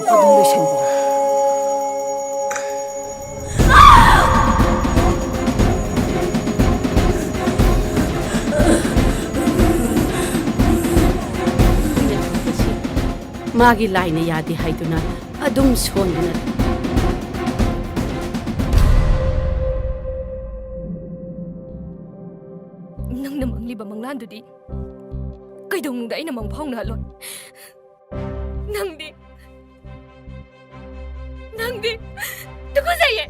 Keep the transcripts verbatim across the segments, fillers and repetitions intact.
ꯑꯗꯨꯝ ꯂꯣꯏꯁꯟꯕꯤꯔꯣ꯫ ꯃꯥꯒꯤ ꯂꯥꯏꯅ ꯌꯥꯗꯦ ꯍꯥꯏꯗꯨꯅ ꯑꯗꯨꯝ ꯁꯣꯟꯗꯨꯅ ꯂꯩ꯫ ꯅꯪꯅ ꯃꯪꯂꯤꯕ ꯃꯪꯂꯥꯟꯗꯨꯗꯤ ꯀꯩꯗꯧꯅꯨꯡꯗ ꯑꯩꯅ ꯃꯪ ꯐꯥꯎꯅꯍꯜꯂꯣꯏ꯫ ꯅꯪꯗꯤ, ꯅꯪꯗꯤ ꯇꯨꯀꯠꯆꯩꯌꯦ꯫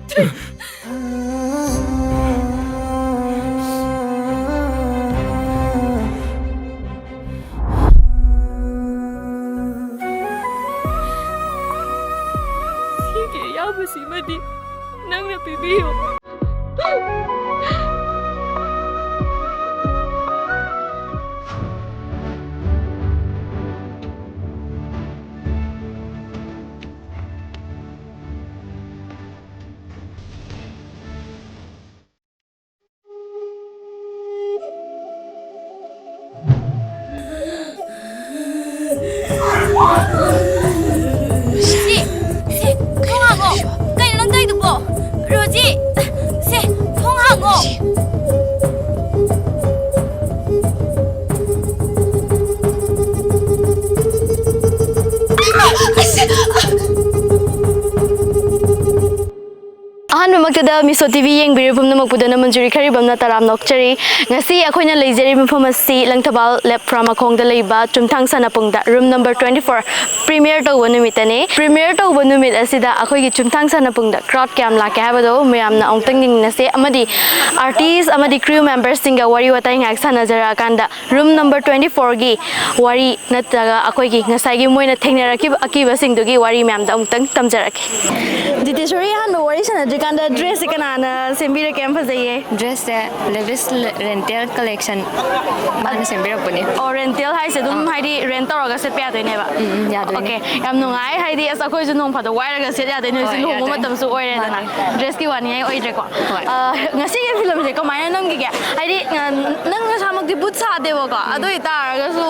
ꯁꯤꯒꯤ ꯑꯌꯥꯕꯁꯤꯃꯗꯤ ꯅꯪꯅ ꯄꯤꯕꯤꯌꯨ꯫ ꯁꯤ, ꯁꯤ, ꯊꯣꯡ ꯍꯥꯡꯉꯣ꯫ ꯀꯩꯅꯣ ꯅꯪ ꯇꯧꯔꯤꯗꯨꯕꯣ? ꯔꯣꯖꯤ, ꯁꯦ, ꯊꯣꯡ ꯍꯥꯡꯉꯣ꯫ ꯑꯍꯥꯟꯕꯃꯛꯇꯗ ꯃꯤꯁꯣ ꯇꯤ ꯚꯤ ꯌꯦꯡꯕꯤꯔꯤꯕ ꯄꯨꯝꯅꯃꯛꯄꯨꯗ ꯅꯃꯟꯖꯨꯔꯤ ꯈꯔꯤꯕꯝꯅ ꯇꯔꯥꯝꯅ ꯑꯣꯛꯆꯔꯤ꯫ ꯉꯁꯤ ꯑꯩꯈꯣꯏꯅ ꯂꯩꯖꯔꯤꯕ ꯃꯐꯝ ꯑꯁꯤ ꯂꯪꯊꯕꯥꯜ ꯂꯦꯞ ꯐ꯭ꯔꯥ ꯃꯈꯣꯡꯗ ꯂꯩꯕ ꯆꯨꯝꯊꯥꯡ ꯁꯥꯟꯅꯄꯨꯡꯗ, room number twenty four, premier ꯇꯧꯕ ꯅꯨꯃꯤꯠꯇꯅꯤ꯫ ꯄ꯭ꯔꯤꯃꯤꯌꯔ ꯇꯧꯕ ꯅꯨꯃꯤꯠ ꯑꯁꯤꯗ ꯑꯩꯈꯣꯏꯒꯤ ꯆꯨꯝꯊꯥꯡ ꯁꯥꯟꯅꯄꯨꯡꯗ ꯀ꯭ꯔꯥꯎꯗ ꯀꯌꯥꯝ ꯂꯥꯛꯀꯦ ꯍꯥꯏꯕꯗꯣ ꯃꯌꯥꯝꯅ ꯑꯃꯨꯛꯇꯪ ꯌꯦꯡꯃꯤꯟꯅꯁꯦ, ꯑꯃꯗꯤ ꯑꯥꯔꯇꯤꯁ ꯑꯃꯗꯤ ꯀ꯭ꯔꯤꯎ ꯃꯦꯝꯕꯔꯁꯤꯡꯒ ꯋꯥꯔꯤ ꯋꯥꯇꯥꯏ ꯉꯥꯏꯍꯥꯛ ꯁꯥꯟꯅꯖꯔꯛꯑꯀꯥꯟꯗ ꯔꯨꯝ ꯅꯝꯕꯔ ꯇ꯭ꯋꯦꯟꯇꯤ ꯐꯣꯔꯒꯤ ꯋꯥꯔꯤ ꯅꯠꯇ꯭ꯔꯒ ꯑꯩꯈꯣꯏꯒꯤ ꯉꯁꯥꯏꯒꯤ ꯃꯣꯏꯅ ꯊꯦꯡꯅꯔꯛꯈꯤꯕ ꯑꯀꯤꯕꯁꯤꯡꯗꯨꯒꯤ ꯋꯥꯔꯤ ꯃꯌꯥꯝꯗꯣ ꯑꯃꯨꯛꯇꯪ ꯇꯝꯖꯔꯛꯀꯦ꯫ ꯖꯤꯇꯦꯁꯣꯔꯤ, ꯑꯍꯥꯟꯕ ꯋꯥꯔꯤ ꯁꯥꯟꯅꯗ꯭ꯔꯤꯀꯥꯟꯗ ꯗ꯭ꯔꯦꯁ ꯁꯤ ꯀꯅꯥꯅ ꯁꯦꯝꯕꯤꯔꯛꯀꯦ? ꯌꯥꯝ ꯐꯖꯩꯌꯦ꯫ Dressꯁꯦ Levis Rental Collection ꯃꯥꯅ ꯁꯦꯝꯕꯤꯔꯛꯄꯅꯦ꯫ ꯑꯣ, ꯔꯦꯟꯇꯦꯜ ꯍꯥꯏꯁꯦ ꯑꯗꯨꯝ ꯍꯥꯏꯗꯤ ꯔꯦꯟ ꯇꯧꯔꯒ ꯁꯦꯠꯄ ꯌꯥꯗꯣꯏꯅꯦꯕ? ꯎꯝ, ꯌꯥꯗꯣꯏꯅꯦ꯫ ꯑꯣꯀꯦ, ꯌꯥꯝ ꯅꯨꯡꯉꯥꯏ꯫ ꯍꯥꯏꯗꯤ ꯑꯁ, ꯑꯩꯈꯣꯏꯁꯨ ꯅꯣꯡ ꯐꯥꯗꯣꯛ ꯋꯥꯏꯔꯒ ꯁꯦꯠ ꯌꯥꯗꯣꯏꯅꯦ꯫ ꯍꯧꯖꯤꯛ ꯍꯣꯏ, ꯂꯨꯍꯣꯡꯕ ꯌꯥꯗꯣꯏꯅꯦ꯫ ꯃꯇꯝꯁꯨ ꯑꯣꯏꯔꯦꯗꯅ꯫ ꯃꯥꯅꯦ꯫ ꯗ꯭ꯔꯦꯁꯀꯤ ꯋꯥꯅꯤꯡꯉꯥꯏ ꯑꯣꯏꯗ꯭ꯔꯦꯀꯣ꯫ ꯍꯣꯏ꯫ ꯑ, ꯉꯁꯤꯒꯤ ꯐꯤꯂꯝꯁꯦ ꯀꯃꯥꯏꯅ ꯅꯝꯈꯤꯒꯦ? ꯍꯥꯏꯗꯤ ꯑ, ꯅꯪ ꯅꯁꯥꯃꯛꯇꯤ ꯕꯨꯠ ꯁꯥꯗꯦꯕꯀꯣ, ꯑꯗꯨ ꯑꯣꯏꯇꯥꯔꯒꯁꯨ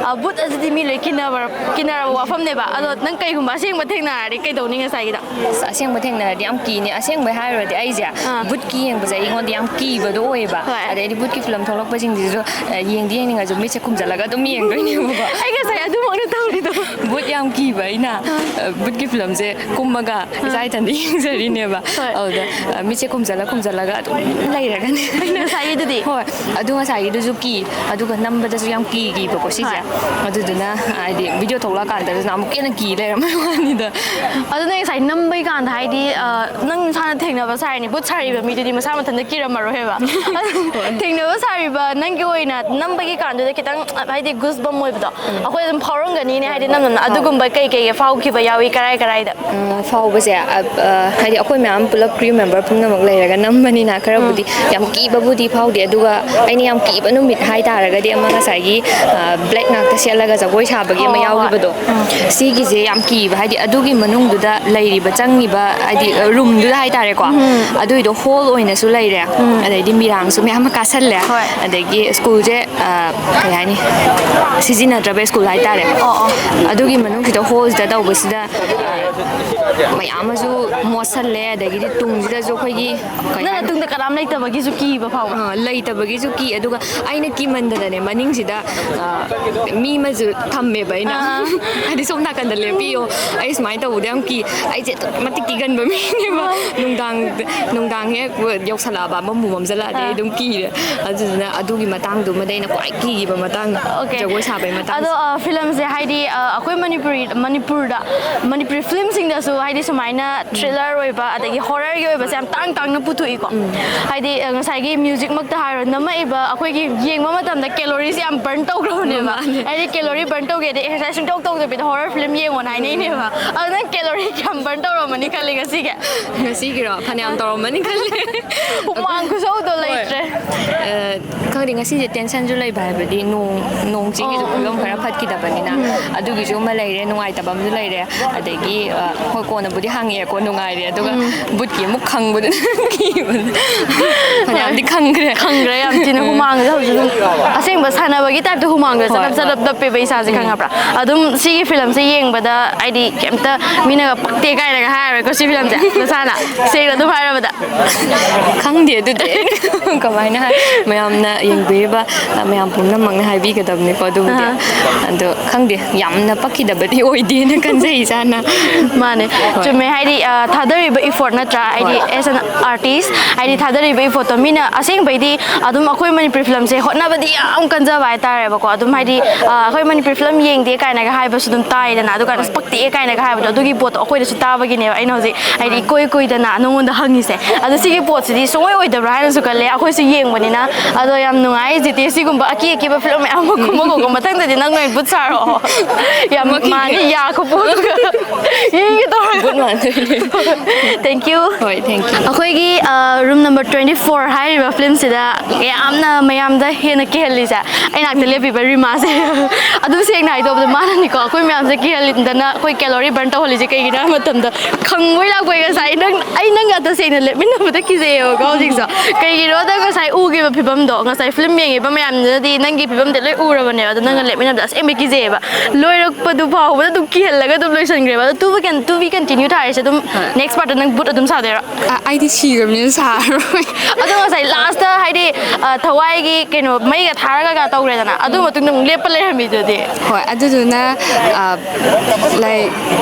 ꯑ, ꯕꯨꯠ ꯑꯁꯤꯗꯤ ꯃꯤ ꯂꯣꯏ ꯀꯤꯟꯅꯕ ꯀꯤꯟꯅꯔꯕ ꯋꯥꯐꯝꯅꯦꯕ꯫ ꯑꯗꯣ ꯅꯪ ꯀꯩꯒꯨꯝꯕ ꯑꯁꯦꯡꯕ ꯊꯦꯡꯅꯔꯗꯤ ꯀꯩꯗꯧꯅꯤ ꯉꯁꯥꯏꯒꯤꯗ? ꯑꯁ, ꯑꯁꯦꯡꯕ ꯊꯦꯡꯅꯔꯗꯤ ꯌꯥꯝ ꯀꯤꯅꯤ꯫ ꯑꯁꯦꯡꯕꯩ ꯍꯥꯏꯔꯨꯔꯗꯤ ꯑꯩꯁꯦ ꯑꯥ꯫ ꯕꯨꯠꯀꯤ ꯌꯦꯡꯕꯁꯦ ꯑꯩꯉꯣꯟꯗ ꯌꯥꯝ ꯀꯤꯕꯗꯣ ꯑꯣꯏꯌꯦꯕ꯫ ꯍꯣꯏ꯫ ꯑꯗꯩꯗꯤ ꯕꯨꯠꯀꯤ ꯐꯤꯂꯝ ꯊꯣꯛꯂꯛꯄꯁꯤꯡꯁꯤꯁꯨ ꯑ, ꯌꯦꯡꯗꯤ ꯌꯦꯡꯅꯤꯡꯉꯁꯨ ꯃꯤꯠꯁꯦ ꯈꯨꯝꯖꯤꯜꯂꯒ ꯑꯗꯨꯝ ꯌꯦꯡꯗꯣꯏꯅꯦꯕꯀꯣ꯫ ꯑꯩ ꯉꯁꯥꯏ ꯑꯗꯨꯃꯛꯅ ꯇꯧꯔꯤꯗꯣ꯫ ꯕꯨꯠ ꯌꯥꯝ ꯀꯤꯕ ꯑꯩꯅ ꯑ, ꯕꯨꯠꯀꯤ ꯐꯤꯂꯝꯁꯦ ꯀꯨꯝꯃꯒ ꯏꯁꯥ ꯏꯊꯟꯗ ꯌꯦꯡꯖꯔꯤꯅꯦꯕ꯫ ꯍꯣꯏ꯫ ꯑꯗꯨꯗ ꯑ, ꯃꯤꯠꯁꯦ ꯈꯨꯝꯖꯤꯜꯂ ꯈꯨꯝꯖꯤꯜꯂꯒ ꯑꯗꯨꯝ ꯂꯩꯔꯒꯅꯦ꯫ ꯉꯁꯥꯏꯒꯤꯗꯨꯗꯤ? ꯍꯣꯏ꯫ ꯑꯗꯨ ꯉꯁꯥꯏꯒꯤꯗꯨꯁꯨ ꯀꯤ, ꯑꯗꯨꯒ ꯅꯝꯕꯗꯁꯨ ꯌꯥꯝ ꯀꯤꯈꯤꯕꯀꯣ ꯁꯤꯁꯦ꯫ ꯍꯣꯏ꯫ ꯑꯗꯨꯗꯨꯅ ꯍꯥꯏꯗꯤ ꯚꯤꯗꯤꯑꯣ ꯊꯣꯛꯂꯛꯑꯀꯥꯟꯗꯅ ꯑꯃꯨꯛꯀ ꯍꯦꯟꯅ ꯀꯤ ꯂꯩꯔꯝꯕꯩ ꯋꯥꯅꯤꯗ꯫ ꯑꯗꯨ ꯅꯪ ꯉꯁꯥꯏ ꯅꯝꯕꯩ ꯀꯥꯟꯗ ꯍꯥꯏꯗꯤ ꯑ, ꯅꯪ ꯅꯁꯥꯅ ꯊꯦꯡꯅꯕ ꯁꯥꯔꯤꯅꯤ, ꯕꯨꯠ ꯁꯥꯔꯤꯕ ꯃꯤꯗꯨꯗꯤ ꯃꯁꯥ ꯃꯊꯟꯇ ꯀꯤꯔꯝꯃꯔꯣꯏꯕ꯫ ꯑꯗꯨ ꯊꯦꯡꯅꯕ ꯁꯥꯔꯤꯕ ꯅꯪꯒꯤ ꯑꯣꯏꯅ ꯅꯝꯕꯒꯤ ꯀꯥꯟꯗꯨꯗ ꯈꯤꯇꯪ ꯍꯥꯏꯗꯤ ꯒꯨꯁ ꯕꯝ ꯑꯣꯏꯕꯗꯣ ꯑꯩꯈꯣꯏ ꯑꯗꯨꯝ ꯐꯥꯎꯔꯝꯒꯅꯤꯅꯦ꯫ ꯍꯥꯏꯗꯤ ꯅꯪꯅ ꯑꯗꯨꯒꯨꯝꯕ ꯀꯩ ꯀꯩ ꯐꯥꯎꯈꯤꯕ ꯌꯥꯎꯏ, ꯀꯔꯥꯏ ꯀꯔꯥꯏꯗ? ꯑ, ꯐꯥꯎꯕꯁꯦ ꯑ, ꯑ, ꯍꯥꯏꯗꯤ ꯑꯩꯈꯣꯏ ꯃꯌꯥꯝ ꯄꯨꯂꯞ crew member ꯄꯨꯝꯅꯃꯛ ꯂꯩꯔꯒ ꯅꯝꯕꯅꯤꯅ ꯈꯔꯕꯨꯗꯤ ꯌꯥꯝ ꯀꯤꯕꯕꯨꯗꯤ ꯐꯥꯎꯗꯦ꯫ ꯑꯗꯨꯒ ꯑꯩꯅ ꯌꯥꯝ ꯀꯤꯕ ꯅꯨꯃꯤꯠ ꯍꯥꯏꯇꯥꯔꯒꯗꯤ ꯑꯃ ꯉꯁꯥꯏꯒꯤ ꯑ, ꯕ꯭ꯂꯦꯛ ꯉꯥꯛꯇ ꯁꯦꯠꯂꯒ ꯖꯒꯣꯏ ꯁꯥꯕꯒꯤ ꯑꯃ ꯍꯣꯏ, ꯍꯣꯏ, ꯍꯣꯏ꯫ ꯌꯥꯎꯈꯤꯕꯗꯣ꯫ ꯁꯤꯒꯤꯁꯦ ꯌꯥꯝ ꯀꯤꯕ, ꯍꯥꯏꯗꯤ ꯑꯗꯨꯒꯤ ꯃꯅꯨꯡꯗꯨꯗ ꯂꯩꯔꯤꯕ, ꯆꯪꯉꯤꯕ, ꯍꯥꯏꯗꯤ ꯑ, ꯔꯨꯝꯗꯨꯗ ꯍꯥꯏꯇꯥꯔꯦꯀꯣ꯫ ꯑꯗꯨꯏꯗꯣ ꯍꯣꯜ ꯑꯣꯏꯅꯁꯨ ꯂꯩꯔꯦ꯫ ꯑꯗꯩꯗꯤ ꯃꯤꯔꯥꯡꯁꯨ ꯃꯌꯥꯝ ꯑꯃ ꯀꯥꯁꯜꯂꯦ꯫ ꯍꯣꯏ꯫ ꯑꯗꯒꯤ ꯁ꯭ꯀꯨꯜꯁꯦ ꯑ, ꯀꯩ ꯍꯥꯏꯅꯤ, ꯁꯤꯖꯤꯟꯅꯗ꯭ꯔꯕ ꯁ꯭ꯀꯨꯜ ꯍꯥꯏꯇꯥꯔꯦ꯫ ꯑꯣ, ꯑꯣ꯫ ꯑꯗꯨꯒꯤ ꯃꯅꯨꯡꯁꯤꯗ, ꯍꯣꯜꯁꯤꯗ ꯇꯧꯕꯁꯤꯗ ꯑ, ꯃꯌꯥꯝ ꯑꯃꯁꯨ ꯃꯣꯠꯁꯜꯂꯦ꯫ ꯑꯗꯒꯤꯗꯤ ꯇꯨꯡꯁꯤꯗꯁꯨ ꯑꯩꯈꯣꯏꯒꯤ ꯀꯩ ꯅꯪ ꯍꯥꯏꯅꯤ? ꯃꯇꯨꯡꯗ ꯀꯅꯥꯝ ꯂꯩꯇꯕꯒꯤꯁꯨ ꯀꯤꯕ ꯐꯥꯎꯕ? ꯑ, ꯂꯩꯇꯕꯒꯤꯁꯨ ꯀꯤ, ꯑꯗꯨꯒ ꯑꯩꯅ ꯀꯤꯃꯟꯗꯅꯅꯦ ꯃꯅꯤꯡꯁꯤꯗ ꯑ, ꯃꯤ ꯑꯃꯁꯨ ꯊꯝꯃꯦꯕ ꯑꯩꯅ꯫ ꯑꯥ꯫ ꯍꯥꯏꯗꯤ ꯁꯣꯝ ꯅꯥꯀꯟꯗ ꯂꯦꯞꯄꯤꯌꯣ, ꯑꯩ ꯁꯨꯃꯥꯏꯅ ꯇꯧꯕꯗ ꯌꯥꯝ ꯀꯤ꯫ ꯑꯩꯁꯦ ꯑꯗꯨꯛꯀꯤ ꯃꯇꯤꯛ ꯀꯤꯒꯟꯕ ꯃꯤꯅꯦꯕ꯫ ꯅꯨꯡꯗꯥꯡ ꯅꯨꯡꯗꯥꯡ ꯍꯦꯛ ꯌꯧꯁꯜꯂꯛꯑꯕ, ꯃꯝꯕꯨ ꯃꯝꯁꯤꯜꯂꯛꯑꯗꯤ ꯑꯩ ꯑꯥ꯫ ꯑꯗꯨꯝ ꯀꯤꯔꯦ꯫ ꯑꯗꯨꯗꯨꯅ ꯑꯗꯨꯒꯤ ꯃꯇꯥꯡꯗꯨꯃꯗꯤ ꯑꯩꯅ ꯈ꯭ꯋꯥꯏ ꯀꯤꯈꯤꯕ ꯃꯇꯥꯡ, ꯑꯣꯀꯦ꯫ ꯖꯒꯣꯏ ꯁꯥꯕꯩ ꯃꯇꯥꯡꯁꯦ꯫ ꯑꯗꯣ ꯑ, ꯐꯤꯂꯝꯁꯦ ꯍꯥꯏꯗꯤ ꯑ, ꯑꯩꯈꯣꯏ ꯃꯅꯤꯄꯨꯔꯤ ꯃꯅꯤꯄꯨꯔꯗ ꯃꯅꯤꯄꯨꯔꯤ ꯐꯤꯂꯝꯁꯤꯡꯗꯁꯨ ꯍꯥꯏꯗꯤ ꯁꯨꯃꯥꯏꯅ ꯊ꯭ꯔꯤꯂꯔ ꯑꯣꯏꯕ ꯑꯗꯒꯤ ꯍꯣꯔꯔꯒꯤ ꯑꯣꯏꯕꯁꯦ ꯌꯥꯝ ꯇꯥꯡ ꯇꯥꯡꯅ ꯄꯨꯊꯣꯛꯏꯀꯣ꯫ ꯍꯥꯏꯗꯤ ꯑ, ꯉꯁꯥꯏꯒꯤ ꯃ꯭ꯌꯨꯖꯤꯛꯃꯛꯇ ꯍꯥꯏꯔꯣ, ꯅꯝꯃꯛꯏꯕ ꯑꯩꯈꯣꯏꯒꯤ ꯌꯦꯡꯕ ꯃꯇꯝꯗ ꯀꯦꯂꯣꯔꯤꯁꯦ ꯌꯥꯝ ꯕꯔꯟ ꯇꯧꯈ꯭ꯔꯕꯅꯦꯕ꯫ ꯃꯥꯅꯦ꯫ ꯍꯥꯏꯗꯤ ꯀꯦꯂꯣꯔꯤ ꯕꯔꯟ ꯇꯧꯒꯦꯗꯤ ꯑꯦꯛꯁꯔꯁꯥꯏꯁ ꯁꯨꯡꯇꯧ ꯇꯧꯗꯕꯤꯗ ꯍꯣꯔꯔ ꯐꯤꯂꯝ ꯌꯦꯡꯉꯣꯅ ꯍꯥꯏꯅꯩꯅꯦꯕ꯫ ꯑꯗꯣ ꯅꯪ ꯀꯦꯂꯣꯔꯤ ꯀꯌꯥꯝ ꯕꯔꯟ ꯇꯧꯔꯝꯃꯅꯤ ꯈꯜꯂꯤ ꯉꯁꯤꯒꯤ? ꯉꯁꯤꯒꯤꯔꯣ? ꯐꯅꯌꯥꯝ ꯇꯧꯔꯝꯃꯅꯤ ꯈꯜꯂꯦ꯫ ꯍꯨꯃꯥꯡ ꯈꯨꯁꯧꯗꯣ ꯂꯩꯇ꯭ꯔꯦ꯫ ꯑ, ꯈꯪꯗꯦ, ꯉꯁꯤꯁꯦ ꯇꯦꯟꯁꯟꯁꯨ ꯂꯩꯕ ꯍꯥꯏꯕꯗꯤ ꯅꯣꯡ ꯅꯣꯡ ꯆꯤꯡꯒꯤꯁꯨ ꯐꯤꯕꯝ ꯈꯔ ꯐꯠꯈꯤꯗꯕꯅꯤꯅ ꯑꯗꯨꯒꯤꯁꯨ ꯑꯃ ꯂꯩꯔꯦ, ꯅꯨꯡꯉꯥꯏꯇꯕ ꯑꯃꯁꯨ ꯂꯩꯔꯦ꯫ ꯑꯗꯒꯤ ꯑ, ꯍꯣꯏ, ꯀꯣꯟꯅꯕꯨꯗꯤ ꯍꯥꯡꯉꯛꯑꯦꯀꯣ, ꯅꯨꯡꯉꯥꯏꯔꯦ꯫ ꯑꯗꯨꯒ ꯕꯨꯠꯀꯤ ꯑꯃꯨꯛ ꯈꯪꯕꯗꯨꯅ ꯀꯤꯕꯗ ꯐꯅꯌꯥꯝꯗꯤ ꯈꯪꯈ꯭ꯔꯦ꯫ ꯈꯪꯈ꯭ꯔꯦ ꯌꯥꯝ ꯊꯤꯅ꯫ ꯍꯨꯃꯥꯡꯁꯦ ꯍꯧꯖꯤꯛ ꯑꯗꯨꯝ ꯑꯁꯦꯡꯕ ꯁꯥꯟꯅꯕꯒꯤ ꯇꯥꯏꯞꯇ ꯍꯨꯃꯥꯡꯁꯦ ꯆꯅꯞ ꯆꯅꯞ ꯅꯞꯄꯦꯕ ꯏꯁꯥꯁꯦ, ꯈꯪꯉꯕ꯭ꯔꯥ? ꯑꯗꯨꯝ ꯁꯤꯒꯤ ꯐꯤꯂꯝꯁꯦ ꯌꯦꯡꯕꯗ ꯍꯥꯏꯗꯤ ꯀꯩꯝꯇ ꯃꯤꯅꯒ ꯄꯛꯇꯦ ꯀꯥꯏꯅꯒ ꯍꯥꯏꯔꯔꯣꯏꯀꯣ ꯁꯤ ꯐꯤꯂꯝꯁꯦ꯫ ꯅꯁꯥꯅ ꯁꯦꯡꯅ ꯑꯗꯨꯝ ꯍꯥꯏꯔꯕꯗ꯫ ꯈꯪꯗꯦ ꯑꯗꯨꯗꯤ꯫ ꯀꯃꯥꯏꯅ ꯍꯥꯏ? ꯃꯌꯥꯝꯅ ꯌꯦꯡꯕꯤꯔꯤꯕ, ꯑ, ꯃꯌꯥꯝ ꯄꯨꯝꯅꯃꯛꯅ ꯍꯥꯏꯕꯤꯒꯗꯕꯅꯤꯀꯣ ꯑꯗꯨꯕꯨꯗꯤ꯫ ꯑꯗꯣ ꯈꯪꯗꯦ, ꯌꯥꯝꯅ ꯄꯛꯈꯤꯗꯕꯗꯤ ꯑꯣꯏꯗꯦꯅ ꯈꯟꯖꯩ ꯏꯁꯥꯅ꯫ ꯃꯥꯅꯦ꯫ ꯆꯨꯝꯃꯦ꯫ ꯍꯥꯏꯗꯤ ꯑ, ꯊꯥꯗꯔꯤꯕ effort ꯅꯠꯇ꯭ꯔꯥ? ꯍꯥꯏꯗꯤ as an artist, ꯍꯥꯏꯗꯤ ꯊꯥꯗꯔꯤꯕ effortꯇꯣ ꯃꯤꯅ ꯑꯁꯦꯡꯕꯩꯗꯤ ꯑꯗꯨꯝ ꯑꯩꯈꯣꯏ ꯃꯅꯤꯄꯨꯔꯤ ꯐꯤꯂꯝꯁꯦ ꯍꯣꯠꯅꯕꯗꯤ ꯌꯥꯝ ꯀꯟꯖꯕ ꯍꯥꯏꯇꯥꯔꯦꯕꯀꯣ꯫ ꯑꯗꯨꯝ ꯍꯥꯏꯗꯤ ꯑ, ꯑꯩꯈꯣꯏ ꯃꯅꯤꯄꯨꯔꯤ ꯐꯤꯂꯝ ꯌꯦꯡꯗꯦ ꯀꯥꯏꯅꯒ ꯍꯥꯏꯕꯁꯨ ꯑꯗꯨꯝ ꯇꯥꯏꯗꯅ꯫ ꯑꯗꯨ ꯀꯥꯟꯗ "ꯑꯁ, ꯄꯛꯇꯦ" ꯀꯥꯏꯅꯒ ꯍꯥꯏꯕꯗꯣ, ꯑꯗꯨꯒꯤ ꯄꯣꯠꯇꯣ ꯑꯩꯈꯣꯏꯗꯁꯨ ꯇꯥꯕꯒꯤꯅꯦꯕ ꯑꯩꯅ ꯍꯧꯖꯤꯛ ꯍꯥꯏꯗꯤ ꯏꯀꯣꯏ ꯀꯨꯏꯗꯅ ꯅꯉꯣꯟꯗ ꯍꯪꯉꯤꯁꯦ꯫ ꯑꯗꯣ ꯁꯤꯒꯤ ꯄꯣꯠꯁꯤꯗꯤ ꯁꯨꯡꯑꯣꯏ ꯑꯣꯏꯗꯕ꯭ꯔꯥ ꯍꯥꯏꯅꯁꯨ ꯈꯜꯂꯦ꯫ ꯑꯩꯈꯣꯏꯁꯨ ꯌꯦꯡꯕꯅꯤꯅ꯫ ꯑꯗꯣ ꯌꯥꯝ ꯅꯨꯡꯉꯥꯏ꯫ ꯖꯤꯇꯦ, ꯁꯤꯒꯨꯝꯕ ꯑꯀꯤ ꯑꯀꯤꯕ ꯐꯤꯂꯝ ꯃꯌꯥꯝ ꯑꯃ ꯀꯨꯝꯃꯒꯨꯝꯕ ꯃꯊꯪꯗꯗꯤ ꯅꯪ ꯑꯣꯏꯅ ꯕꯨꯠ ꯁꯥꯔꯛꯑꯣ꯫ ꯌꯥꯝ ꯃꯥꯅꯤ ꯌꯥ ꯈꯨꯄꯨꯗꯨꯒ꯫ ꯌꯦꯡꯒꯦ ꯇꯧꯔꯒ꯫ ꯕꯨꯠ ꯃꯥꯟꯗꯣꯏꯅꯦ꯫ Thank you꯫ ꯍꯣꯏ, thank you꯫ ꯑꯩꯈꯣꯏꯒꯤ ꯑ, room number twenty four ꯍꯥꯏꯔꯤꯕ ꯐꯤꯂꯝꯁꯤꯗ ꯌꯥꯝꯅ ꯃꯌꯥꯝꯗ ꯍꯦꯟꯅ ꯀꯤꯍꯜꯂꯤꯁꯦ ꯑꯩ ꯅꯥꯛꯇ ꯂꯦꯞꯄꯤꯕ ꯔꯤꯃꯥꯁꯦ꯫ ꯑꯗꯨꯝ ꯁꯦꯡꯅ ꯍꯥꯏꯗꯣꯛꯄꯗ ꯃꯥꯅꯅꯤꯀꯣ ꯑꯩꯈꯣꯏ ꯃꯌꯥꯝꯁꯦ ꯀꯤꯍꯜꯂꯤꯗꯅ ꯑꯩꯈꯣꯏ calorie burn ꯇꯧꯍꯜꯂꯤꯁꯦ ꯀꯩꯒꯤꯅꯣ ꯍꯥꯏꯕ ꯃꯇꯝꯗ ꯈꯪꯕꯣꯏ ꯂꯥꯛꯄꯣꯏ ꯉꯁꯥꯏ ꯅꯪ, ꯑꯩ ꯅꯪꯒ ꯇꯁꯦꯡꯅ ꯂꯦꯞꯃꯤꯟꯅꯕꯗ ꯀꯤꯖꯩꯌꯦꯕꯀꯣ ꯍꯧꯖꯤꯛꯁꯨ꯫ ꯀꯩꯒꯤꯅꯣꯗ ꯉꯁꯥꯏ ꯎꯈꯤꯕ ꯐꯤꯕꯝꯗꯣ, ꯉꯁꯥꯏ ꯐꯤꯂꯝ ꯌꯦꯡꯉꯤꯕ ꯃꯌꯥꯝꯗꯨꯅꯗꯤ ꯅꯪꯒꯤ ꯐꯤꯕꯝꯗꯤ ꯂꯣꯏ ꯎꯔꯕꯅꯦꯕ, ꯑꯗꯣ ꯅꯪꯒ ꯂꯦꯞꯃꯤꯟꯅꯕꯗ ꯑꯁꯦꯡꯕꯩ ꯀꯤꯖꯩꯌꯦꯕ꯫ ꯂꯣꯏꯔꯛꯄꯗꯨ ꯐꯥꯎꯕꯗ ꯑꯗꯨꯝ ꯀꯤꯍꯜꯂꯒ ꯑꯗꯨꯝ ꯂꯣꯏꯁꯤꯟꯈ꯭ꯔꯦꯕ꯫ ꯑꯗꯣ to be con-, to be continue ꯊꯥꯔꯤꯁꯦ ꯑꯗꯨꯝ next partꯇ ꯅꯪ ꯕꯨꯠ ꯑꯗꯨꯝ ꯁꯥꯗꯣꯏꯔꯣ? ꯑ, ꯑꯩꯗꯤ ꯁꯤꯈ꯭ꯔꯕꯅꯤꯅ ꯁꯥꯔꯔꯣꯏ꯫ ꯑꯗꯣ ꯉꯁꯥꯏ lastꯇ ꯍꯥꯏꯗꯤ ꯑ, ꯊꯋꯥꯏꯒꯤ ꯀꯩꯅꯣ ꯃꯩꯒ ꯊꯥꯔꯒ ꯇꯧꯔꯦꯗꯅ, ꯑꯗꯨ ꯃꯇꯨꯡꯗ ꯑꯃꯨꯛ ꯂꯦꯞꯄ ꯂꯩꯔꯝꯃꯤꯗꯨꯗꯤ꯫ ꯍꯣꯏ, ꯑꯗꯨꯗꯨꯅ, ꯑ, like,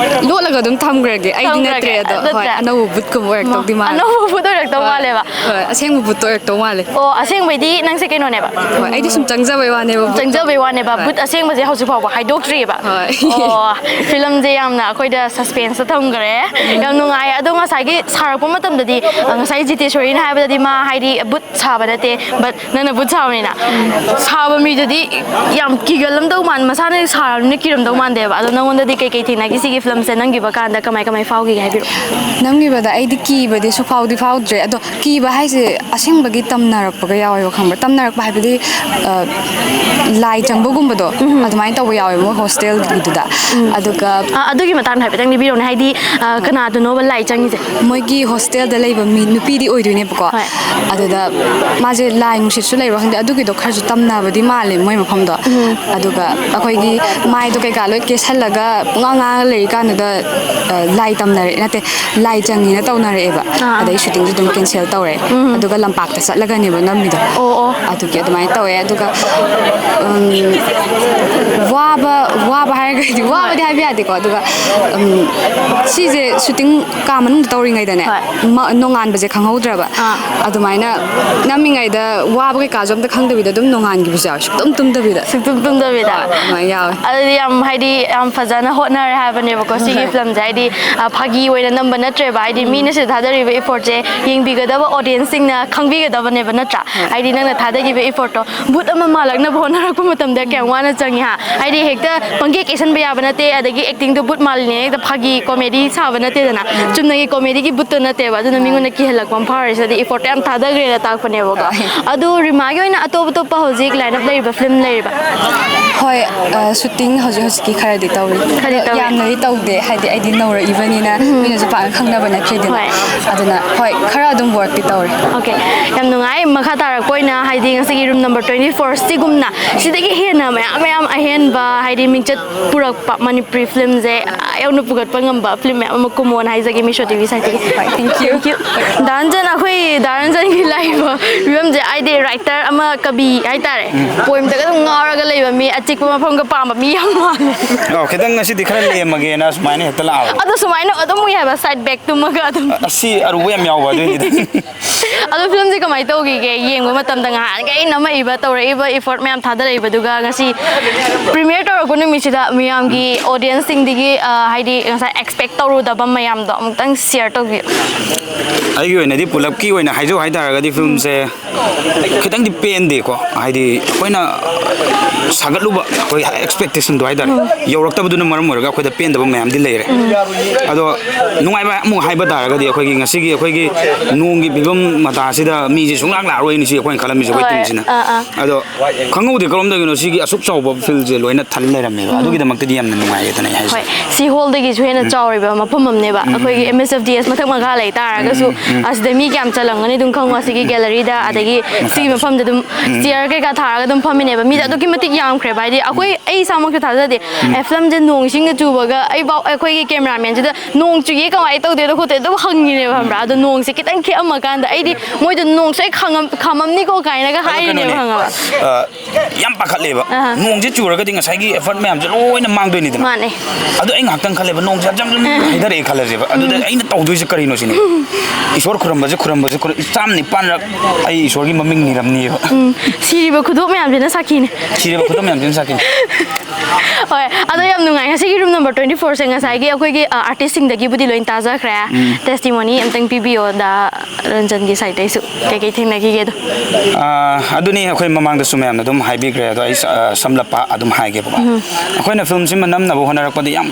ꯂꯣꯠꯂꯒ ꯑꯗꯨꯝ ꯊꯝꯈ꯭ꯔꯒꯦ꯫ ꯑꯩꯗꯤ ꯊꯝꯈ꯭ꯔꯒꯦ꯫ ꯅꯠꯇ꯭ꯔꯦ ꯑꯗꯣ꯫ ꯍꯣꯏ, ꯅꯠꯇ꯭ꯔꯦ꯫ ꯑꯅꯧꯕ ꯕꯨꯠꯀꯨꯝꯕ ꯑꯣꯏꯔꯛꯇꯧꯗꯤ ꯃꯥꯜꯂꯦ꯫ ꯑꯅꯧꯕ ꯕꯨꯠ ꯑꯣꯏꯔꯛꯇꯧ ꯃꯥꯜꯂꯦꯕ꯫ ꯍꯣꯏ, ꯑꯁꯦꯡꯕ ꯕꯨꯠꯇꯣ ꯑꯣꯏꯔꯛꯇꯧ ꯃꯥꯜꯂꯦ꯫ ꯑꯣ, ꯑꯁꯦꯡꯕꯩꯗꯤ ꯅꯪꯁꯦ ꯀꯩꯅꯣꯅꯦꯕ? ꯍꯣꯏ, ꯑꯩꯗꯤ ꯁꯨꯝ ꯆꯪꯖꯕꯩ ꯋꯥꯅꯦꯕ ꯕꯨꯠꯇꯣ꯫ ꯆꯪꯖꯕꯩ ꯋꯥꯅꯦꯕ꯫ ꯍꯣꯏ꯫ ꯕꯨꯠ ꯑꯁꯦꯡꯕꯁꯦ ꯍꯧꯖꯤꯛ ꯐꯥꯎꯕ ꯍꯥꯏꯗꯣꯛꯇ꯭ꯔꯤꯑꯕ꯫ ꯍꯣꯏ꯫ ꯑꯣ, ꯐꯤꯂꯝꯁꯦ ꯌꯥꯝꯅ ꯑꯩꯈꯣꯏꯗ suspenseꯇ ꯊꯝꯈ꯭ꯔꯦ꯫ ꯌꯥꯝ ꯅꯨꯡꯉꯥꯏ꯫ ꯑꯗꯣ ꯉꯁꯥꯏꯒꯤ ꯁꯥꯔꯛꯄ ꯃꯇꯝꯗꯗꯤ, ꯑ, ꯉꯁꯥꯏ ꯖꯤꯇꯦꯁꯣꯔꯤꯅ ꯍꯥꯏꯕꯗꯗꯤ ꯃꯥ ꯍꯥꯏꯗꯤ ꯕꯨꯠ ꯁꯥꯕ ꯅꯠꯇꯦ, but ꯅꯪꯅ ꯕꯨꯠ ꯁꯥꯕꯅꯤꯅ, ꯁꯥꯕ ꯃꯤꯗꯨꯗꯤ ꯌꯥꯝ ꯀꯤꯒꯜꯂꯝꯗꯧ ꯃꯥꯟ, ꯃꯁꯥꯅ ꯁꯥꯔꯕꯅꯤꯅ ꯀꯤꯔꯝꯗꯧ ꯃꯥꯟꯗꯦꯕ꯫ ꯑꯗꯣ ꯅꯪꯉꯣꯟꯗꯗꯤ ꯀꯩꯀꯩ ꯊꯦꯡꯅꯈꯤ ꯁꯤꯒꯤ ꯐꯤꯂꯝꯁꯦ ꯅꯝꯈꯤꯕ ꯀꯥꯟꯗ, ꯀꯃꯥꯏ ꯀꯃꯥꯏ ꯐꯥꯎꯈꯤꯒꯦ ꯍꯥꯏꯕꯤꯔꯛꯑꯣ꯫ ꯅꯝꯈꯤꯕꯗ ꯑꯩꯗꯤ ꯀꯤꯕꯗꯤ ꯁꯨꯛꯐꯥꯎꯗꯤ ꯐꯥꯎꯗ꯭ꯔꯦ꯫ ꯑꯗꯣ ꯀꯤꯕ ꯍꯥꯏꯁꯦ ꯑꯁꯦꯡꯕꯒꯤ ꯇꯝꯅꯔꯛꯄꯒ ꯌꯥꯎꯋꯦꯕ, ꯈꯪꯕ꯭ꯔꯥ? ꯇꯝꯅꯔꯛꯄ ꯍꯥꯏꯕꯗꯤ, ꯑ, ꯂꯥꯏ ꯆꯪꯕꯒꯨꯝꯕꯗꯣ, ꯑꯗꯨꯃꯥꯏꯅ ꯇꯧꯕ ꯌꯥꯎꯋꯦ ꯃꯣꯏ ꯍꯣꯁꯇꯦꯜꯒꯤꯗꯨꯗ꯫ ꯑꯗꯨꯒ ꯑ, ꯑꯗꯨꯒꯤ ꯃꯇꯥꯡꯗ ꯍꯥꯏꯐꯦꯠꯇꯪ ꯂꯤꯕꯤꯔꯛꯑꯣꯅꯦ, ꯍꯥꯏꯗꯤ, ꯑ, ꯀꯅꯥꯗꯅꯣꯕ ꯂꯥꯏ ꯆꯪꯉꯤꯁꯦ? ꯃꯣꯏꯒꯤ ꯍꯣꯁꯇꯦꯜꯗ ꯂꯩꯕ ꯃꯤ, ꯅꯨꯄꯤꯗꯤ ꯑꯣꯏꯗꯣꯏꯅꯦꯕꯀꯣ꯫ ꯍꯣꯏ꯫ ꯑꯗꯨꯗ ꯃꯥꯁꯦ ꯂꯥꯏ ꯅꯨꯡꯁꯤꯠꯁꯨ ꯂꯩꯕ꯭ꯔꯥ ꯈꯪꯗꯦ, ꯑꯗꯨꯒꯤꯗꯣ ꯈꯔꯁꯨ ꯇꯝꯅꯕꯗꯤ ꯃꯥꯜꯂꯦ ꯃꯣꯏ ꯃꯐꯝꯗꯣ꯫ ꯑꯗꯨꯒ ꯑꯩꯈꯣꯏꯒꯤ ꯃꯥꯏꯗꯣ ꯀꯩꯀꯥ ꯂꯣꯏ ꯀꯦꯁꯜꯂꯒ ꯄꯨꯡꯉꯥꯡ ꯉꯥꯡꯉ ꯂꯩꯔꯤꯀꯥꯟꯗꯨꯗ, ꯑ, ꯂꯥꯏ ꯇꯝꯅꯔꯦ, ꯅꯠꯇꯦ, ꯂꯥꯏ ꯆꯪꯉꯤꯅ ꯇꯧꯅꯔꯛꯑꯦꯕ꯫ ꯑꯥ꯫ ꯑꯗꯩ ꯁꯨꯇꯤꯡꯁꯨ ꯑꯗꯨꯝ ꯀꯦꯟꯁꯦꯜ ꯇꯧꯔꯦ꯫ ꯑꯗꯨꯒ ꯂꯝꯄꯥꯛꯇ ꯆꯠꯂꯒꯅꯦꯕ ꯅꯝꯃꯤꯗꯣ꯫ ꯑꯣ, ꯑꯣ꯫ ꯑꯗꯨꯒꯤ ꯑꯗꯨꯃꯥꯏꯅ ꯇꯧꯋꯦ꯫ ꯑꯗꯨꯒ, ꯎꯝ, ꯋꯥꯕ, ꯋꯥꯕ ꯍꯥꯏꯔꯒꯗꯤ ꯋꯥꯕꯗꯤ ꯍꯥꯏꯕ ꯌꯥꯗꯦꯀꯣ꯫ ꯑꯗꯨꯒ, ꯎꯝ, ꯁꯤꯁꯦ ꯁꯨꯇꯤꯡ ꯀꯥ ꯃꯅꯨꯡꯗ ꯇꯧꯔꯤꯉꯩꯗꯅꯦ, ꯍꯣꯏ꯫ ꯃ-, ꯅꯣꯡꯉꯥꯟꯕꯁꯦ ꯈꯪꯍꯧꯗ꯭ꯔꯕ꯫ ꯑꯥ꯫ ꯑꯗꯨꯃꯥꯏꯅ ꯅꯝꯃꯤꯉꯩꯗ ꯋꯥꯕ ꯀꯩꯀꯥꯁꯨ ꯑꯝꯇ ꯈꯪꯗꯕꯤꯗ ꯑꯗꯨꯝ ꯅꯣꯡꯉꯥꯟꯈꯤꯕꯁꯨ ꯌꯥꯎꯋꯦ, ꯁꯨꯛꯇꯨꯝ ꯇꯨꯝꯗꯕꯤꯗ꯫ ꯁꯨꯛꯇꯨꯝ ꯇꯨꯝꯗꯕꯤꯗ꯫ ꯍꯣꯏ, ꯑꯗꯨꯃꯥꯏꯅ ꯌꯥꯎꯋꯦ꯫ ꯑꯗꯨꯗꯤ ꯌꯥꯝ, ꯍꯥꯏꯗꯤ, ꯌꯥꯝ ꯐꯖꯅ ꯍꯣꯠꯅꯔꯦ ꯍꯥꯏꯕꯅꯦꯕꯀꯣ ꯁꯤꯒꯤ ꯍꯣꯏ꯫ ꯐꯤꯂꯝꯁꯦ꯫ ꯍꯥꯏꯗꯤ, ꯑ, ꯐꯥꯒꯤ ꯑꯣꯏꯅ ꯅꯝꯕ ꯅꯠꯇ꯭ꯔꯦꯕ꯫ ꯍꯥꯏꯗꯤ, ꯎꯝ꯫ ꯃꯤꯅ ꯁꯤꯗ ꯊꯥꯗꯔꯤꯕ effortꯁꯦ ꯌꯦꯡꯕꯤꯒꯗꯕ audienceꯁꯤꯡꯅ ꯈꯪꯕꯤꯒꯗꯕꯅꯦꯕ, ꯅꯠꯇ꯭ꯔꯥ? ꯍꯣꯏ꯫ ꯍꯥꯏꯗꯤ, ꯅꯪꯅ ꯊꯥꯗꯈꯤꯕ effortꯇꯣ ꯕꯨꯠ ꯑꯃ ꯃꯥꯜꯂꯛꯅꯕ ꯍꯣꯠꯅꯔꯛꯄ ꯃꯇꯝꯗ ꯀꯌꯥꯝ ꯋꯥꯅ ꯆꯪꯉꯤ, ꯍꯥ? ꯍꯥꯏꯗꯤ, ꯍꯦꯛꯇ ꯄꯪꯀꯦ ꯀꯦꯁꯟꯕ ꯌꯥꯕ ꯅꯠꯇꯦ, ꯑꯗꯒꯤ actingꯗꯣ ꯕꯨꯠ ꯃꯥꯜꯂꯤꯅꯦ, ꯍꯦꯛꯇ ꯐꯥꯒꯤ comedy ꯁꯥꯕ ꯅꯠꯇꯦꯗꯅ꯫ ꯎꯝ꯫ ꯆꯨꯝꯅꯒꯤ comedyꯒꯤ ꯕꯨꯠꯇꯣ ꯅꯠꯇꯦꯕ꯫ ꯑꯗꯨꯅ ꯃꯥꯅꯦ꯫ ꯃꯤꯉꯣꯟꯗ ꯀꯤꯍꯜꯂꯛꯄ ꯑꯃ ꯐꯥꯎꯔꯦ꯫ ꯁꯤꯗꯗꯤ effortꯇꯣ ꯌꯥꯝ ꯊꯥꯗꯈ꯭ꯔꯦꯅ ꯇꯥꯛꯄꯅꯦꯕꯀꯣ꯫ ꯍꯣꯏ꯫ ꯑꯗꯨ ꯔꯤꯃꯥꯒꯤ ꯑꯣꯏꯅ ꯑꯇꯣꯞ ꯑꯇꯣꯞꯄ ꯍꯧꯖꯤꯛ line up ꯂꯩꯔꯤꯕ film ꯂꯩꯔꯤꯕ? ꯍꯣꯏ, ꯑ, shooting ꯍꯧꯖꯤꯛ ꯍꯧꯖꯤꯛꯀꯤ ꯈꯔꯗꯤ ꯇꯧꯔꯤ꯫ ꯈꯔꯗꯤ ꯑꯗꯣ ꯇꯧꯔꯤ꯫ ꯌꯥꯝꯅꯗꯤ ꯇꯧꯗꯦ, ꯍꯥꯏꯗꯤ ꯑꯩꯗꯤ ꯅꯧꯔꯛꯏꯕꯅꯤꯅ ꯎꯝ꯫ ꯃꯤꯅꯁꯨ ꯄꯥꯛꯅ ꯈꯪꯅꯕ ꯅꯠꯇ꯭ꯔꯤꯗꯅ꯫ ꯍꯣꯏ꯫ ꯑꯗꯨꯅ ꯍꯣꯏ, ꯈꯔ ꯑꯗꯨꯝ workꯇꯤ ꯇꯧꯔꯤ꯫ Okay, ꯌꯥꯝ ꯅꯨꯡꯉꯥꯏ꯫ ꯃꯈꯥ ꯇꯥꯔꯛꯄ ꯑꯣꯏꯅ, ꯍꯥꯏꯗꯤ, ꯉꯁꯤꯒꯤ room number twenty four ꯁꯤꯒꯨꯝꯅ ꯁꯤꯗꯒꯤ ꯍꯦꯟꯅ ꯃꯌꯥꯝ ꯃꯌꯥꯝ ꯑꯍꯦꯟꯕ, ꯍꯥꯏꯗꯤ, ꯃꯤꯡꯆꯠ ꯄꯨꯔꯛꯄ ꯃꯅꯤꯄꯨꯔꯤ filmꯁꯦ ꯑꯥ ꯌꯧꯅ ꯄꯨꯈꯠꯄ ꯉꯝꯕ film ꯃꯌꯥꯝ ꯑꯃ ꯀꯨꯝꯃꯣꯅ ꯍꯥꯏꯖꯒꯦ Meesho TV siteꯇꯒꯤ꯫ ꯍꯣꯏ, thank you꯫ Thank you꯫ ꯗꯥ ꯔꯟꯖꯟ, ꯑꯩꯈꯣꯏ ꯗꯥ ꯔꯟꯖꯟꯒꯤ ꯂꯥꯛꯏꯕ ꯐꯤꯕꯝꯁꯦ, ꯍꯥꯏꯗꯤ, writer ꯑꯃ, ꯀꯕꯤ ꯍꯥꯏꯇꯥꯔꯦ, poemꯗꯒ ꯑꯗꯨꯝ ꯉꯥꯎꯔꯒ ꯂꯩꯕ ꯃꯤ, ꯑꯆꯤꯛꯄ ꯃꯐꯝꯒ ꯄꯥꯝꯕ ꯃꯤ ꯌꯥꯝ ꯃꯥꯜꯂꯦ꯫ ꯑꯧ, ꯈꯤꯇꯪ ꯉꯁꯤꯗꯤ ꯈꯔ ꯂꯦꯝꯃꯒꯦꯅ ꯁꯨꯃꯥꯏꯅ ꯍꯦꯛꯇ ꯂꯥꯛꯑꯕ꯫ ꯑꯗꯣ ꯁꯨꯃꯥꯏꯅ ꯑꯗꯨꯝ ꯎꯏ ꯍꯥꯏꯕ, side bag ꯇꯨꯝꯃꯒ ꯑꯗꯨꯝ꯫ ꯑꯁꯤ ꯑꯔꯨꯕ ꯌꯥꯝ ꯌꯥꯎꯕ ꯑꯗꯨꯏꯅꯤꯗ꯫ ꯑꯗꯣ filmꯁꯦ ꯀꯃꯥꯏꯅ ꯇꯧꯈꯤꯒꯦ? ꯌꯦꯡꯕ ꯃꯇꯝꯗ ꯉꯍꯥꯟꯈꯩ ꯅꯝꯃꯛꯏꯕ, ꯇꯧꯔꯛꯏꯕ effort ꯃꯌꯥꯝ ꯊꯥꯗꯔꯛꯏꯕꯗꯨꯒ ꯉꯁꯤ premiere ꯇꯧꯔꯛꯄ ꯅꯨꯃꯤꯠꯁꯤꯗ ꯃꯤꯌꯥꯝꯒꯤ, audienceꯁꯤꯡꯗꯒꯤ, ꯑ, ꯍꯥꯏꯗꯤ, ꯉꯁꯥꯏ expect ꯇꯧꯔꯨ-, ꯇꯕ ꯃꯌꯥꯝꯗꯣ ꯑꯃꯨꯛꯇꯪ ꯁꯤꯌꯔ ꯇꯧꯕꯤꯌꯨ꯫ ꯑꯩꯒꯤ ꯑꯣꯏꯅꯗꯤ ꯄꯨꯂꯞꯀꯤ ꯑꯣꯏꯅ ꯍꯥꯏꯖꯧ ꯍꯥꯏꯇꯥꯔꯒꯗꯤ ꯐꯤꯂꯝꯁꯦ ꯈꯤꯇꯪꯗꯤ ꯄꯦꯟꯗꯦꯀꯣ, ꯍꯥꯏꯗꯤ ꯑꯩꯈꯣꯏꯅ ꯁꯥꯒꯠꯂꯨꯕ ꯑꯩꯈꯣꯏ ꯑꯦꯛꯁꯄꯦꯛꯇꯦꯁꯟꯗꯣ ꯍꯥꯏꯇꯥꯔꯦ, ꯌꯧꯔꯛꯇꯕꯗꯨꯅ ꯃꯔꯝ ꯑꯣꯏꯔꯒ ꯑꯩꯈꯣꯏꯗ ꯄꯦꯟꯗꯕ ꯃꯌꯥꯝꯗꯤ ꯂꯩꯔꯦ꯫ ꯑꯗꯣ ꯅꯨꯡꯉꯥꯏꯕ ꯑꯃꯨꯛ ꯍꯥꯏꯕ ꯇꯥꯔꯒꯗꯤ ꯑꯩꯈꯣꯏꯒꯤ ꯉꯁꯤꯒꯤ ꯑꯩꯈꯣꯏꯒꯤ ꯅꯣꯡꯒꯤ ꯐꯤꯕꯝ ꯃꯇꯥꯁꯤꯗ ꯃꯤꯁꯦ ꯁꯨꯡꯂꯥꯛ ꯂꯥꯛꯑꯔꯣꯏꯅꯤ ꯁꯤ ꯑꯩꯈꯣꯏꯅ ꯈꯜꯂꯝꯃꯤꯁꯦ ꯑꯩꯈꯣꯏ ꯍꯣꯏ, ꯇꯤꯝꯁꯤꯅ꯫ ꯑꯥ, ꯑꯥ꯫ ꯑꯗꯣ ꯈꯪꯍꯧꯗꯦ ꯀꯔꯣꯝꯗꯒꯤꯅꯣ ꯁꯤꯒꯤ ꯑꯁꯨꯛ ꯆꯥꯎꯕ ꯐꯤꯜꯁꯦ ꯂꯣꯏꯅ ꯊꯜ ꯂꯩꯔꯝꯃꯦꯕ꯫ ꯑꯗꯨꯒꯤꯗꯃꯛꯇꯗꯤ ꯌꯥꯝꯅ ꯅꯨꯡꯉꯥꯏꯌꯦꯗꯅ ꯑꯩ ꯍꯥꯏꯁꯦ꯫ ꯍꯣꯏ, ꯁꯤ ꯍꯣꯜꯗꯒꯤꯁꯨ ꯍꯦꯟꯅ ꯆꯥꯎꯔꯤꯕ ꯃꯐꯝ ꯑꯃꯅꯦꯕ꯫ ꯑꯩꯈꯣꯏꯒꯤ M S F D S ꯃꯊꯛ ꯃꯈꯥ ꯂꯩ ꯇꯥꯔꯒꯁꯨ ꯑꯁꯤꯗ ꯃꯤ ꯀꯌꯥꯝ ꯆꯜꯂꯝꯒꯅꯤ ꯑꯗꯨꯝ ꯈꯪꯉꯣ꯫ ꯑꯁꯤꯒꯤ ꯒꯦꯂꯔꯤꯗ, ꯑꯗꯒꯤ ꯁꯤꯒꯤ ꯃꯐꯝꯗ ꯑꯗꯨꯝ ꯆꯤꯌꯔ ꯀꯩꯀꯥ ꯊꯥꯔꯒ ꯑꯗꯨꯝ ꯐꯝꯃꯤꯅꯦꯕ꯫ ꯃꯤꯗ ꯑꯗꯨꯛꯀꯤ ꯃꯇꯤꯛ ꯌꯥꯝꯈ꯭ꯔꯦꯕ꯫ ꯍꯥꯏꯗꯤ ꯑꯩꯈꯣꯏ, ꯑꯩ ꯏꯁꯥꯃꯛꯁꯨ ꯊꯥꯖꯗꯦ꯫ ꯑꯦ, ꯐꯤꯂꯝꯁꯦ ꯅꯣꯡ ꯏꯁꯤꯡꯅ ꯆꯨꯕꯒ ꯑꯩꯐꯥꯎ, ꯑꯩꯈꯣꯏꯒꯤ ꯀꯦꯃꯦꯔꯥꯃꯦꯟꯁꯤꯗ "ꯅꯣꯡ ꯆꯨꯏꯌꯦ, ꯀꯃꯥꯏꯅ ꯇꯧꯗꯣꯏꯅꯣ ꯈꯣꯠꯇꯣꯏꯅꯣ?" ꯑꯗꯨꯝ ꯍꯪꯉꯤꯅꯦꯕ, ꯈꯪꯕ꯭ꯔꯥ? ꯑꯗꯣ ꯅꯣꯡꯁꯦ ꯈꯤꯇꯪ ꯈꯤꯛꯑꯝꯃꯀꯥꯟꯗ ꯑꯩꯗꯤ ꯃꯣꯏꯗꯣ "ꯅꯣꯡ ꯁꯣꯏ ꯈꯥꯝꯃꯝꯅꯤꯀꯣ" ꯀꯥꯏꯅꯒ ꯑꯗꯣ ꯍꯥꯏꯔꯤꯅꯦꯕ, ꯀꯩꯅꯣꯅꯦ, ꯈꯪꯉꯕ? ꯑ, ꯌꯥꯝ ꯄꯥꯈꯠꯂꯦꯕ꯫ ꯑꯍꯥ꯫ ꯅꯣꯡꯁꯦ ꯆꯨꯔꯒꯗꯤ ꯉꯁꯥꯏꯒꯤ ꯑꯦꯐꯔꯠ ꯃꯌꯥꯝꯁꯦ ꯂꯣꯏꯅ ꯃꯥꯡꯗꯣꯏꯅꯤꯗꯅ꯫ ꯃꯥꯅꯦ꯫ ꯑꯗꯣ ꯑꯩ ꯉꯥꯏꯍꯥꯛꯇꯪ ꯈꯜꯂꯦꯕ, ꯅꯣꯡꯁꯦ ꯖꯝ ꯖꯝ ꯖꯝ ꯍꯩꯊꯔꯛꯑꯦ ꯈꯜꯂꯁꯦꯕ꯫ ꯑꯗꯨꯗ ꯑꯩꯅ ꯇꯧꯗꯣꯏꯁꯦ ꯀꯔꯤꯅꯣ ꯁꯤꯅꯦ꯫ ꯏꯁꯣꯔ ꯈꯨꯔꯝꯕꯁꯦ, ꯈꯨꯔꯝꯕꯁꯦ, ꯈꯨꯔꯝ-, ꯆꯥꯝ ꯅꯤꯄꯥꯟꯔꯛ ꯑꯩ ꯏꯁꯣꯔꯒꯤ ꯃꯃꯤꯡ ꯅꯤꯔꯝꯅꯤꯕ꯫ ꯎꯝ꯫ ꯁꯤꯔꯤꯕ ꯈꯨꯗꯣꯞ ꯃꯌꯥꯝꯁꯤꯅ ꯁꯥꯈꯤꯅꯦ꯫ ꯁꯤꯔꯤꯕ ꯈꯨꯗꯣꯞ ꯃꯌꯥꯝꯁꯤꯅ ꯁꯥꯈꯤꯅꯦ꯫ ꯍꯣꯏ, ꯑꯗꯣ ꯌꯥꯝ ꯅꯨꯡꯉꯥꯏ꯫ ꯉꯁꯤꯒꯤ ꯔꯨꯝ ꯅꯝꯕꯔ twenty fourꯁꯦ ꯉꯁꯥꯏꯒꯤ ꯑꯩꯈꯣꯏꯒꯤ, ꯑ, ꯑꯥꯔꯇꯤꯁꯁꯤꯡꯗꯒꯤꯕꯨꯗꯤ ꯂꯣꯏ ꯇꯥꯖꯈ꯭ꯔꯦ꯫ ꯎꯝ꯫ ꯇꯦꯁꯇꯤꯃꯣꯅꯤ ꯑꯝꯇꯪ ꯄꯤꯕꯤꯌꯣ, ꯗꯥ ꯔꯟꯖꯟꯒꯤ ꯁꯥꯏꯠꯇꯩꯁꯨ꯫ ꯀꯩꯀꯩ ꯊꯦꯡꯅꯈꯤꯒꯦꯗꯣ? ꯑꯥ, ꯑꯗꯨꯅꯤ ꯑꯩꯈꯣꯏ ꯃꯃꯥꯡꯗꯁꯨ ꯃꯌꯥꯝꯅ ꯑꯗꯨꯝ ꯍꯥꯏꯕꯤꯈ꯭ꯔꯦ, ꯑꯗꯣ ꯑꯩ ꯁ-, ꯑ, ꯁꯝꯂꯞꯄ ꯑꯗꯨꯝ ꯍꯥꯏꯒꯦꯕꯀꯣ꯫ ꯎꯝ꯫ ꯑꯩꯈꯣꯏꯅ ꯐꯤꯂꯝꯁꯤꯃ ꯅꯝꯅꯕ ꯍꯣꯠꯅꯔꯛꯄꯗ ꯌꯥꯝ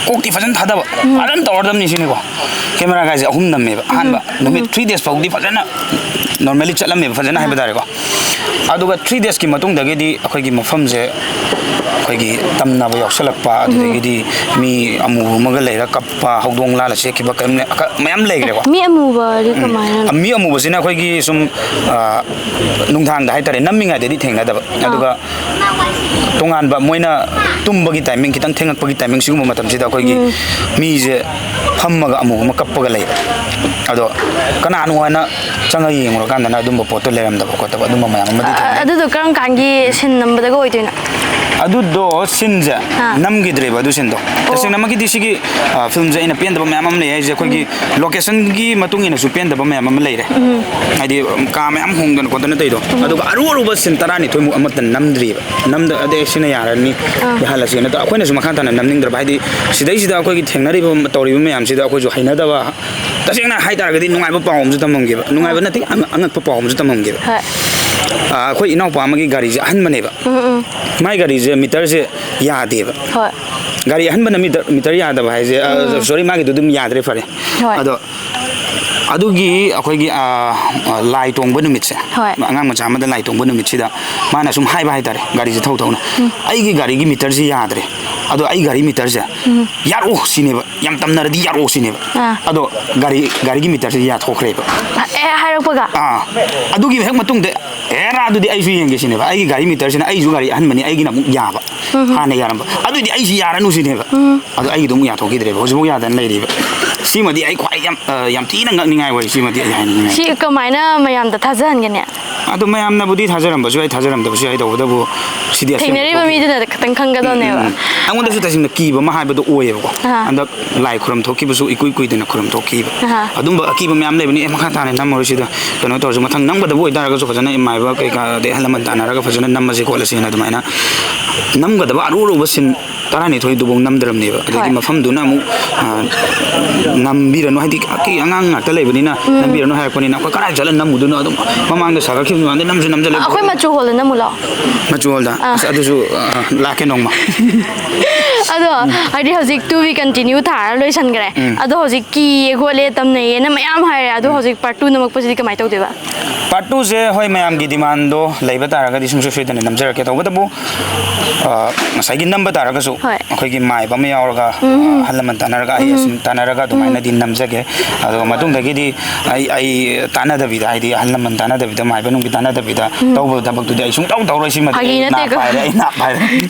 ꯀꯣꯛꯇꯤ ꯐꯖꯅ ꯊꯥꯗꯕ, ꯎꯝ꯫ ꯐꯖꯅ ꯇꯧꯔꯗꯕꯅꯤ ꯁꯤꯅꯤꯀꯣ꯫ ꯀꯦꯃꯦꯔꯥꯒꯥꯏꯁꯦ ꯑꯍꯨꯝ ꯅꯝꯃꯦꯕ꯫ ꯎꯝ꯫ ꯑꯍꯥꯟꯕ ꯅꯨꯃꯤꯠ ꯎꯝ꯫ Three days ꯐꯥꯎꯗꯤ ꯐꯖꯅ normally ꯆꯠꯂꯝꯃꯦꯕ, ꯐꯖꯅ ꯍꯥꯏꯕ ꯇꯥꯔꯦꯀꯣ꯫ ꯑꯗꯨꯒ three daysꯀꯤ ꯃꯇꯨꯡꯗꯒꯤꯗꯤ ꯑꯩꯈꯣꯏꯒꯤ ꯃꯐꯝꯁꯦ ꯑꯩꯈꯣꯏꯒꯤ ꯇꯝꯅꯕ ꯌꯥꯎꯁꯜꯂꯛꯄ, ꯎꯝ꯫ ꯑꯗꯨꯗꯒꯤꯗꯤ ꯃꯤ ꯑꯃꯨꯕ ꯑꯃꯒ ꯂꯩꯔ ꯀꯞꯄ, ꯍꯧꯗꯣꯡ ꯂꯥꯜꯂ ꯆꯦꯛꯈꯤꯕ, ꯀꯔꯤꯝ ꯂꯩ-, ꯑꯀ-, ꯃꯌꯥꯝ ꯂꯩꯈ꯭ꯔꯦꯀꯣ꯫ ꯃꯤ ꯑꯃꯨꯕꯗꯤ ꯎꯝ꯫ ꯀꯃꯥꯏꯅ? ꯃꯤ ꯑꯃꯨꯕꯁꯤꯅ ꯑꯩꯈꯣꯏꯒꯤ ꯁꯨꯝ, ꯑ, ꯅꯨꯡꯗꯥꯡꯗ ꯍꯥꯏꯇꯥꯔꯦ, ꯅꯝꯃꯤꯉꯩꯗꯗꯤ ꯊꯦꯡꯅꯗꯕ꯫ ꯑꯥ꯫ ꯑꯗꯨꯒ ꯇꯣꯉꯥꯟꯕ ꯃꯣꯏꯅ ꯇꯨꯝꯕꯒꯤ timing, ꯈꯤꯇꯪ ꯊꯦꯡꯉꯛꯄꯒꯤ timing, ꯁꯤꯒꯨꯝꯕ ꯃꯇꯝꯁꯤꯗ ꯑꯩꯈꯣꯏꯒꯤ ꯎꯝ꯫ ꯃꯤꯁꯦ ꯐꯝꯃꯒ ꯑꯃꯨꯛ ꯑꯃ ꯀꯞꯄꯒ ꯂꯩꯕ꯫ ꯑꯗꯣ ꯀꯅꯥꯅꯣ ꯍꯥꯏꯅ ꯆꯪꯉ ꯌꯦꯡꯉꯨꯔꯀꯥꯟꯗꯅ ꯑꯗꯨꯝꯕ ꯄꯣꯠꯇꯣ ꯂꯩꯔꯝꯗꯕ ꯈꯣꯠꯇꯕ ꯑꯗꯨꯝꯕ ꯃꯌꯥꯝ ꯑꯃꯗꯤ ꯑ, ꯊꯦꯡꯅꯩ꯫ ꯑꯗꯨꯗꯣ ꯀꯔꯝ ꯀꯥꯟꯒꯤ scene ꯅꯝꯕꯗꯒ ꯑꯣꯏꯗꯣꯏꯅꯣ? ꯑꯗꯨꯗꯣ ꯁꯤꯟꯁꯦ ꯑꯥ꯫ ꯅꯝꯈꯤꯗ꯭ꯔꯦꯕ ꯑꯗꯨ ꯁꯤꯟꯗꯣ꯫ ꯑꯣ꯫ ꯇꯁꯦꯡꯅꯃꯛꯀꯤꯗꯤ ꯁꯤꯒꯤ, ꯑ, ꯐꯤꯂꯝꯁꯦ ꯑꯩꯅ ꯄꯦꯟꯗꯕ ꯃꯌꯥꯝ ꯑꯃ ꯂꯩ ꯍꯥꯏꯁꯦ, ꯑꯩꯈꯣꯏꯒꯤ ꯎꯝ꯫ ꯂꯣꯀꯦꯁꯟꯒꯤ ꯃꯇꯨꯡ ꯏꯟꯅꯁꯨ ꯄꯦꯟꯗꯕ ꯃꯌꯥꯝ ꯑꯃ ꯂꯩꯔꯦ꯫ ꯎꯝ꯫ ꯍꯥꯏꯗꯤ, ꯎꯝ, ꯀꯥ ꯃꯌꯥꯝ ꯍꯣꯡꯗꯅ ꯈꯣꯠꯇꯅ ꯇꯧꯔꯤꯗꯣ꯫ ꯎꯝ꯫ ꯑꯗꯨꯒ ꯑꯔꯨ ꯑꯔꯨꯕ ꯁꯤꯟ ꯇꯔꯥꯅꯤꯊꯣꯏꯃꯨꯛ ꯑꯃꯠꯇ ꯅꯝꯗ꯭ꯔꯤꯕ꯫ ꯅꯝꯗ-, ꯑꯗꯩ ꯁꯤꯅ ꯌꯥꯔꯅꯤ, ꯑꯥ꯫ ꯌꯥꯍꯜꯂꯁꯦꯅ꯫ ꯑꯗꯣ ꯑꯩꯈꯣꯏꯅꯁꯨ ꯃꯈꯥ ꯇꯥꯅ ꯅꯝꯅꯤꯡꯗ꯭ꯔꯕ꯫ ꯍꯥꯏꯗꯤ, ꯁꯤꯗꯩꯁꯤꯗ ꯑꯩꯈꯣꯏꯒꯤ ꯊꯦꯡꯅꯔꯤꯕ, ꯇꯧꯔꯤꯕ ꯃꯌꯥꯝꯁꯤꯗ ꯑꯩꯈꯣꯏꯁꯨ ꯍꯩꯅꯗꯕ, ꯇꯁꯦꯡꯅ ꯍꯥꯏ ꯇꯥꯔꯒꯗꯤ ꯅꯨꯡꯉꯥꯏꯕ ꯄꯥꯎ ꯑꯃꯁꯨ ꯇꯝꯃꯝꯒꯦꯕ꯫ ꯅꯨꯡꯉꯥꯏꯕ ꯑꯥ꯫ ꯅꯠꯇꯦ, ꯑꯉ-, ꯑꯉꯛꯄ ꯄꯥꯎ ꯑꯃꯁꯨ ꯇꯝꯃꯝꯒꯦꯕ꯫ ꯍꯣꯏ꯫ ꯑꯥ, ꯑꯩꯈꯣꯏ ꯏꯅꯥꯎꯄꯥ ꯑꯃꯒꯤ ꯒꯥꯔꯤꯁꯦ ꯑꯍꯟꯕꯅꯦꯕ꯫ ꯎꯝ, ꯎꯝ꯫ ꯃꯥꯏ ꯒꯥꯔꯤꯁꯦ ꯃꯤꯇꯔꯁꯦ ꯌꯥꯗꯦꯕ꯫ ꯍꯣꯏ꯫ ꯒꯥꯔꯤ ꯑꯍꯟꯕꯅ ꯃꯤꯇꯔ, ꯃꯤꯇꯔ ꯌꯥꯗꯕ ꯍꯥꯏꯁꯦ, ꯑ, ꯎꯝ꯫ Sorry, ꯃꯥꯒꯤꯗꯣ ꯑꯗꯨꯝ ꯌꯥꯗ꯭ꯔꯦ, ꯐꯔꯦ꯫ ꯍꯣꯏ꯫ ꯑꯗꯣ ꯑꯗꯨꯒꯤ ꯑꯩꯈꯣꯏꯒꯤ, ꯑ, ꯑ, ꯂꯥꯏ ꯇꯣꯡꯕ ꯅꯨꯃꯤꯠꯁꯦ, ꯍꯣꯏ꯫ ꯑꯉꯥꯡ ꯃꯆꯥ ꯑꯃꯗ ꯂꯥꯏ ꯇꯣꯡꯕ ꯅꯨꯃꯤꯠꯁꯤꯗ ꯃꯥꯅ ꯁꯨꯝ ꯍꯥꯏꯕ ꯍꯥꯏꯇꯥꯔꯦ, ꯒꯥꯔꯤꯁꯦ ꯊꯧ ꯊꯧꯅ, ꯎꯝ꯫ "ꯑꯩꯒꯤ ꯒꯥꯔꯤꯒꯤ ꯃꯤꯇꯔꯁꯦ ꯌꯥꯗ꯭ꯔꯦ, ꯑꯗꯣ ꯑꯩ ꯒꯥꯔꯤ ꯃꯤꯇꯔꯁꯦ ꯎꯝ꯫ ꯌꯥꯔꯛꯑꯣ ꯁꯤꯅꯦꯕ, ꯌꯥꯝ ꯇꯝꯅꯔꯗꯤ ꯌꯥꯔꯛꯑꯣ ꯁꯤꯅꯦꯕ"꯫ ꯑꯥ꯫ ꯑꯗꯣ ꯒꯥꯔꯤ, ꯒꯥꯔꯤꯒꯤ ꯃꯤꯇꯔꯁꯦ ꯌꯥꯊꯣꯛꯈ꯭ꯔꯦꯕ꯫ ꯑꯦ, ꯍꯥꯏꯔꯛꯄꯒ? ꯑꯥ, ꯑꯗꯨꯒꯤ ꯍꯦꯛ ꯃꯇꯨꯡꯗ, "ꯑꯦꯔꯥ, ꯑꯗꯨꯗꯤ ꯑꯩꯁꯨ ꯌꯦꯡꯒꯦ" ꯁꯤꯅꯦꯕ꯫ ꯑꯩꯒꯤ ꯒꯥꯔꯤ ꯃꯤꯇꯔꯁꯤꯅ, ꯑꯩꯁꯨ ꯒꯥꯔꯤ ꯑꯍꯟꯕꯅꯤ, ꯑꯩꯒꯤꯅ ꯑꯃꯨꯛ ꯌꯥꯕ, ꯎꯝ꯫ ꯍꯥꯟꯅ ꯌꯥꯔꯝꯕ, "ꯑꯗꯨꯗꯤ ꯑꯩꯁꯤ ꯌꯥꯔꯅꯨ" ꯁꯤꯅꯦꯕ꯫ ꯎꯝ꯫ ꯑꯗꯣ ꯑꯩꯒꯤꯗꯣ ꯑꯃꯨꯛ ꯌꯥꯊꯣꯛꯈꯤꯗ꯭ꯔꯦꯕ, ꯍꯧꯖꯤꯛꯐꯥꯎ ꯌꯥꯗꯅ ꯂꯩꯔꯤꯕ꯫ ꯁꯤꯃꯗꯤ ꯑꯩ ꯈ꯭ꯋꯥꯏ ꯌꯥꯝ, ꯑ, ꯌꯥꯝ ꯊꯤꯅ ꯉꯛꯅꯤꯡꯉꯥꯏ ꯑꯣꯏ, ꯁꯤꯃꯗꯤ ꯑꯩ ꯍꯥꯏꯅꯤꯡꯉꯥꯏ꯫ ꯁꯤ ꯀꯃꯥꯏꯅ ꯃꯌꯥꯝꯗ ꯊꯥꯖꯍꯟꯒꯅꯤ? ꯑꯗꯣ ꯃꯌꯥꯝꯅꯕꯨꯗꯤ ꯊꯥꯖꯔꯝꯕꯁꯨ ꯌꯥꯏ, ꯊꯥꯖꯔꯝꯗꯕꯁꯨ ꯌꯥꯏ, ꯇꯧꯕꯇꯕꯨ ꯁꯤꯗꯤ ꯑꯁꯦꯡꯕ ꯊꯦꯡꯅꯔꯤꯕ ꯊꯣꯛꯈꯤꯕ꯫ ꯃꯤꯗꯨꯅ ꯈꯤꯇꯪ ꯈꯪꯒꯗꯕꯅꯦꯕ꯫ ꯎꯝ, ꯎꯝ꯫ ꯑꯩꯉꯣꯟꯗꯁꯨ ꯇꯁꯦꯡꯅ ꯀꯤꯕ ꯑꯃ ꯍꯥꯏꯕꯗꯣ ꯑꯣꯏꯌꯦꯕꯀꯣ꯫ ꯑꯥ꯫ ꯍꯟꯗꯛ ꯂꯥꯏ ꯈꯨꯔꯨꯝ ꯊꯣꯛꯈꯤꯕꯁꯨ ꯏꯀꯨꯏ ꯀꯨꯏꯗꯅ ꯈꯨꯔꯨꯝ ꯊꯣꯛꯈꯤꯕ꯫ ꯑꯍꯥ꯫ ꯑꯗꯨꯝꯕ ꯑꯀꯤꯕ ꯃꯌꯥꯝ ꯂꯩꯕꯅꯤ꯫ "ꯑꯦ, ꯃꯈꯥ ꯇꯥꯅ ꯅꯝꯃꯔꯣꯏ ꯁꯤꯗ, ꯀꯩꯅꯣ ꯇꯧꯔꯁꯨ, ꯃꯊꯪ ꯅꯝꯒꯗꯕ ꯑꯣꯏꯇꯥꯔꯒꯁꯨ ꯐꯖꯅ ꯏꯃꯥꯏꯕ ꯀꯩꯀꯥ ꯑꯗꯩ ꯑꯍꯜ ꯂꯃꯟ ꯇꯥꯟꯅꯔꯒ ꯐꯖꯅ ꯅꯝꯃꯁꯤ ꯈꯣꯠꯂꯁꯤꯅ" ꯑꯗꯨꯃꯥꯏꯅ ꯅꯝꯒꯗꯕ ꯑꯔꯨ ꯑꯔꯨꯕ ꯁꯤꯟ ꯇꯔꯥꯅꯤꯊꯣꯏꯗꯨꯐꯥꯎ ꯅꯝꯗ꯭ꯔꯕꯅꯦꯕ꯫ ꯑꯗꯒꯤ ꯍꯣꯏ꯫ ꯃꯐꯝꯗꯨꯅ ꯑꯃꯨꯛ, ꯑ, ꯅꯝꯕꯤꯔꯅꯨ, ꯍꯥꯏꯗꯤ ꯑꯀꯤ ꯑꯉꯥꯡ ꯉꯥꯛꯇ ꯂꯩꯕꯅꯤꯅ ꯎꯝ꯫ ꯅꯝꯕꯤꯔꯅꯨ ꯍꯥꯏꯔꯛꯄꯅꯤꯅ ꯑꯩꯈꯣꯏ ꯀꯗꯥꯏ ꯆꯠꯂ ꯅꯝꯃꯨꯗꯣꯏꯅꯣ? ꯑꯗꯨꯝ ꯃꯃꯥꯡꯗ ꯁꯥꯒꯠꯈꯤꯕ ꯃꯌꯥꯝꯗꯣ ꯅꯝꯁꯨ ꯅꯝꯁꯤꯜꯂꯦ꯫ ꯑꯩꯈꯣꯏ ꯃꯆꯨ ꯍꯣꯜꯗ ꯅꯝꯃꯨ ꯂꯥꯛꯑꯣ꯫ ꯃꯆꯨ ꯍꯣꯜꯗ? ꯑꯥ꯫ ꯑꯁ, ꯑꯗꯨꯁꯨ, ꯑ, ꯂꯥꯛꯀꯦ ꯅꯣꯡꯃ꯫ ꯑꯗꯣ, ꯍꯥꯏꯗꯤ ꯍꯧꯖꯤꯛ "To Be Continue" ꯊꯥꯔ ꯂꯣꯏꯁꯟꯈ꯭ꯔꯦ꯫ ꯎꯝ꯫ ꯑꯗꯣ ꯍꯧꯖꯤꯛ ꯀꯤꯌꯦ ꯈꯣꯠꯂꯦ ꯇꯝꯅꯩꯌꯦꯅ ꯃꯌꯥꯝ ꯍꯥꯏꯔꯦ꯫ ꯑꯗꯣ ꯎꯝ꯫ ꯍꯧꯖꯤꯛ part two ꯅꯝꯃꯛꯄꯁꯤꯗꯤ ꯀꯃꯥꯏꯅ ꯇꯧꯗꯣꯏꯕ? Part two ꯁꯦ, ꯍꯣꯏ, ꯃꯌꯥꯝꯒꯤ demandꯗꯣ ꯂꯩꯕ ꯇꯥꯔꯒꯗꯤ ꯁꯨꯡꯁꯣꯏ ꯁꯣꯏꯗꯅ ꯅꯝꯖꯔꯛꯀꯦ꯫ ꯇꯧꯕꯇꯕꯨ, ꯑ, ꯉꯁꯥꯏꯒꯤ ꯅꯝꯕ ꯇꯥꯔꯒꯁꯨ ꯍꯣꯏ꯫ ꯑꯩꯈꯣꯏꯒꯤ ꯃꯥꯏꯕ ꯑꯃ ꯌꯥꯎꯔꯒ, ꯎꯝ꯫ ꯑꯍꯜ ꯂꯃꯟ ꯇꯥꯟꯅꯔꯒ, ꯎꯝ꯫ ꯑꯍꯩ ꯑꯁꯤꯡ ꯇꯥꯟꯅꯔꯒ ꯎꯝ꯫ ꯑꯗꯨꯃꯥꯏꯅꯗꯤ ꯅꯝꯖꯒꯦ꯫ ꯑꯗꯣ ꯃꯇꯨꯡꯗꯒꯤꯗꯤ ꯑꯩ, ꯑꯩ ꯇꯥꯟꯅꯗꯕꯤꯗ, ꯍꯥꯏꯗꯤ ꯑꯍꯜ ꯂꯃꯟ ꯇꯥꯟꯅꯗꯕꯤꯗ, ꯃꯥꯏꯕ ꯅꯨꯡꯒꯤ ꯇꯥꯟꯅꯗꯕꯤꯗ ꯎꯝ꯫ ꯇꯧꯕ ꯊꯕꯛꯇꯨꯗꯤ ꯑꯩ ꯁꯨꯡꯇꯧ ꯇꯧꯔꯣꯏ꯫ ꯁꯤꯃꯗꯤ ꯐꯥꯒꯤ ꯑꯩ ꯅꯥ ꯅꯠꯇꯦꯀꯣ꯫ ꯄꯥꯏꯔꯦ, ꯑꯩ ꯅꯥ ꯄꯥꯏꯔꯦ꯫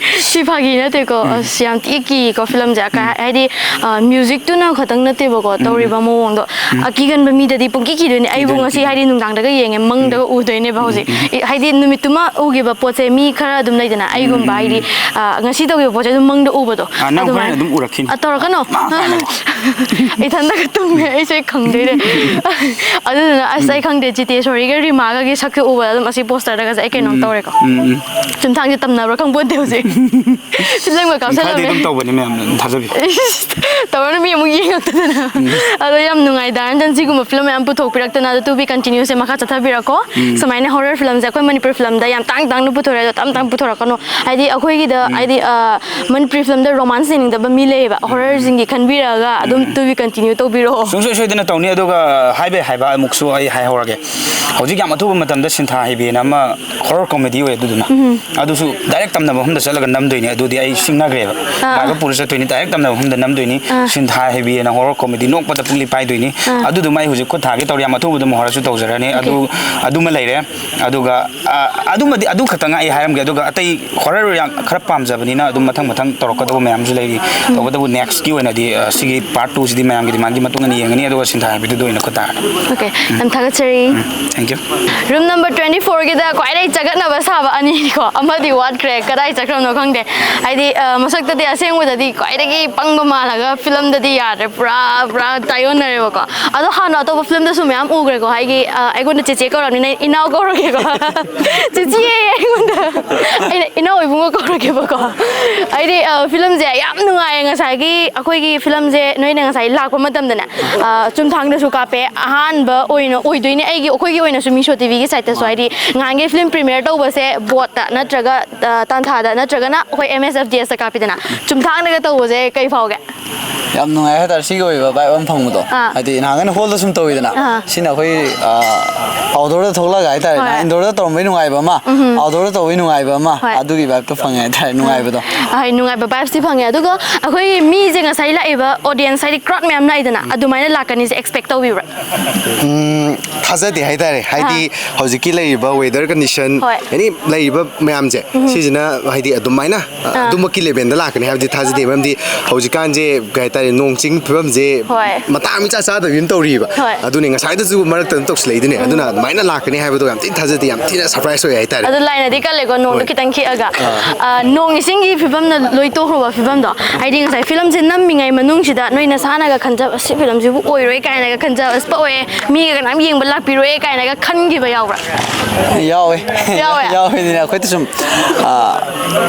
ꯁꯤ ꯐꯥꯒꯤ ꯅꯠꯇꯦꯀꯣ꯫ ꯎꯝ꯫ ꯑꯁ, ꯌꯥꯝ ꯀꯤ ꯀꯤꯀꯣ ꯐꯤꯂꯝꯁꯦ꯫ ꯀꯩ ꯍꯥꯏ-, ꯍꯥꯏꯗꯤ, ꯑ, ꯃ꯭ꯌꯨꯖꯤꯛꯇꯨꯅ ꯈꯛꯇꯪ ꯅꯠꯇꯦꯕꯀꯣ, ꯇꯧꯔꯤꯕ ꯃꯑꯣꯡꯗꯣ꯫ ꯑꯀꯤꯒꯟꯕ ꯃꯤꯗꯗꯤ ꯄꯨꯡꯀꯤ ꯀꯤꯗꯣꯏꯅꯦ꯫ ꯑꯩꯕꯨ ꯀꯤꯗꯣꯏꯅꯦ, ꯉꯁꯤ ꯀꯤꯗꯣꯏꯅꯦ꯫ ꯍꯥꯏꯗꯤ ꯅꯨꯡꯗꯥꯡꯗꯒ ꯌꯦꯡꯉꯦ, ꯃꯪꯗꯒ ꯎꯗꯣꯏꯅꯦꯕ ꯍꯧꯖꯤꯛ꯫ ꯏ-, ꯍꯥꯏꯗꯤ ꯅꯨꯃꯤꯠꯇꯨꯃ ꯎꯈꯤꯕ ꯄꯣꯠꯁꯦ ꯃꯤ ꯈꯔ ꯑꯗꯨꯝ ꯂꯩꯗꯅ, ꯑꯩꯒꯨꯝꯕ ꯍꯥꯏꯗꯤ, ꯑ, ꯉꯁꯤ ꯇꯧꯈꯤꯕ ꯄꯣꯠꯁꯦ ꯑꯗꯨꯝ ꯃꯪꯗ ꯎꯕꯗꯣ꯫ ꯑ, ꯅꯪ ꯍꯣꯔꯦꯟ ꯑꯗꯨꯃꯥꯏꯅ ꯑꯗꯨꯝ ꯎꯔꯛꯈꯤꯅꯤ꯫ ꯑ, ꯇꯧꯔꯛꯀꯅꯣ꯫ ꯃꯥ ꯀꯥꯏꯅꯀꯣ꯫ ꯏꯊꯟꯗꯒ ꯇꯨꯝꯃꯦ, ꯑꯩꯁꯨ ꯑꯩ ꯈꯪꯗꯣꯏꯅꯦ꯫ ꯑꯗꯨꯗꯨꯅ ꯑꯁ, ꯑꯩ ꯈꯪꯗꯦ, ꯖꯤꯇꯦꯁꯣꯔꯤꯒ ꯔꯤꯃꯥꯒꯒꯤ ꯁꯛꯁꯦ ꯎꯕꯗ ꯑꯗꯨꯝ ꯑꯁꯤ ꯄꯣꯁꯇꯔꯗꯒꯁꯦ ꯑꯩ ꯀꯩꯅꯣꯝ ꯇꯧꯔꯦꯀꯣ꯫ ꯎꯝ, ꯎꯝ꯫ ꯆꯨꯝꯊꯥꯡꯁꯦ ꯇꯝꯅꯕ꯭ꯔꯥ ꯈꯪꯄꯣꯟꯇꯦ ꯍꯧꯖꯤꯛ꯫ ꯐꯤꯂꯝꯒ ꯎꯝ, ꯈꯔꯗꯤ ꯀꯥꯞꯁꯜꯂꯝꯃꯦ꯫ ꯑꯗꯨꯝ ꯇꯧꯕꯅꯤ ꯃꯌꯥꯝ, ꯑꯗꯨꯝ ꯊꯥꯖꯕꯤꯌꯨ꯫ ꯏꯁ, ꯇꯧꯔꯅꯨ, ꯃꯤ ꯑꯃꯨꯛ ꯌꯦꯡꯉꯛꯇꯗꯅ꯫ ꯑꯗꯣ ꯌꯥꯝ ꯅꯨꯡꯉꯥꯏ, ꯗꯥ ꯔꯟꯖꯟ, ꯁꯤꯒꯨꯝꯕ ꯐꯤꯂꯝ ꯃꯌꯥꯝ ꯄꯨꯊꯣꯛꯄꯤꯔꯛꯇꯅ꯫ ꯑꯗꯣ ꯇꯨ ꯕꯤ ꯀꯟꯇꯤꯅ꯭ꯌꯨꯁꯦ ꯃꯈꯥ ꯆꯠꯊꯕꯤꯔꯛꯀꯣ꯫ ꯁꯨꯃꯥꯏꯅ ꯍꯣꯔꯔ ꯐꯤꯂꯝꯁꯦ ꯑꯩꯈꯣꯏ ꯃꯅꯤꯄꯨꯔ ꯐꯤꯂꯝꯗ ꯌꯥꯝ ꯇꯥꯡ ꯇꯥꯡꯅ ꯄꯨꯊꯣꯔꯛꯑꯦ, ꯑꯗꯣ ꯇꯞ ꯇꯞ ꯄꯨꯊꯣꯔꯛꯀꯅꯣ꯫ ꯍꯥꯏꯗꯤ ꯑꯩꯈꯣꯏꯒꯤꯗ, ꯍꯥꯏꯗꯤ, ꯑ, ꯃꯅꯤꯄꯨꯔꯤ ꯐꯤꯂꯝꯗ ꯔꯣꯃꯥꯟꯁ ꯌꯦꯡꯅꯤꯡꯗꯕ ꯃꯤ ꯂꯩꯌꯦꯕ, ꯍꯣꯔꯔꯁꯤꯡꯒꯤ ꯈꯟꯕꯤꯔꯛꯑꯒ ꯑꯗꯨꯝ ꯇꯨ ꯕꯤ ꯀꯟꯇꯤꯅ꯭ꯌꯨ ꯇꯧꯕꯤꯔꯛꯑꯣ꯫ ꯁꯨꯡꯁꯣꯏ ꯁꯣꯏꯗꯅ ꯇꯧꯅꯤ꯫ ꯑꯗꯨꯒ ꯍꯥꯏꯕꯩ ꯍꯥꯏꯕ ꯑꯃꯨꯛꯁꯨ ꯑꯩ ꯍꯥꯏꯍꯧꯔꯒꯦ꯫ ꯍꯧꯖꯤꯛ ꯌꯥꯝ ꯑꯊꯨꯕ ꯃꯇꯝꯗ ꯁꯤꯟꯊꯥ ꯍꯩꯕꯤꯅ ꯑꯃ ꯍꯣꯔꯔ ꯀꯣꯃꯦꯗꯤ ꯑꯣꯏ, ꯑꯗꯨꯗꯨꯅ꯫ ꯑꯗꯨꯁꯨ ꯗꯥꯏꯔꯦꯛ ꯇꯝꯅꯕ ꯃꯐꯝꯗ ꯆꯠꯂꯒ ꯅꯝꯗꯣꯏꯅꯦ꯫ ꯑꯗꯨꯗꯤ ꯑꯩ ꯁꯤꯡꯅꯈ꯭ꯔꯦꯕ꯫ ꯑꯥ, ꯂꯥꯛꯑꯒ ꯑꯥ꯫ ꯄꯨꯔ ꯆꯠꯇꯣꯏꯅꯤ, ꯗꯥꯏꯔꯦꯛ ꯇꯝꯅꯕ ꯃꯐꯝꯗ ꯅꯝꯗꯣꯏꯅꯤ꯫ ꯑꯥ꯫ ꯁꯤꯟꯊꯥ ꯍꯩꯕꯤꯅ ꯍꯣꯔꯔ ꯀꯣꯃꯦꯗꯤ ꯅꯣꯛꯄꯗ ꯄꯨꯛꯂꯤ ꯄꯥꯏꯗꯣꯏꯅꯤ꯫ ꯑꯥ꯫ ꯑꯗꯨꯗꯨꯃ ꯑꯩ ꯍꯧꯖꯤꯛ ꯈꯨꯠ ꯊꯥꯒꯦ ꯇꯧꯔꯤ, ꯌꯥꯝ ꯑꯊꯨꯕꯗ ꯍꯣꯔꯔꯁꯨ ꯇꯧꯖꯔꯅꯤ꯫ ꯑꯣꯀꯦ꯫ ꯑꯗꯨ, ꯑꯗꯨꯃ ꯂꯩꯔꯦ꯫ ꯑꯗꯨꯒ, ꯑ, ꯑꯗꯨꯃꯗꯤ, ꯑꯗꯨ ꯈꯛꯇꯪ ꯑꯩ ꯍꯥꯏꯔꯝꯒꯦ꯫ ꯑꯗꯨꯒ ꯑꯇꯩ ꯍꯣꯔꯔ ꯌꯥꯝ ꯈꯔ ꯄꯥꯝꯖꯕꯅꯤꯅ ꯑꯗꯨꯝ ꯃꯊꯪ ꯃꯊꯪ ꯇꯧꯔꯛꯀꯗꯧꯕ ꯃꯌꯥꯝꯁꯨ ꯂꯩꯔꯤ꯫ ꯇꯧꯕꯇꯕꯨ ꯅꯦꯛꯁꯀꯤ ꯑꯣꯏꯅꯗꯤ, ꯑ, ꯁꯤꯒꯤ ꯄꯥꯔꯠ ꯇꯨꯁꯤꯗꯤ ꯃꯌꯥꯝꯒꯤ ꯗꯤꯃꯥꯟꯒꯤ ꯃꯇꯨꯡ ꯏꯟꯅ ꯌꯦꯡꯒꯅꯤ꯫ ꯑꯗꯨꯒ ꯁꯤꯟꯊꯥ ꯍꯩꯕꯤꯗꯨꯗ ꯑꯣꯏꯅ ꯈꯨꯠ ꯊꯥꯔꯅꯤ꯫ ꯑꯣꯀꯦ, ꯌꯥꯝ ꯊꯥꯒꯠꯆꯔꯤ꯫ ꯎꯝ, thank you꯫ Room number twenty fourꯒꯤꯗ ꯈ꯭ꯋꯥꯏꯗꯒꯤ ꯆꯒꯠꯅꯕ ꯁꯥꯕ ꯑꯅꯤꯅꯤꯀꯣ, ꯑꯃꯗꯤ ꯋꯥꯠꯈ꯭ꯔꯦ, ꯀꯗꯥꯏ ꯆꯠꯈ꯭ꯔꯕꯅꯣ ꯈꯪꯗꯦ꯫ ꯍꯥꯏꯗꯤ, ꯑ, ꯃꯁꯛꯇꯗꯤ ꯑꯁꯦꯡꯕꯗꯗꯤ ꯈ꯭ꯋꯥꯏꯗꯒꯤ ꯄꯪꯕ ꯃꯥꯜꯂꯒ ꯐꯤꯂꯝꯗꯗꯤ ꯌꯥꯗ꯭ꯔꯦ, ꯄꯨꯔꯥ, ꯄꯨꯔꯥ ꯇꯥꯏꯌꯣꯟꯅꯔꯦꯕꯀꯣ꯫ ꯑꯗꯣ ꯍꯥꯟꯅ ꯑꯇꯣꯞꯄ ꯐꯤꯂꯝꯗꯁꯨ ꯃꯌꯥꯝ ꯎꯈ꯭ꯔꯦꯀꯣ, ꯍꯥꯏꯗꯤ, ꯑ, ꯑꯩꯉꯣꯟꯗ ꯆꯦꯆꯦ ꯀꯧꯔꯕꯅꯤꯅ ꯏꯅꯥꯎ ꯀꯧꯔꯒꯦꯀꯣ꯫ ꯆꯦꯆꯦ ꯑꯩꯉꯣꯟꯗ, ꯑꯩꯅ ꯏꯅꯥꯎ ꯏꯕꯨꯡꯉꯣ ꯀꯧꯔꯒꯦꯕꯀꯣ꯫ ꯍꯥꯏꯗꯤ, ꯑ, ꯐꯤꯂꯝꯁꯦ ꯌꯥꯝ ꯅꯨꯡꯉꯥꯏꯌꯦ꯫ ꯉꯁꯥꯏꯒꯤ ꯑꯩꯈꯣꯏꯒꯤ ꯐꯤꯂꯝꯁꯦ ꯅꯣꯏꯅ ꯉꯁꯥꯏ ꯂꯥꯛꯄ ꯃꯇꯝꯗꯅꯦ, ꯑ, ꯆꯨꯝꯊꯥꯡꯗꯁꯨ ꯀꯥꯞꯄꯦ꯫ ꯑꯍꯥꯟꯕ ꯑꯣꯏꯅ ꯑꯣꯏꯗꯣꯏꯅꯦ ꯑꯩꯒꯤ, ꯑꯩꯈꯣꯏꯒꯤ ꯑꯣꯏꯅꯁꯨ ꯃꯤꯁꯣ ꯇꯤꯚꯤꯒꯤ ꯁꯥꯏꯠꯇꯁꯨ꯫ ꯍꯥꯏꯗꯤ ꯉꯍꯥꯟꯒꯤ ꯐꯤꯂꯝ ꯄ꯭ꯔꯤꯃꯤꯌꯔ ꯇꯧꯕꯁꯦ ꯕꯣꯠꯇ ꯅꯠꯇ꯭ꯔꯒ, ꯑ, ꯇꯥꯟꯊꯥꯗ ꯅꯠꯇ꯭ꯔꯒꯅ ꯑꯩꯈꯣꯏ ꯑꯦꯝ ꯑꯦꯁ ꯑꯦꯐ ꯗꯤ ꯑꯦꯁꯇ ꯀꯥꯞꯄꯤꯗꯅ, ꯆꯨꯝꯊꯥꯡꯗꯒ ꯇꯧꯕꯁꯦ ꯀꯩ ꯐꯥꯎꯒꯦ? ꯌꯥꯝ ꯅꯨꯡꯉꯥꯏ ꯍꯥꯏꯇꯥꯔꯦ꯫ ꯁꯤꯒꯤ ꯑꯣꯏꯕ ꯚꯥꯏꯕ ꯑꯃ ꯐꯪꯕꯗꯣ꯫ ꯑꯥ꯫ ꯍꯥꯏꯗꯤ ꯅꯍꯥꯟꯒꯩꯅ ꯍꯣꯜꯗ ꯁꯨꯝ ꯇꯧꯋꯤꯗꯅ꯫ ꯑꯥ꯫ ꯁꯤꯅ ꯑꯩꯈꯣꯏ, ꯑ, ꯑꯥꯎꯠꯗꯣꯔꯗ ꯊꯣꯛꯂꯛꯑꯒ ꯍꯥꯏꯇꯥꯔꯦ꯫ ꯍꯣꯏ꯫ ꯅꯍꯥꯟ ꯏꯟꯗꯣꯔꯗ ꯇꯧꯔꯝꯕꯩ ꯅꯨꯡꯉꯥꯏꯕ ꯑꯃ, ꯎꯝꯍꯨꯝ꯫ ꯑꯥꯎꯠꯗꯣꯔꯗ ꯇꯧꯕꯩ ꯅꯨꯡꯉꯥꯏꯕ ꯑꯃ, ꯍꯣꯏ꯫ ꯑꯗꯨꯒꯤ ꯚꯥꯏꯕꯇꯣ ꯐꯪꯉꯦ ꯍꯥꯏꯇꯥꯔꯦ, ꯅꯨꯡꯉꯥꯏꯕꯗꯣ꯫ ꯑꯥ, ꯍꯣꯏ, ꯅꯨꯡꯉꯥꯏꯕ ꯚꯥꯏꯕꯁꯇꯤ ꯐꯪꯉꯦ꯫ ꯑꯗꯨꯒ ꯑꯩꯈꯣꯏ ꯃꯤꯁꯦ ꯉꯁꯥꯏ ꯂꯥꯛꯏꯕ ꯑꯣꯗꯤꯌꯦꯟꯁ, ꯍꯥꯏꯗꯤ ꯀ꯭ꯔꯥꯎꯗ ꯃꯌꯥꯝ ꯂꯥꯛꯏꯗꯅ, ꯎꯝ꯫ ꯑꯗꯨꯃꯥꯏꯅ ꯂꯥꯛꯀꯅꯤꯁꯦ ꯑꯦꯛꯁꯄꯦꯛ ꯇꯧꯕꯤꯕ꯭ꯔꯥ? ꯎꯝ, ꯊꯥꯖꯗꯦ ꯍꯥꯏꯇꯥꯔꯦ꯫ ꯍꯥꯏꯗꯤ ꯑꯥ꯫ ꯍꯧꯖꯤꯛꯀꯤ ꯂꯩꯔꯤꯕ ꯋꯦꯗꯔ ꯀꯟꯗꯤꯁꯟ, ꯍꯣꯏ꯫ ꯑꯦꯅꯤ ꯂꯩꯔꯤꯕ ꯃꯌꯥꯝꯁꯦ, ꯎꯝ꯫ ꯁꯤꯁꯤꯅ ꯍꯥꯏꯗꯤ ꯑꯗꯨꯃꯥꯏꯅ, ꯑ, ꯑꯥ꯫ ꯑꯗꯨꯃꯛꯀꯤ ꯂꯦꯚꯦꯜꯗ ꯂꯥꯛꯀꯅꯤ ꯍꯥꯏꯕꯗꯤ ꯊꯥꯖꯗꯦ꯫ ꯃꯔꯝꯗꯤ ꯍꯧꯖꯤꯛꯀꯥꯟꯁꯦ ꯀꯩ ꯍꯥꯏꯇꯥꯔꯦ, ꯅꯣꯡ ꯆꯤꯡ ꯐꯤꯕꯝꯁꯦ ꯍꯣꯏ꯫ ꯃꯇꯥꯡ ꯏꯆꯥ ꯆꯥꯗꯕꯤ ꯑꯃ ꯇꯧꯔꯤꯕ꯫ ꯍꯣꯏ꯫ ꯑꯗꯨꯅꯦ ꯉꯁꯥꯏꯗꯁꯨ ꯃꯔꯛꯇ ꯑꯗꯨꯝ ꯇꯧꯁꯤꯜꯂꯛꯏꯗꯨꯅꯦ꯫ ꯎꯝ꯫ ꯑꯗꯨꯅ ꯑꯗꯨꯃꯥꯏꯅ ꯂꯥꯛꯀꯅꯤ ꯍꯥꯏꯕꯗꯣ ꯌꯥꯝ ꯊꯤꯅ ꯊꯥꯖꯗꯦ, ꯌꯥꯝ ꯊꯤꯅ ꯁꯔꯄ꯭ꯔꯥꯏꯁ ꯑꯣꯏ ꯍꯥꯏꯇꯥꯔꯦ꯫ ꯑꯗꯨ ꯂꯥꯏꯅꯗꯤ ꯀꯜꯂꯦꯀꯣ, ꯅꯣꯡꯗꯣ ꯍꯣꯏ꯫ ꯈꯤꯇꯪ ꯈꯤꯛꯑꯒ꯫ ꯑꯥ꯫ ꯑ, ꯅꯣꯡ ꯏꯁꯤꯡꯒꯤ ꯐꯤꯕꯝꯅ ꯂꯣꯏ ꯇꯣꯛꯈ꯭ꯔꯕ ꯐꯤꯕꯝꯗꯣ, ꯍꯥꯏꯗꯤ ꯉꯁꯥꯏ ꯐꯤꯂꯝꯁꯦ ꯅꯝꯃꯤꯉꯩ ꯃꯅꯨꯡꯁꯤꯗ ꯅꯣꯏ ꯅꯁꯥꯅꯒ ꯈꯟꯖꯕ, "ꯑꯁꯤ ꯐꯤꯂꯝꯁꯤꯕꯨ ꯑꯣꯏꯔꯣꯏ" ꯀꯥꯏꯅꯒ ꯈꯟꯖꯕ, "ꯑꯁ, ꯄꯛꯑꯣꯏ, ꯃꯤꯒ ꯀꯅꯥꯝ ꯌꯦꯡꯕ ꯂꯥꯛꯄꯤꯔꯣꯏ" ꯀꯥꯏꯅꯒ ꯈꯟꯈꯤꯕ ꯌꯥꯎꯕ꯭ꯔꯥ? ꯌꯥꯎꯋꯦ꯫ ꯌꯥꯎꯋꯦ? ꯌꯥꯎꯋꯦꯅꯤꯅ ꯑꯩꯈꯣꯏꯗ ꯁꯨꯝ, ꯑ,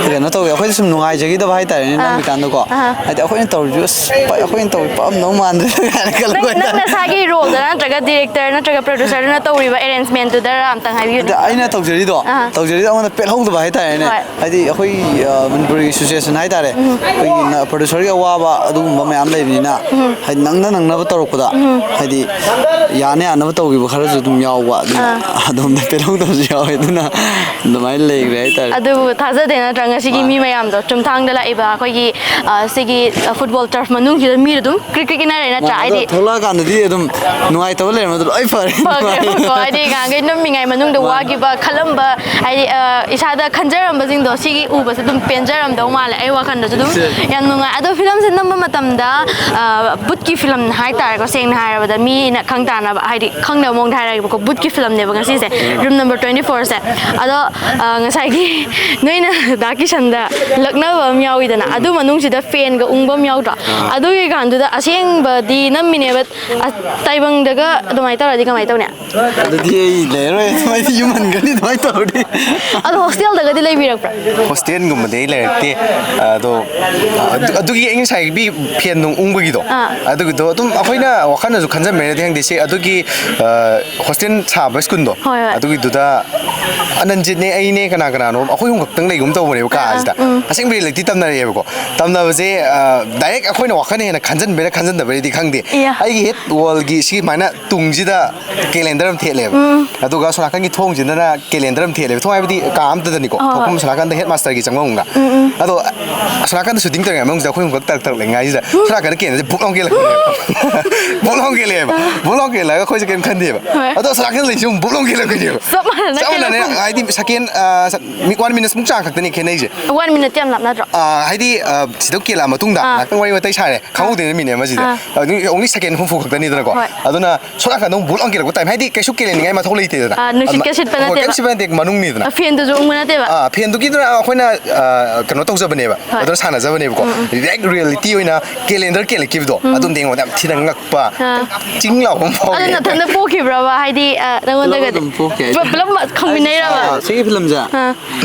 ꯀꯩꯅꯣ ꯇꯧꯋꯦ, ꯑꯩꯈꯣꯏꯗ ꯁꯨꯝ ꯅꯨꯡꯉꯥꯏꯖꯈꯤꯗꯕ ꯍꯥꯏꯇꯥꯔꯦꯅꯦ, ꯑꯥ꯫ ꯅꯝꯃꯤꯀꯥꯟꯗꯀꯣ꯫ ꯑꯥ꯫ ꯍꯥꯏꯗꯤ ꯑꯩꯈꯣꯏꯅ ꯇꯧꯔꯤꯁꯨ, "ꯑꯁ, ꯄꯛ-, ꯑꯩꯈꯣꯏꯅ ꯇꯧꯔꯤ ꯄꯛꯑꯝꯗꯧ ꯃꯥꯟꯗꯦꯗ" ꯀꯥꯏꯅ ꯈꯜꯂꯛꯄ ꯅꯪ, ꯅꯪ ꯍꯥꯏꯇꯥꯔꯦ꯫ ꯅꯁꯥꯒꯤ ꯔꯣꯜꯗ ꯅꯠꯇ꯭ꯔꯒ ꯗꯤꯔꯦꯛꯇꯔ ꯅꯠꯇ꯭ꯔꯒ ꯄ꯭ꯔꯣꯗ꯭ꯌꯨꯁꯔꯗꯨꯅ ꯇꯧꯔꯤꯕ ꯑꯦꯔꯦꯟꯖꯃꯦꯟꯠꯇꯨꯗꯔ ꯑꯝꯇꯪ ꯍꯥꯏꯕꯤꯌꯨꯅꯦ꯫ ꯑꯗ ꯑꯩꯅ ꯇꯧꯖꯔꯤꯗꯣ, ꯑꯥ꯫ ꯇꯧꯖꯔꯤꯗꯣ ꯑꯩꯉꯣꯟꯗ ꯄꯦꯜꯍꯧꯗꯕ ꯍꯥꯏꯇꯥꯔꯦꯅꯦ꯫ ꯍꯣꯏ꯫ ꯍꯥꯏꯗꯤ ꯑꯩꯈꯣꯏ, ꯑ, ꯃꯅꯤꯄꯨꯔꯒꯤ ꯁꯤꯆꯨꯋꯦꯁꯟ ꯍꯥꯏꯇꯥꯔꯦ, ꯎꯝ꯫ ꯑꯩꯈꯣꯏꯒꯤ ꯅ-, ꯄ꯭ꯔꯣꯗ꯭ꯌꯨꯁꯔꯒꯤ ꯑꯋꯥꯕ ꯑꯗꯨꯒꯨꯝꯕ ꯃꯌꯥꯝ ꯂꯩꯕꯅꯤꯅ, ꯎꯝ꯫ ꯍꯥꯏꯗꯤ ꯅꯪꯅ ꯅꯪꯅꯕ ꯇꯧꯔꯛꯄꯗ, ꯎꯝ꯫ ꯍꯥꯏꯗꯤ ꯌꯥꯅ ꯌꯥꯅꯕ ꯇꯧꯈꯤꯕ ꯈꯔꯁꯨ ꯑꯗꯨꯝ ꯌꯥꯎꯕ, ꯑꯗꯨꯅ ꯑꯥ꯫ ꯑꯗꯣꯝꯗ ꯄꯦꯜꯍꯧꯗꯕꯁꯨ ꯌꯥꯎꯋꯦ꯫ ꯑꯗꯨꯅ ꯑꯗꯨꯃꯥꯏꯅ ꯂꯩꯈ꯭ꯔꯦ ꯍꯥꯏꯇꯥꯔꯦ꯫ ꯑꯗꯨꯕꯨ ꯊꯥꯖꯗꯦ ꯅꯠꯇ꯭ꯔꯥ, ꯉꯁꯤꯒꯤ ꯃꯥꯅꯦ꯫ ꯃꯤ ꯃꯌꯥꯝꯗꯣ ꯆꯨꯝꯊꯥꯡꯗ ꯂꯥꯛꯏꯕ ꯑꯩꯈꯣꯏꯒꯤ, ꯑ, ꯁꯤꯒꯤ, ꯑ, ꯐꯨꯠꯕꯣꯜ ꯇꯔꯐ ꯃꯅꯨꯡꯁꯤꯗ ꯃꯤꯗꯣ ꯑꯗꯨꯝ ꯀ꯭ꯔꯤꯛ ꯀ꯭ꯔꯤꯛ ꯏꯟꯅꯔꯦ ꯅꯠꯇ꯭ꯔꯥ? ꯃꯥꯅꯦ, ꯑꯗꯣ ꯍꯥꯏꯗꯤ ꯊꯣꯛꯂꯛꯑꯀꯥꯟꯗꯗꯤ ꯑꯗꯨꯝ ꯅꯨꯡꯉꯥꯏꯇꯕ ꯂꯩꯔꯝꯕꯗꯣ ꯂꯣꯏ ꯐꯔꯦ꯫ ꯐꯈ꯭ꯔꯦꯕꯀꯣ꯫ ꯍꯥꯏꯗꯤ ꯉꯍꯥꯟꯈꯩ ꯅꯝꯃꯤꯉꯩ ꯃꯅꯨꯡꯗ ꯃꯥꯅꯦ꯫ ꯋꯥꯈꯤꯕ, ꯈꯜꯂꯝꯕ, ꯍꯥꯏꯗꯤ, ꯑ, ꯏꯁꯥꯗ ꯈꯟꯖꯔꯝꯕꯁꯤꯡꯗꯣ ꯁꯤꯒꯤ ꯎꯕꯁꯦ ꯑꯗꯨꯝ ꯄꯦꯟꯖꯔꯝꯗꯧ ꯃꯥꯜꯂꯦ꯫ ꯑꯩ ꯋꯥꯈꯜꯗꯁꯨ ꯑꯗꯨꯝ ꯁꯦ꯫ ꯌꯥꯝ ꯅꯨꯡꯉꯥꯏ꯫ ꯑꯗꯣ ꯐꯤꯂꯝꯁꯦ ꯅꯝꯕ ꯃꯇꯝꯗ, ꯑ, ꯕꯨꯠꯀꯤ ꯐꯤꯂꯝ ꯍꯥꯏꯇꯥꯔꯦꯀꯣ, ꯁꯦꯡꯅ ꯍꯥꯏꯔꯕꯗ ꯃꯤꯅ ꯈꯪ ꯇꯥꯅꯕ, ꯍꯥꯏꯗꯤ ꯈꯪꯅꯕ ꯃꯑꯣꯡꯗ ꯍꯥꯏꯔꯒꯦꯕꯀꯣ, ꯕꯨꯠꯀꯤ ꯐꯤꯂꯝꯅꯦꯕ ꯉꯁꯤꯁꯦ, ꯔꯨꯝ ꯅꯝꯕꯔ ꯇ꯭ꯋꯦꯟꯇꯤ ꯐꯣꯔꯁꯦ꯫ ꯑꯗꯣ, ꯑ, ꯉꯁꯥꯏꯒꯤ ꯅꯣꯏꯅ ꯗꯥ ꯀꯤꯁꯟꯗ ꯂꯛꯅꯕ ꯑꯃ ꯌꯥꯎꯋꯤꯗꯅ, ꯑꯗꯨ ꯃꯅꯨꯡꯁꯤꯗ ꯐꯦꯟꯒ ꯎꯪꯕ ꯑꯃ ꯌꯥꯎꯗ꯭ꯔꯣ? ꯑꯥ꯫ ꯑꯗꯨꯒꯤ ꯀꯥꯟꯗꯨꯗ ꯑꯁꯦꯡꯕꯗꯤ ꯅꯝꯃꯤꯅꯦꯕ, ꯑ, ꯇꯥꯏꯕꯪꯗꯒ ꯑꯗꯨꯃꯥꯏꯅ ꯇꯧꯔꯗꯤ ꯀꯃꯥꯏꯅ ꯇꯧꯅꯤ? ꯑꯗꯨꯗꯤ ꯑꯩ ꯂꯩꯔꯔꯣꯏ, ꯑꯗꯨꯃꯥꯏꯅ ꯌꯨꯝ ꯍꯟꯒꯅꯤ ꯑꯗꯨꯃꯥꯏꯅ ꯇꯧꯔꯗꯤ꯫ ꯑꯗꯣ ꯍꯣꯁꯇꯦꯜꯗꯒꯗꯤ ꯂꯩꯕꯤꯔꯛꯄ꯭ꯔꯥ? ꯍꯣꯁꯇꯦꯜꯒꯨꯝꯕꯗꯤ ꯑꯩ ꯂꯩꯔꯛꯇꯦ꯫ ꯑꯗꯣ ꯑꯗꯨ-, ꯑꯗꯨꯒꯤ ꯑꯩ ꯉꯁꯥꯏꯒꯤ ꯐꯦꯟ ꯅꯨꯡ ꯎꯪꯕꯒꯤꯗꯣ, ꯑꯥ꯫ ꯑꯗꯨꯒꯤꯗꯣ ꯑꯗꯨꯝ ꯑꯩꯈꯣꯏꯅ ꯋꯥꯈꯜꯅꯁꯨ ꯈꯟꯖꯟꯕꯩꯔꯗꯤ ꯈꯪꯗꯦ, ꯁꯤ ꯑꯗꯨꯒꯤ, ꯑ, ꯍꯣꯁꯇꯦꯜ ꯁꯥꯕ ꯁ꯭ꯀꯨꯜꯗꯣ, ꯍꯣꯏ, ꯍꯣꯏ꯫ ꯑꯗꯨꯒꯤꯗꯨꯗ ꯑꯅꯟꯖꯤꯠꯅꯦ, ꯑꯩꯅꯦ, ꯀꯅꯥ ꯀꯅꯥꯅꯣ ꯑꯩꯈꯣꯏ ꯑꯍꯨꯝ ꯈꯛꯇꯪ ꯂꯩꯒꯨꯝ ꯇꯧꯕꯅꯦꯕ ꯑꯥ, ꯑꯥ, ꯀꯥꯁꯤꯗ꯫ ꯎꯝ꯫ ꯑꯁꯦꯡꯕꯗꯤ ꯂꯩꯔꯛꯇꯤ ꯇꯝꯅꯔꯛꯑꯦꯕꯀꯣ꯫ ꯇꯝꯅꯕꯁꯦ, ꯑ, ꯗꯥꯏꯔꯦꯛ ꯑꯩꯈꯣꯏꯅ ꯋꯥꯈꯜꯅ ꯍꯦꯟꯅ ꯈꯟꯖꯟ ꯕꯦꯔ ꯈꯟꯖꯟꯗꯕꯩꯗꯤ ꯈꯪꯗꯦ꯫ ꯏꯌꯥ꯫ ꯑꯩꯒꯤ ꯍꯦꯛ ꯋꯥꯜꯒꯤ ꯁꯤ ꯁꯨꯃꯥꯏꯅ ꯇꯨꯡꯁꯤꯗ ꯀꯦꯂꯦꯟꯗꯔ ꯑꯃ ꯊꯦꯠꯂꯦꯕ꯫ ꯑꯗꯨꯒ ꯁꯣꯝ ꯅꯥꯀꯟꯒꯤ ꯊꯣꯡꯁꯤꯗꯅ ꯀꯦꯂꯦꯟꯗꯔ ꯑꯃ ꯊꯦꯠꯂꯦꯕ꯫ ꯊꯣꯡ ꯍꯥꯏꯕꯗꯤ ꯀꯥ ꯑꯝꯇꯗꯅꯤꯀꯣ꯫ ꯍꯣꯏ, ꯍꯣꯏ꯫ ꯊꯣꯛꯐꯝ ꯁꯣꯝ ꯅꯥꯀꯟꯗ ꯍꯦꯠ ꯃꯥꯁꯇꯔꯒꯤ ꯆꯪꯐꯝꯒ꯫ ꯑꯗꯣ ꯁꯣꯝ ꯅꯥꯀꯟꯗ ꯁꯨꯇꯤꯡ ꯇꯧꯔꯤꯉꯩ ꯃꯅꯨꯡꯁꯤꯗ ꯑꯩꯈꯣꯏ ꯑꯃꯨꯛꯈꯛ ꯇꯔꯛ ꯇꯔꯛ ꯂꯩꯉꯥꯏꯁꯤꯗ ꯁꯣꯝ ꯅꯥꯀꯟꯗ ꯀꯦꯂꯦꯟꯗꯔꯁꯦ ꯕꯨꯛ ꯂꯥꯎ ꯀꯦꯜꯂꯛꯄꯅꯦꯕ꯫ ꯕꯨꯛ ꯂꯥꯎ ꯀꯦꯜꯂꯛꯑꯦꯕ꯫ ꯕꯨꯛ ꯂꯥꯎ ꯀꯦꯜꯂꯛꯑꯒ ꯑꯩꯈꯣꯏꯁꯦ ꯀꯩꯝ ꯈꯟꯗꯦꯕ꯫ ꯍꯣꯏ꯫ ꯑꯗꯣ ꯁꯣꯝ ꯅꯥꯀꯟꯗ ꯂꯩꯁꯦ ꯑꯃꯨꯛ ꯕꯨꯛ ꯂꯥꯎ ꯀꯦꯜꯂꯛꯄꯅꯦꯕ꯫ ꯆꯞ ꯃꯥꯟꯅꯅ ꯆꯞ ꯃꯥꯟꯅꯅ ꯀꯦꯜꯂꯛꯄ꯫ ꯍꯥꯏꯗꯤ ꯁꯦꯀꯦꯟ ꯋꯥꯟ ꯃꯤꯅꯠꯃꯨꯛ ꯆꯥꯡ ꯈꯛꯇꯅꯤ ꯈꯦꯠꯅꯩꯁꯦ꯫ ꯋꯥꯟ ꯃꯤꯅꯠꯇꯤ ꯌꯥꯝ ꯂꯥꯞꯅꯗ꯭ꯔꯣ? ꯑꯥ, ꯍꯥꯏꯗꯤ ꯑꯥ, ꯁꯤꯗ ꯀꯦꯜꯂꯛꯑ ꯃꯇꯨꯡꯗ ꯑꯥ꯫ ꯉꯥꯛꯇꯪ ꯋꯥꯔꯤ ꯋꯥꯇꯥꯏ ꯁꯥꯔꯦ, ꯈꯪꯍꯧꯗꯦꯅ ꯃꯤꯅꯤꯠ ꯑꯃꯁꯤꯗ꯫ ꯑꯥ꯫ ꯑꯗꯨ ꯑꯣꯡꯂꯤ ꯁꯦꯀꯦꯟ ꯍꯨꯝꯐꯨ ꯈꯛꯇꯅꯤꯗꯅꯀꯣ꯫ ꯍꯣꯏ꯫ ꯑꯗꯨꯅ ꯁꯣꯝ ꯅꯥꯀꯟꯗ ꯑꯃꯨꯛ ꯕꯨꯛ ꯂꯥꯎ ꯀꯦꯜꯂꯛꯄ ꯇꯥꯏꯝ, ꯍꯥꯏꯗꯤ ꯀꯩꯁꯨ ꯀꯦꯜꯍꯟꯅꯤꯡꯉꯥꯏ ꯃꯊꯧ ꯂꯩꯇꯦꯗꯅ꯫ ꯑꯥ, ꯅꯨꯡꯁꯤꯠꯀ ꯑꯗꯨ- ꯁꯤꯠꯄ ꯍꯣꯏ, ꯀꯩꯝ ꯅꯠꯇꯦꯕ꯫ ꯁꯤꯠꯄ ꯅꯠꯇꯦ, ꯃꯅꯨꯡꯅꯤꯗꯅ꯫ ꯑꯥ, ꯐꯦꯟꯗꯨꯁꯨ ꯎꯪꯕ ꯅꯠꯇꯦꯕ꯫ ꯑꯥ, ꯐꯦꯟꯗꯨꯒꯤꯗꯨꯅ ꯑꯩꯈꯣꯏꯅ ꯑꯥ, ꯀꯩꯅꯣ ꯇꯧꯖꯕꯅꯦꯕ꯫ ꯍꯣꯏ꯫ ꯑꯗꯨꯅ ꯁꯥꯟꯅꯖꯕꯅꯦꯕꯀꯣ꯫ ꯗꯥꯏꯔꯦꯛ ꯔꯤꯌꯦꯂꯤꯇꯤ ꯑꯣꯏꯅ ꯀꯦꯂꯦꯟꯗꯔ ꯀꯦꯜꯂꯛꯈꯤꯕꯗꯣ ꯑꯗꯨꯝꯗꯤ ꯑꯩꯉꯣꯟꯗ ꯌꯥꯝ ꯊꯤꯅ ꯉꯛꯄ, ꯑꯥ꯫ ꯆꯤꯡ ꯂꯥꯎꯕ ꯑꯃ ꯐꯥꯎꯋꯦ꯫ ꯑꯗꯨ ꯅꯊꯟꯗ ꯄꯣꯛꯈꯤꯕ꯭ꯔꯕ? ꯍꯥꯏꯗꯤ ꯑꯥ, ꯅꯪꯉꯣꯟꯗꯒꯗꯤ ꯑꯗꯨꯝ ꯄꯣꯛꯈꯤ꯫ ꯄꯨꯂꯞ ꯄꯨꯂꯞ ꯈꯪꯃꯤꯟꯅꯩꯔꯕ? ꯑꯥ, ꯁꯤꯒꯤ ꯐꯤꯂꯝꯁꯦ ꯑꯥ꯫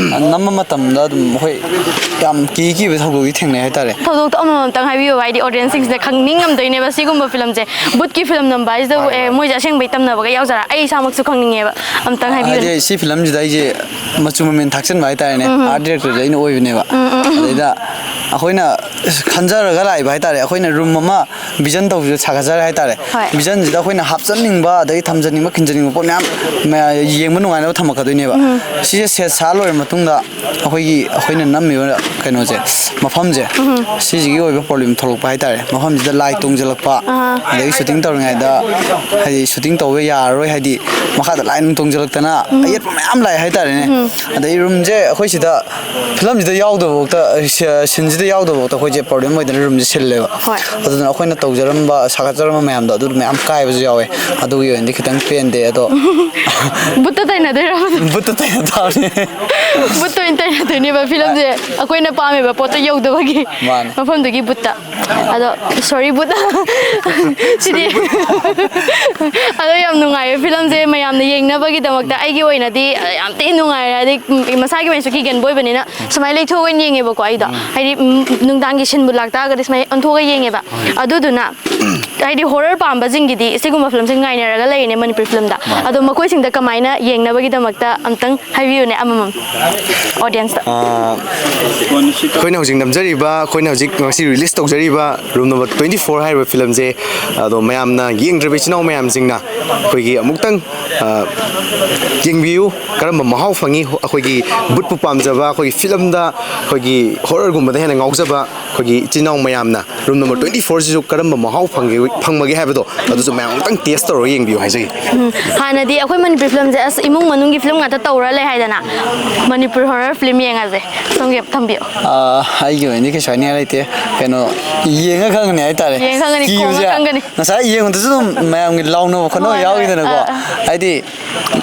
ꯅꯝꯕ ꯃꯇꯝꯗ ꯑꯗꯨꯝ ꯑꯩꯈꯣꯏ ꯌꯥꯝ ꯀꯤ ꯀꯤꯕ ꯊꯧꯗꯣꯛꯇꯤ ꯊꯦꯡꯅꯩ ꯍꯥꯏꯇꯥꯔꯦ꯫ ꯊꯧꯗꯣꯛꯇꯣ ꯑꯃꯃꯝꯇꯪ ꯍꯥꯏꯕꯤꯌꯣ, ꯍꯥꯏꯗꯤ ꯑꯣꯗꯤꯌꯦꯟꯁꯁꯤꯡꯁꯤꯅ ꯈꯪꯅꯤꯡꯉꯝꯗꯣꯏꯅꯦꯕ ꯁꯤꯒꯨꯝꯕ ꯐꯤꯂꯝꯁꯦ꯫ ꯕꯨꯠꯀꯤ ꯐꯤꯂꯝ ꯅꯝꯕ ꯍꯥꯏꯁꯤꯗꯕꯨ ꯃꯥꯅꯦ, ꯑꯦ, ꯃꯥꯅꯦ꯫ ꯃꯣꯏꯁꯦ ꯑꯁꯦꯡꯕꯩ ꯇꯝꯅꯕꯒ ꯌꯥꯎꯖꯔꯥ? ꯑꯩ ꯏꯁꯥꯃꯛꯁꯨ ꯈꯪꯅꯤꯡꯉꯦꯕ꯫ ꯑꯝꯇꯪ ꯍꯥꯏꯕꯤꯌꯨꯅꯦ꯫ ꯍꯥꯏꯗꯤ ꯁꯤ ꯐꯤꯂꯝꯁꯤꯗ ꯑꯩꯁꯦ ꯃꯆꯨ ꯃꯃꯦꯟ ꯊꯥꯛꯆꯟꯕ ꯍꯥꯏꯇꯥꯔꯦꯅꯦ꯫ ꯑꯥꯔꯠ ꯗꯤꯔꯦꯛꯇꯔꯁꯦ ꯑꯩꯅ ꯑꯣꯏꯕꯅꯦꯕ꯫ ꯑꯗꯩꯗ ꯑꯩꯈꯣꯏꯅ ꯈꯟꯖꯔꯒ ꯂꯥꯛꯏꯕ ꯍꯥꯏꯇꯥꯔꯦ꯫ ꯑꯩꯈꯣꯏꯅ ꯔꯨꯝ ꯑꯃ ꯚꯤꯖꯟ ꯇꯧꯕꯁꯤꯗ ꯁꯥꯒꯠꯆꯔꯦ ꯍꯥꯏꯇꯥꯔꯦ꯫ ꯍꯣꯏ꯫ ꯚꯤꯖꯟꯁꯤꯗ ꯑꯩꯈꯣꯏꯅ ꯍꯥꯞꯆꯟꯅꯤꯡꯕ, ꯑꯗꯒꯤ ꯊꯝꯖꯅꯤꯡꯕ, ꯈꯤꯟꯖꯅꯤꯡꯕ ꯄꯣꯠ ꯃꯌꯥꯝ ꯃꯌꯥꯝ ꯌꯦꯡꯕ ꯅꯨꯡꯉꯥꯏꯅꯕ ꯊꯝꯃꯛꯀꯗꯣꯏꯅꯦꯕ꯫ ꯁꯤꯁꯦ ꯁꯦꯠ ꯁꯥ ꯂꯣꯏꯔ ꯃꯇꯨꯡꯗ ꯑꯩꯈꯣꯏꯒꯤ, ꯑꯩꯈꯣꯏꯅ ꯅꯝꯃꯤꯕ ꯀꯩꯅꯣꯁꯦ, ꯃꯐꯝꯁꯦ, ꯁꯤꯁꯤꯒꯤ ꯑꯣꯏꯕ ꯄ꯭ꯔꯣꯕ꯭ꯂꯦꯝ ꯊꯣꯛꯂꯛꯄ ꯍꯥꯏꯇꯥꯔꯦ꯫ ꯃꯐꯝꯁꯤꯗ ꯂꯥꯏ ꯇꯣꯡꯁꯤꯜꯂꯛꯄ, ꯑꯗꯒꯤ ꯁꯨꯇꯤꯡ ꯇꯧꯔꯤꯉꯩꯗ ꯍꯥꯏꯗꯤ ꯁꯨꯇꯤꯡ ꯇꯧꯕ ꯌꯥꯔꯔꯣꯏ, ꯍꯥꯏꯗꯤ ꯃꯈꯥꯗ ꯂꯥꯏ ꯅꯨꯡ ꯇꯣꯡꯁꯤꯜꯂꯛꯇꯅ ꯑꯌꯦꯠꯄ ꯃꯌꯥꯝ ꯂꯥꯛꯑꯦ ꯍꯥꯏꯇꯥꯔꯦꯅꯦ꯫ ꯑꯗꯩ ꯔꯨꯝꯁꯦ ꯑꯩꯈꯣꯏ ꯁꯤꯗ, ꯐꯤꯂꯝꯁꯤꯗ ꯌꯥꯎꯗꯕꯐꯥꯎꯗ, ꯁꯤꯟꯁꯤꯗ ꯌꯥꯎꯗꯕꯐꯥꯎꯗ ꯑꯩꯈꯣꯏꯁꯦ ꯄ꯭ꯔꯣꯕ꯭ꯂꯦꯝ ꯑꯣꯏꯗꯅ ꯔꯨꯝꯁꯦ ꯁꯤꯜꯂꯦꯕ꯫ ꯍꯣꯏ꯫ ꯑꯗꯨꯅ ꯑꯩꯈꯣꯏꯅ ꯇꯧꯖꯔꯝꯕ, ꯁꯥꯒꯠꯆꯔꯝꯕ ꯃꯌꯥꯝꯗꯣ ꯑꯗꯨ ꯃꯌꯥꯝ ꯀꯥꯏꯕꯁꯨ ꯌꯥꯎꯋꯦ꯫ ꯑꯗꯨꯒꯤ ꯑꯣꯏꯅꯗꯤ ꯈꯤꯇꯪ ꯄꯦꯟꯗꯦ꯫ ꯑꯗꯣ ꯕꯨꯠꯇ ꯇꯩꯅꯗꯣꯏꯔꯕ? ꯕꯨꯠꯇ ꯇꯩꯅ ꯇꯥꯕꯅꯦ꯫ ꯕꯨꯠꯇ ꯑꯣꯏꯅ ꯇꯩꯅꯗꯣꯏꯅꯦꯕ ꯐꯤꯂꯝꯁꯦ, ꯑꯩꯈꯣꯏꯅ ꯄꯥꯝꯃꯤꯕ ꯄꯣꯠꯇꯣ ꯌꯧꯗꯕꯒꯤ꯫ ꯃꯥꯅꯦ꯫ ꯃꯐꯝꯗꯨꯒꯤ ꯕꯨꯠꯇ꯫ ꯑꯗꯣ ꯁꯣꯔꯤ ꯕꯨꯠ꯫ ꯁꯤꯗꯤ ꯑꯗꯣ ꯌꯥꯝ ꯅꯨꯡꯉꯥꯏꯕ ꯐꯤꯂꯝꯁꯦ ꯃꯌꯥꯝꯅ ꯌꯦꯡꯅꯕꯒꯤꯗꯃꯛꯇ꯫ ꯑꯩꯒꯤ ꯑꯣꯏꯅꯗꯤ ꯌꯥꯝ ꯊꯤꯅ ꯅꯨꯡꯉꯥꯏꯔꯦ꯫ ꯍꯥꯏꯗꯤ ꯃꯁꯥꯒꯤ ꯑꯣꯏꯅꯁꯨ ꯀꯤꯒꯟꯕ ꯑꯣꯏꯕꯅꯤꯅ ꯁꯨꯃꯥꯏꯅ ꯂꯩꯊꯣꯛꯑꯒ ꯑꯣꯏꯅ ꯌꯦꯡꯉꯦꯕꯀꯣ ꯑꯩꯗꯣ꯫ ꯍꯥꯏꯗꯤ ꯅꯨꯡꯗꯥꯡꯒꯤ ꯁꯤꯟꯕꯨ ꯂꯥꯛꯇꯥꯔꯒꯗꯤ ꯁꯨꯃꯥꯏꯅ ꯑꯣꯟꯊꯣꯛꯑꯒ ꯌꯦꯡꯉꯦꯕ꯫ ꯑꯗꯨꯗꯨꯅ ꯍꯥꯏꯗꯤ ꯍꯣꯔꯔ ꯄꯥꯝꯕꯁꯤꯡꯒꯤꯗꯤ ꯁꯤꯒꯨꯝꯕ ꯐꯤꯂꯝꯁꯦ ꯉꯥꯏꯅꯔꯒ ꯂꯩꯔꯤꯅꯦ ꯃꯅꯤꯄꯨꯔꯤ ꯐꯤꯂꯝꯗ꯫ ꯑꯗꯣ ꯃꯈꯣꯏꯁꯤꯡꯗ ꯀꯃꯥꯏꯅ ꯌꯦꯡꯅꯕꯒꯤꯗꯃꯛꯇ ꯑꯝꯇꯪ ꯍꯥꯏꯕꯤꯌꯨꯅꯦ ꯑꯃꯃꯝ ꯑꯣꯗꯤꯌꯦꯟꯁꯇ꯫ ꯑꯥ, ꯑꯩꯈꯣꯏꯅ ꯍꯧꯖꯤꯛ ꯅꯝꯖꯔꯤꯕ, ꯑꯩꯈꯣꯏꯅ ꯍꯧꯖꯤꯛ ꯉꯁꯤ ꯔꯤꯂꯤꯁ ꯇꯧꯖꯔꯤꯕ ꯔꯨꯝ ꯅꯝꯕꯔ ꯇ꯭ꯋꯦꯟꯇꯤ ꯐꯣꯔ ꯍꯥꯏꯔꯤꯕ ꯐꯤꯂꯝꯁꯦ, ꯑꯗꯣ ꯃꯌꯥꯝꯅ, ꯌꯦꯡꯗ꯭ꯔꯤꯕ ꯏꯆꯤꯟ ꯏꯅꯥꯎ ꯃꯌꯥꯝꯁꯤꯡꯅ ꯑꯩꯈꯣꯏꯒꯤ ꯑꯃꯨꯛꯇꯪ, ꯑ, ꯌꯦꯡꯕꯤꯌꯨ꯫ ꯀꯔꯝꯕ ꯃꯍꯥꯎ ꯐꯪꯉꯤ? ꯑꯩꯈꯣꯏꯒꯤ ꯕꯨꯠꯄꯨ ꯄꯥꯝꯖꯕ, ꯑꯩꯈꯣꯏꯒꯤ ꯐꯤꯂꯝꯗ, ꯑꯩꯈꯣꯏꯒꯤ ꯍꯣꯔꯔꯒꯨꯝꯕꯗ ꯍꯦꯟꯅ ꯉꯥꯎꯖꯕ ꯑꯩꯈꯣꯏꯒꯤ ꯏꯆꯤꯟ ꯏꯅꯥꯎ ꯃꯌꯥꯝꯅ ꯔꯨꯝ ꯅꯝꯕꯔ ꯇ꯭ꯋꯦꯟꯇꯤ ꯐꯣꯔꯁꯤꯁꯨ ꯀꯔꯝꯕ ꯃꯍꯥꯎ ꯐꯪꯒꯦ, ꯐꯪꯕꯒꯦ ꯍꯥꯏꯕꯗꯣ, ꯑꯗꯨꯁꯨ ꯃꯌꯥꯝ ꯑꯃꯨꯛꯇꯪ ꯇꯦꯁ ꯇꯧꯔꯒ ꯌꯦꯡꯕꯤꯌꯨ ꯍꯥꯏꯖꯒꯦ꯫ ꯎꯝ, ꯍꯥꯟꯅꯗꯤ ꯑꯩꯈꯣꯏ ꯃꯅꯤꯄꯨꯔꯤ ꯐꯤꯂꯝꯁꯦ ꯑꯁ ꯏꯃꯨꯡ ꯃꯅꯨꯡꯒꯤ ꯐꯤꯂꯝ ꯉꯥꯛꯇ ꯇꯧꯔ ꯂꯩ ꯍꯥꯏꯗꯅ, ꯃꯅꯤꯄꯨꯔ ꯍꯣꯔꯔ ꯐꯤꯂꯝ ꯌꯦꯡꯉꯁꯦ꯫ ꯁꯣꯝꯒꯤ ꯊꯝꯕꯤꯌꯨ꯫ ꯑꯥ, ꯑꯩꯒꯤ ꯑꯣꯏꯅꯗꯤ ꯀꯩꯁꯨ ꯍꯥꯏꯅꯤꯡꯉꯥꯏ ꯂꯩꯇꯦ꯫ ꯀꯩꯅꯣ, ꯌꯦꯡꯉ ꯈꯪꯒꯅꯤ ꯍꯥꯏꯇꯥꯔꯦ꯫ ꯌꯦꯡꯉ ꯈꯪꯒꯅꯤ, ꯀꯤꯕꯁꯦ ꯈꯣꯡꯉ ꯈꯪꯒꯅꯤ꯫ ꯉꯁꯥꯏ ꯌꯦꯡꯕꯗꯁꯨ ꯑꯗꯨꯝ ꯃꯌꯥꯝꯒꯤ ꯂꯥꯎꯅꯕ ꯈꯣꯠꯅꯕ ꯍꯣꯏ, ꯍꯣꯏ, ꯌꯥꯎꯈꯤꯗꯅꯀꯣ꯫ ꯑꯥ, ꯑꯥ꯫ ꯍꯥꯏꯗꯤ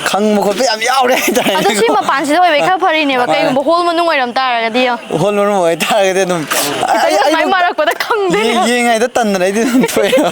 ꯈꯪꯕ ꯈꯣꯠꯄ ꯌꯥꯝ ꯌꯥꯎꯔꯦ ꯍꯥꯏꯇꯥꯔꯦ꯫ ꯑꯗꯣ ꯁꯤ ꯃꯄꯥꯟꯁꯤꯗ ꯑꯣꯏꯕꯩ ꯈꯔ ꯐꯔꯤꯅꯦꯕ, ꯃꯥꯅꯦ꯫ ꯀꯩꯒꯨꯝꯕ ꯍꯣꯜ ꯃꯅꯨꯡ ꯑꯣꯏꯔꯝ ꯇꯥꯔꯒꯗꯤ ꯌꯦꯡꯉꯣ꯫ ꯍꯣꯜ ꯃꯅꯨꯡ ꯑꯣꯏꯇꯥꯔꯒꯗꯤ ꯑꯗꯨꯝ ꯈꯤꯇꯪ ꯑꯩ, ꯑꯩ ꯁꯨꯃꯥꯏꯅ ꯑꯗꯨꯝ ꯃꯥꯔꯛꯄꯗ ꯈꯪꯗꯣꯏꯅꯦ꯫ ꯌꯦꯡ-, ꯌꯦꯡꯉꯤꯉꯩꯗ ꯇꯟꯗꯅ ꯑꯩꯗꯤ ꯑꯗꯨꯝ ꯊꯣꯛꯑꯦꯕ꯫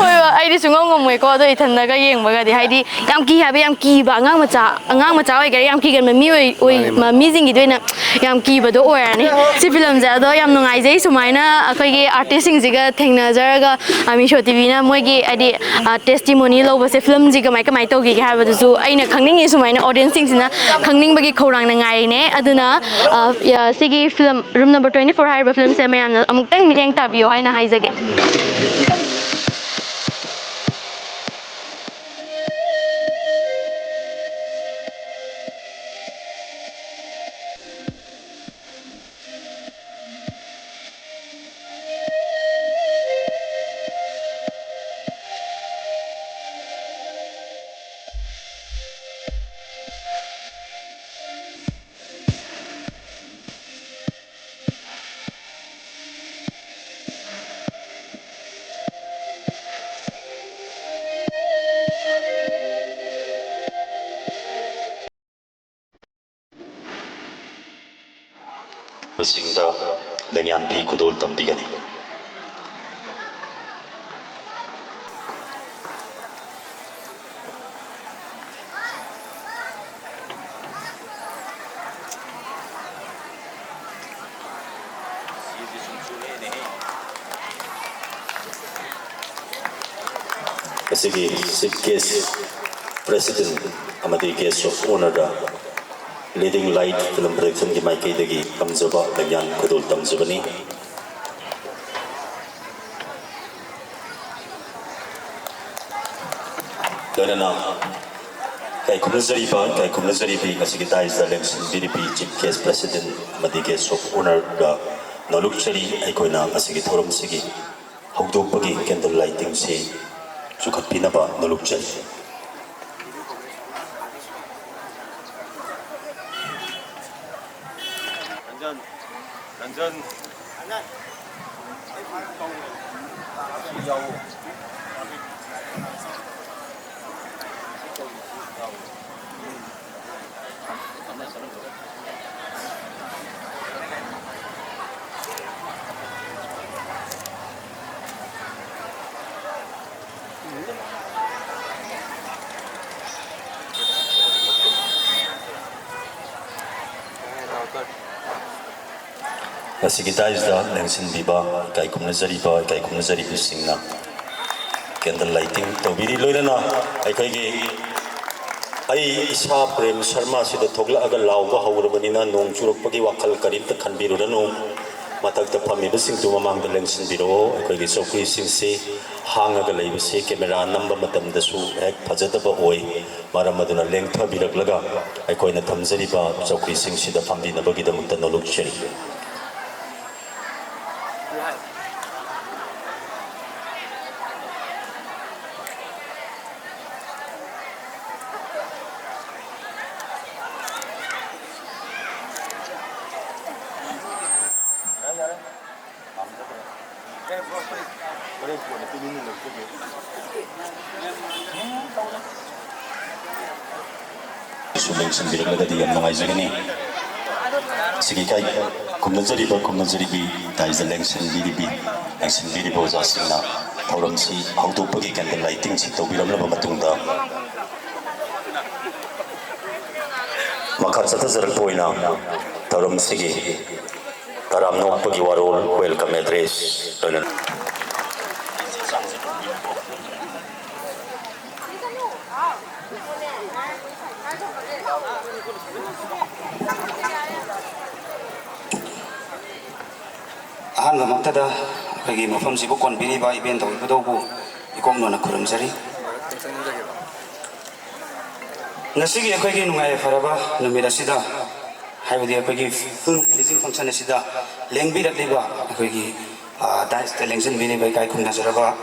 ꯍꯣꯏꯕ, ꯑꯩꯗꯤ ꯁꯨꯡꯉꯝ ꯉꯝꯃꯣꯏꯀꯣ, ꯑꯗꯣ ꯏꯊꯟꯗꯒ ꯌꯦꯡꯕꯒꯗꯤ, ꯍꯥꯏꯗꯤ ꯌꯥꯝ ꯀꯤ ꯍꯥꯏꯕ, ꯌꯥꯝ ꯀꯤꯕ ꯑꯉꯥꯡ ꯃꯆꯥ, ꯑꯉꯥꯡ ꯃꯆꯥ ꯑꯣꯏꯒꯦꯔꯥ, ꯌꯥꯝ ꯀꯤꯒꯟꯕ ꯃꯤ ꯑꯣꯏ-, ꯑꯣꯏ-, ꯃꯥꯅꯦ, ꯃꯥꯅꯦ꯫ ꯃꯤꯁꯤꯡꯒꯤꯗꯤ ꯑꯣꯏꯅ ꯌꯥꯝ ꯀꯤꯕꯗꯣ ꯑꯣꯏꯔꯅꯤ ꯁꯤ ꯐꯤꯂꯝꯁꯦ꯫ ꯑꯗꯣ ꯌꯥꯝ ꯅꯨꯡꯉꯥꯏꯖꯩ ꯁꯨꯃꯥꯏꯅ ꯑꯩꯈꯣꯏꯒꯤ ꯑꯥꯔꯇꯤꯁꯁꯤꯡꯁꯤꯒ ꯊꯦꯡꯅꯖꯔꯒ, ꯑ, ꯃꯤꯁꯣ ꯇꯤꯚꯤꯅ ꯃꯣꯏꯒꯤ ꯍꯥꯏꯗꯤ, ꯑ, ꯇꯦꯁꯇꯤꯃꯣꯅꯤ ꯂꯧꯕꯁꯦ, ꯐꯤꯂꯝꯁꯤ ꯀꯃꯥꯏ ꯀꯃꯥꯏ ꯇꯧꯈꯤꯒꯦ ꯍꯥꯏꯕꯗꯨꯁꯨ ꯑꯩꯅ ꯈꯪꯅꯤꯡꯉꯤ, ꯁꯨꯃꯥꯏꯅ ꯑꯣꯗꯤꯌꯦꯟꯁꯁꯤꯡꯁꯤꯅ ꯈꯪꯅꯤꯡꯕꯒꯤ ꯈꯧꯔꯥꯡꯅ ꯉꯥꯏꯔꯤꯅꯦ꯫ ꯑꯗꯨꯅ, ꯑ, ꯌ-, ꯁꯤꯒꯤ film room number twenty four ꯍꯥꯏꯔꯤꯕ ꯐꯤꯂꯝꯁꯦ ꯃꯌꯥꯝꯅ ꯑꯃꯨꯛꯇꯪ ꯃꯤꯠꯌꯦꯡ ꯇꯥꯕꯤꯌꯣ ꯍꯥꯏꯅ ꯍꯥꯏꯖꯒꯦ꯫ ꯁꯤꯡꯗ ꯂꯩꯉꯥꯛꯄꯤ ꯈꯨꯗꯣꯜ ꯇꯝꯕꯤꯒꯅꯤ꯫ ꯉꯁꯤꯒꯤ Chief Guest, President ꯑꯃꯗꯤ Guest of Honourꯗ Leading Light Film Productionꯒꯤ ꯃꯥꯏꯀꯩꯗꯒꯤ ꯇꯝꯖꯕ ꯂꯦꯡꯌꯥꯟ ꯈꯨꯗꯣꯜ ꯇꯝꯖꯕꯅꯤ꯫ ꯂꯣꯏꯅꯅ ꯏꯀꯥꯏ ꯈꯨꯝꯅꯖꯔꯤꯕ, ꯏꯀꯥꯏ ꯈꯨꯝꯅꯖꯔꯤꯕꯤ, ꯉꯁꯤꯒꯤ daisꯇ ꯂꯦꯡꯁꯤꯟꯕꯤꯔꯤꯕꯤ Chief Guest, President ꯑꯃꯗꯤ Guest of Honourꯒ ꯅꯣꯂꯨꯛꯆꯔꯤ꯫ ꯑꯩꯈꯣꯏꯅ ꯉꯁꯤꯒꯤ ꯊꯧꯔꯝꯁꯤꯒꯤ ꯍꯧꯗꯣꯛꯄꯒꯤ candle lightingꯁꯤ ꯆꯨꯈꯠꯄꯤꯅꯕ ꯅꯣꯂꯨꯛꯆꯔꯤ꯫ ꯔꯟꯖꯟ, ꯔꯟꯖꯟ꯫ ꯉꯁꯤꯒꯤ daisꯇ ꯂꯦꯡꯁꯤꯟꯕꯤꯕ ꯏꯀꯥꯏ ꯈꯨꯝꯅꯖꯔꯤꯕ, ꯏꯀꯥꯏ ꯈꯨꯝꯅꯖꯔꯤꯕꯁꯤꯡꯅ candle lighting ꯇꯧꯕꯤꯔꯤ꯫ ꯂꯣꯏꯅꯅ ꯑꯩꯈꯣꯏꯒꯤ ꯑꯩ ꯏꯁꯥ ꯄ꯭ꯔꯦꯝ ꯁꯔꯃꯥꯁꯤꯗ ꯊꯣꯛꯂꯛꯑꯒ ꯂꯥꯎꯕ ꯍꯧꯔꯕꯅꯤꯅ ꯅꯣꯡ ꯆꯨꯔꯛꯄꯒꯤ ꯋꯥꯈꯜ ꯀꯔꯤꯝꯇ ꯈꯟꯕꯤꯔꯨꯔꯅꯨ꯫ ꯃꯊꯛꯇ ꯐꯝꯃꯤꯕꯁꯤꯡꯗꯨ ꯃꯃꯥꯡꯗ ꯂꯦꯡꯁꯤꯟꯕꯤꯔꯛꯑꯣ꯫ ꯑꯩꯈꯣꯏꯒꯤ ꯆꯧꯀ꯭ꯔꯤꯁꯤꯡꯁꯤ ꯍꯥꯡꯉꯒ ꯂꯩꯕꯁꯤ camera ꯅꯝꯕ ꯃꯇꯝꯗꯁꯨ ꯍꯦꯛ ꯐꯖꯗꯕ ꯑꯣꯏ꯫ ꯃꯔꯝ ꯑꯗꯨꯅ ꯂꯦꯡꯊꯕꯤꯔꯛꯂꯒ ꯑꯩꯈꯣꯏꯅ ꯊꯝꯖꯔꯤꯕ ꯆꯧꯀ꯭ꯔꯤꯁꯤꯡꯁꯤꯗ ꯐꯝꯕꯤꯅꯕꯒꯤꯗꯃꯛꯇ ꯅꯣꯂꯨꯛꯆꯔꯤ꯫ ꯁꯨ ꯂꯦꯡꯁꯤꯟꯕꯤꯔꯛꯂꯒꯗꯤ ꯌꯥꯝ ꯅꯨꯡꯉꯥꯏꯖꯒꯅꯤ꯫ ꯁꯤꯒꯤ ꯏꯀꯥꯏ ꯈꯨꯝꯅꯖꯔꯤꯕ, ꯈꯨꯝꯅꯖꯔꯤꯕꯤ, daisꯇ ꯂꯦꯡꯁꯤꯟꯕꯤꯔꯤꯕꯤ, ꯂꯦꯡꯁꯤꯟꯕꯤꯔꯤꯕ ꯑꯣꯖꯥꯁꯤꯡꯅ ꯊꯧꯔꯝꯁꯤ ꯍꯧꯗꯣꯛꯄꯒꯤ candle lightingꯁꯤ ꯇꯧꯕꯤꯔꯝꯂꯕ ꯃꯇꯨꯡꯗ, ꯃꯈꯥ ꯆꯠꯊꯖꯔꯛꯄ ꯑꯣꯏꯅ ꯊꯧꯔꯝꯁꯤꯒꯤ ꯇꯔꯥꯝꯅ ꯑꯣꯛꯄꯒꯤ ꯋꯥꯔꯣꯜ, welcome address ꯂꯣꯏꯅꯅ ꯑꯍꯥꯟꯕꯃꯛꯇꯗ ꯑꯩꯈꯣꯏꯒꯤ ꯃꯐꯝꯁꯤꯕꯨ ꯀꯣꯟꯕꯤꯔꯤꯕ ꯏꯕꯦꯟ ꯇꯧꯕꯤꯕꯗꯧꯕꯨ ꯏꯀꯣꯛ ꯅꯣꯟꯅ ꯈꯨꯔꯨꯝꯖꯔꯤ꯫ ꯉꯁꯤꯒꯤ ꯑꯩꯈꯣꯏꯒꯤ ꯅꯨꯡꯉꯥꯏ ꯌꯥꯏꯐꯔꯕ ꯅꯨꯃꯤꯠ ꯑꯁꯤꯗ, ꯍꯥꯏꯕꯗꯤ ꯑꯩꯈꯣꯏꯒꯤ film releasing function ꯑꯁꯤꯗ ꯂꯦꯡꯕꯤꯔꯛꯂꯤꯕ ꯑꯩꯈꯣꯏꯒꯤ, ꯑ, dais ꯇ ꯂꯦꯡꯁꯤꯟꯕꯤꯔꯤꯕ ꯏꯀꯥꯏ ꯈꯨꯝꯅꯖꯔꯕ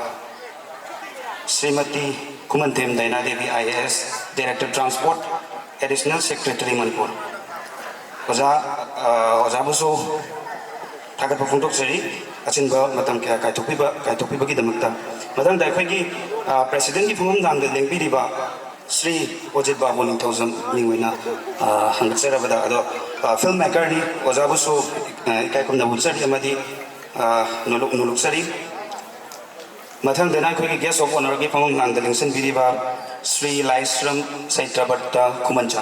ꯁ꯭ꯔꯤꯃꯇꯤ ꯈꯨꯃꯟꯊꯦꯝ ꯗꯥꯏꯅꯥ Devi, I A S, Director Transport, Additional Secretary Manipur. ꯑꯣꯖꯥ, ꯑ, ꯑꯣꯖꯥꯕꯨꯁꯨ ꯊꯥꯒꯠꯄ ꯐꯣꯡꯗꯣꯛꯆꯔꯤ, ꯑꯆꯤꯟꯕ ꯃꯇꯝ ꯀꯌꯥ ꯀꯥꯏꯊꯣꯛꯄꯤꯕ, ꯀꯥꯏꯊꯣꯛꯄꯤꯕꯒꯤꯗꯃꯛꯇ꯫ ꯃꯊꯪꯗ ꯑꯩꯈꯣꯏꯒꯤ, ꯑ, President ꯀꯤ ꯐꯝꯐꯝ ꯂꯥꯡꯗ ꯂꯦꯡꯕꯤꯔꯤꯕ ꯁ꯭ꯔꯤ ꯑꯣꯖꯤꯠ ꯕꯥꯕꯨ ꯅꯤꯡꯊꯧꯖꯝ ꯃꯤꯡ ꯑꯣꯏꯅ, ꯑ, ꯍꯪꯒꯠꯆꯔꯕꯗ, ꯑꯗꯣ, ꯑ, film maker ꯅꯤ, ꯑꯣꯖꯥꯕꯨꯁꯨ, ꯑ, ꯏꯀꯥꯏ ꯈꯨꯝꯅꯕ ꯎꯠꯆꯔꯤ ꯑꯃꯗꯤ, ꯑ, ꯅꯣꯂꯨꯛ-, ꯅꯣꯂꯨꯛꯆꯔꯤ꯫ ꯃꯊꯪꯗꯅ ꯑꯩꯈꯣꯏꯒꯤ Guest of Honour ꯒꯤ ꯐꯝꯐꯝ ꯂꯥꯡꯗ ꯂꯦꯡꯁꯤꯟꯕꯤꯔꯤꯕ ꯁ꯭ꯔꯤ ꯂꯥꯏꯁ꯭ꯔꯝ ꯁꯩꯇ꯭ꯔꯕꯠꯇ ꯈꯨꯃꯟꯆꯥ,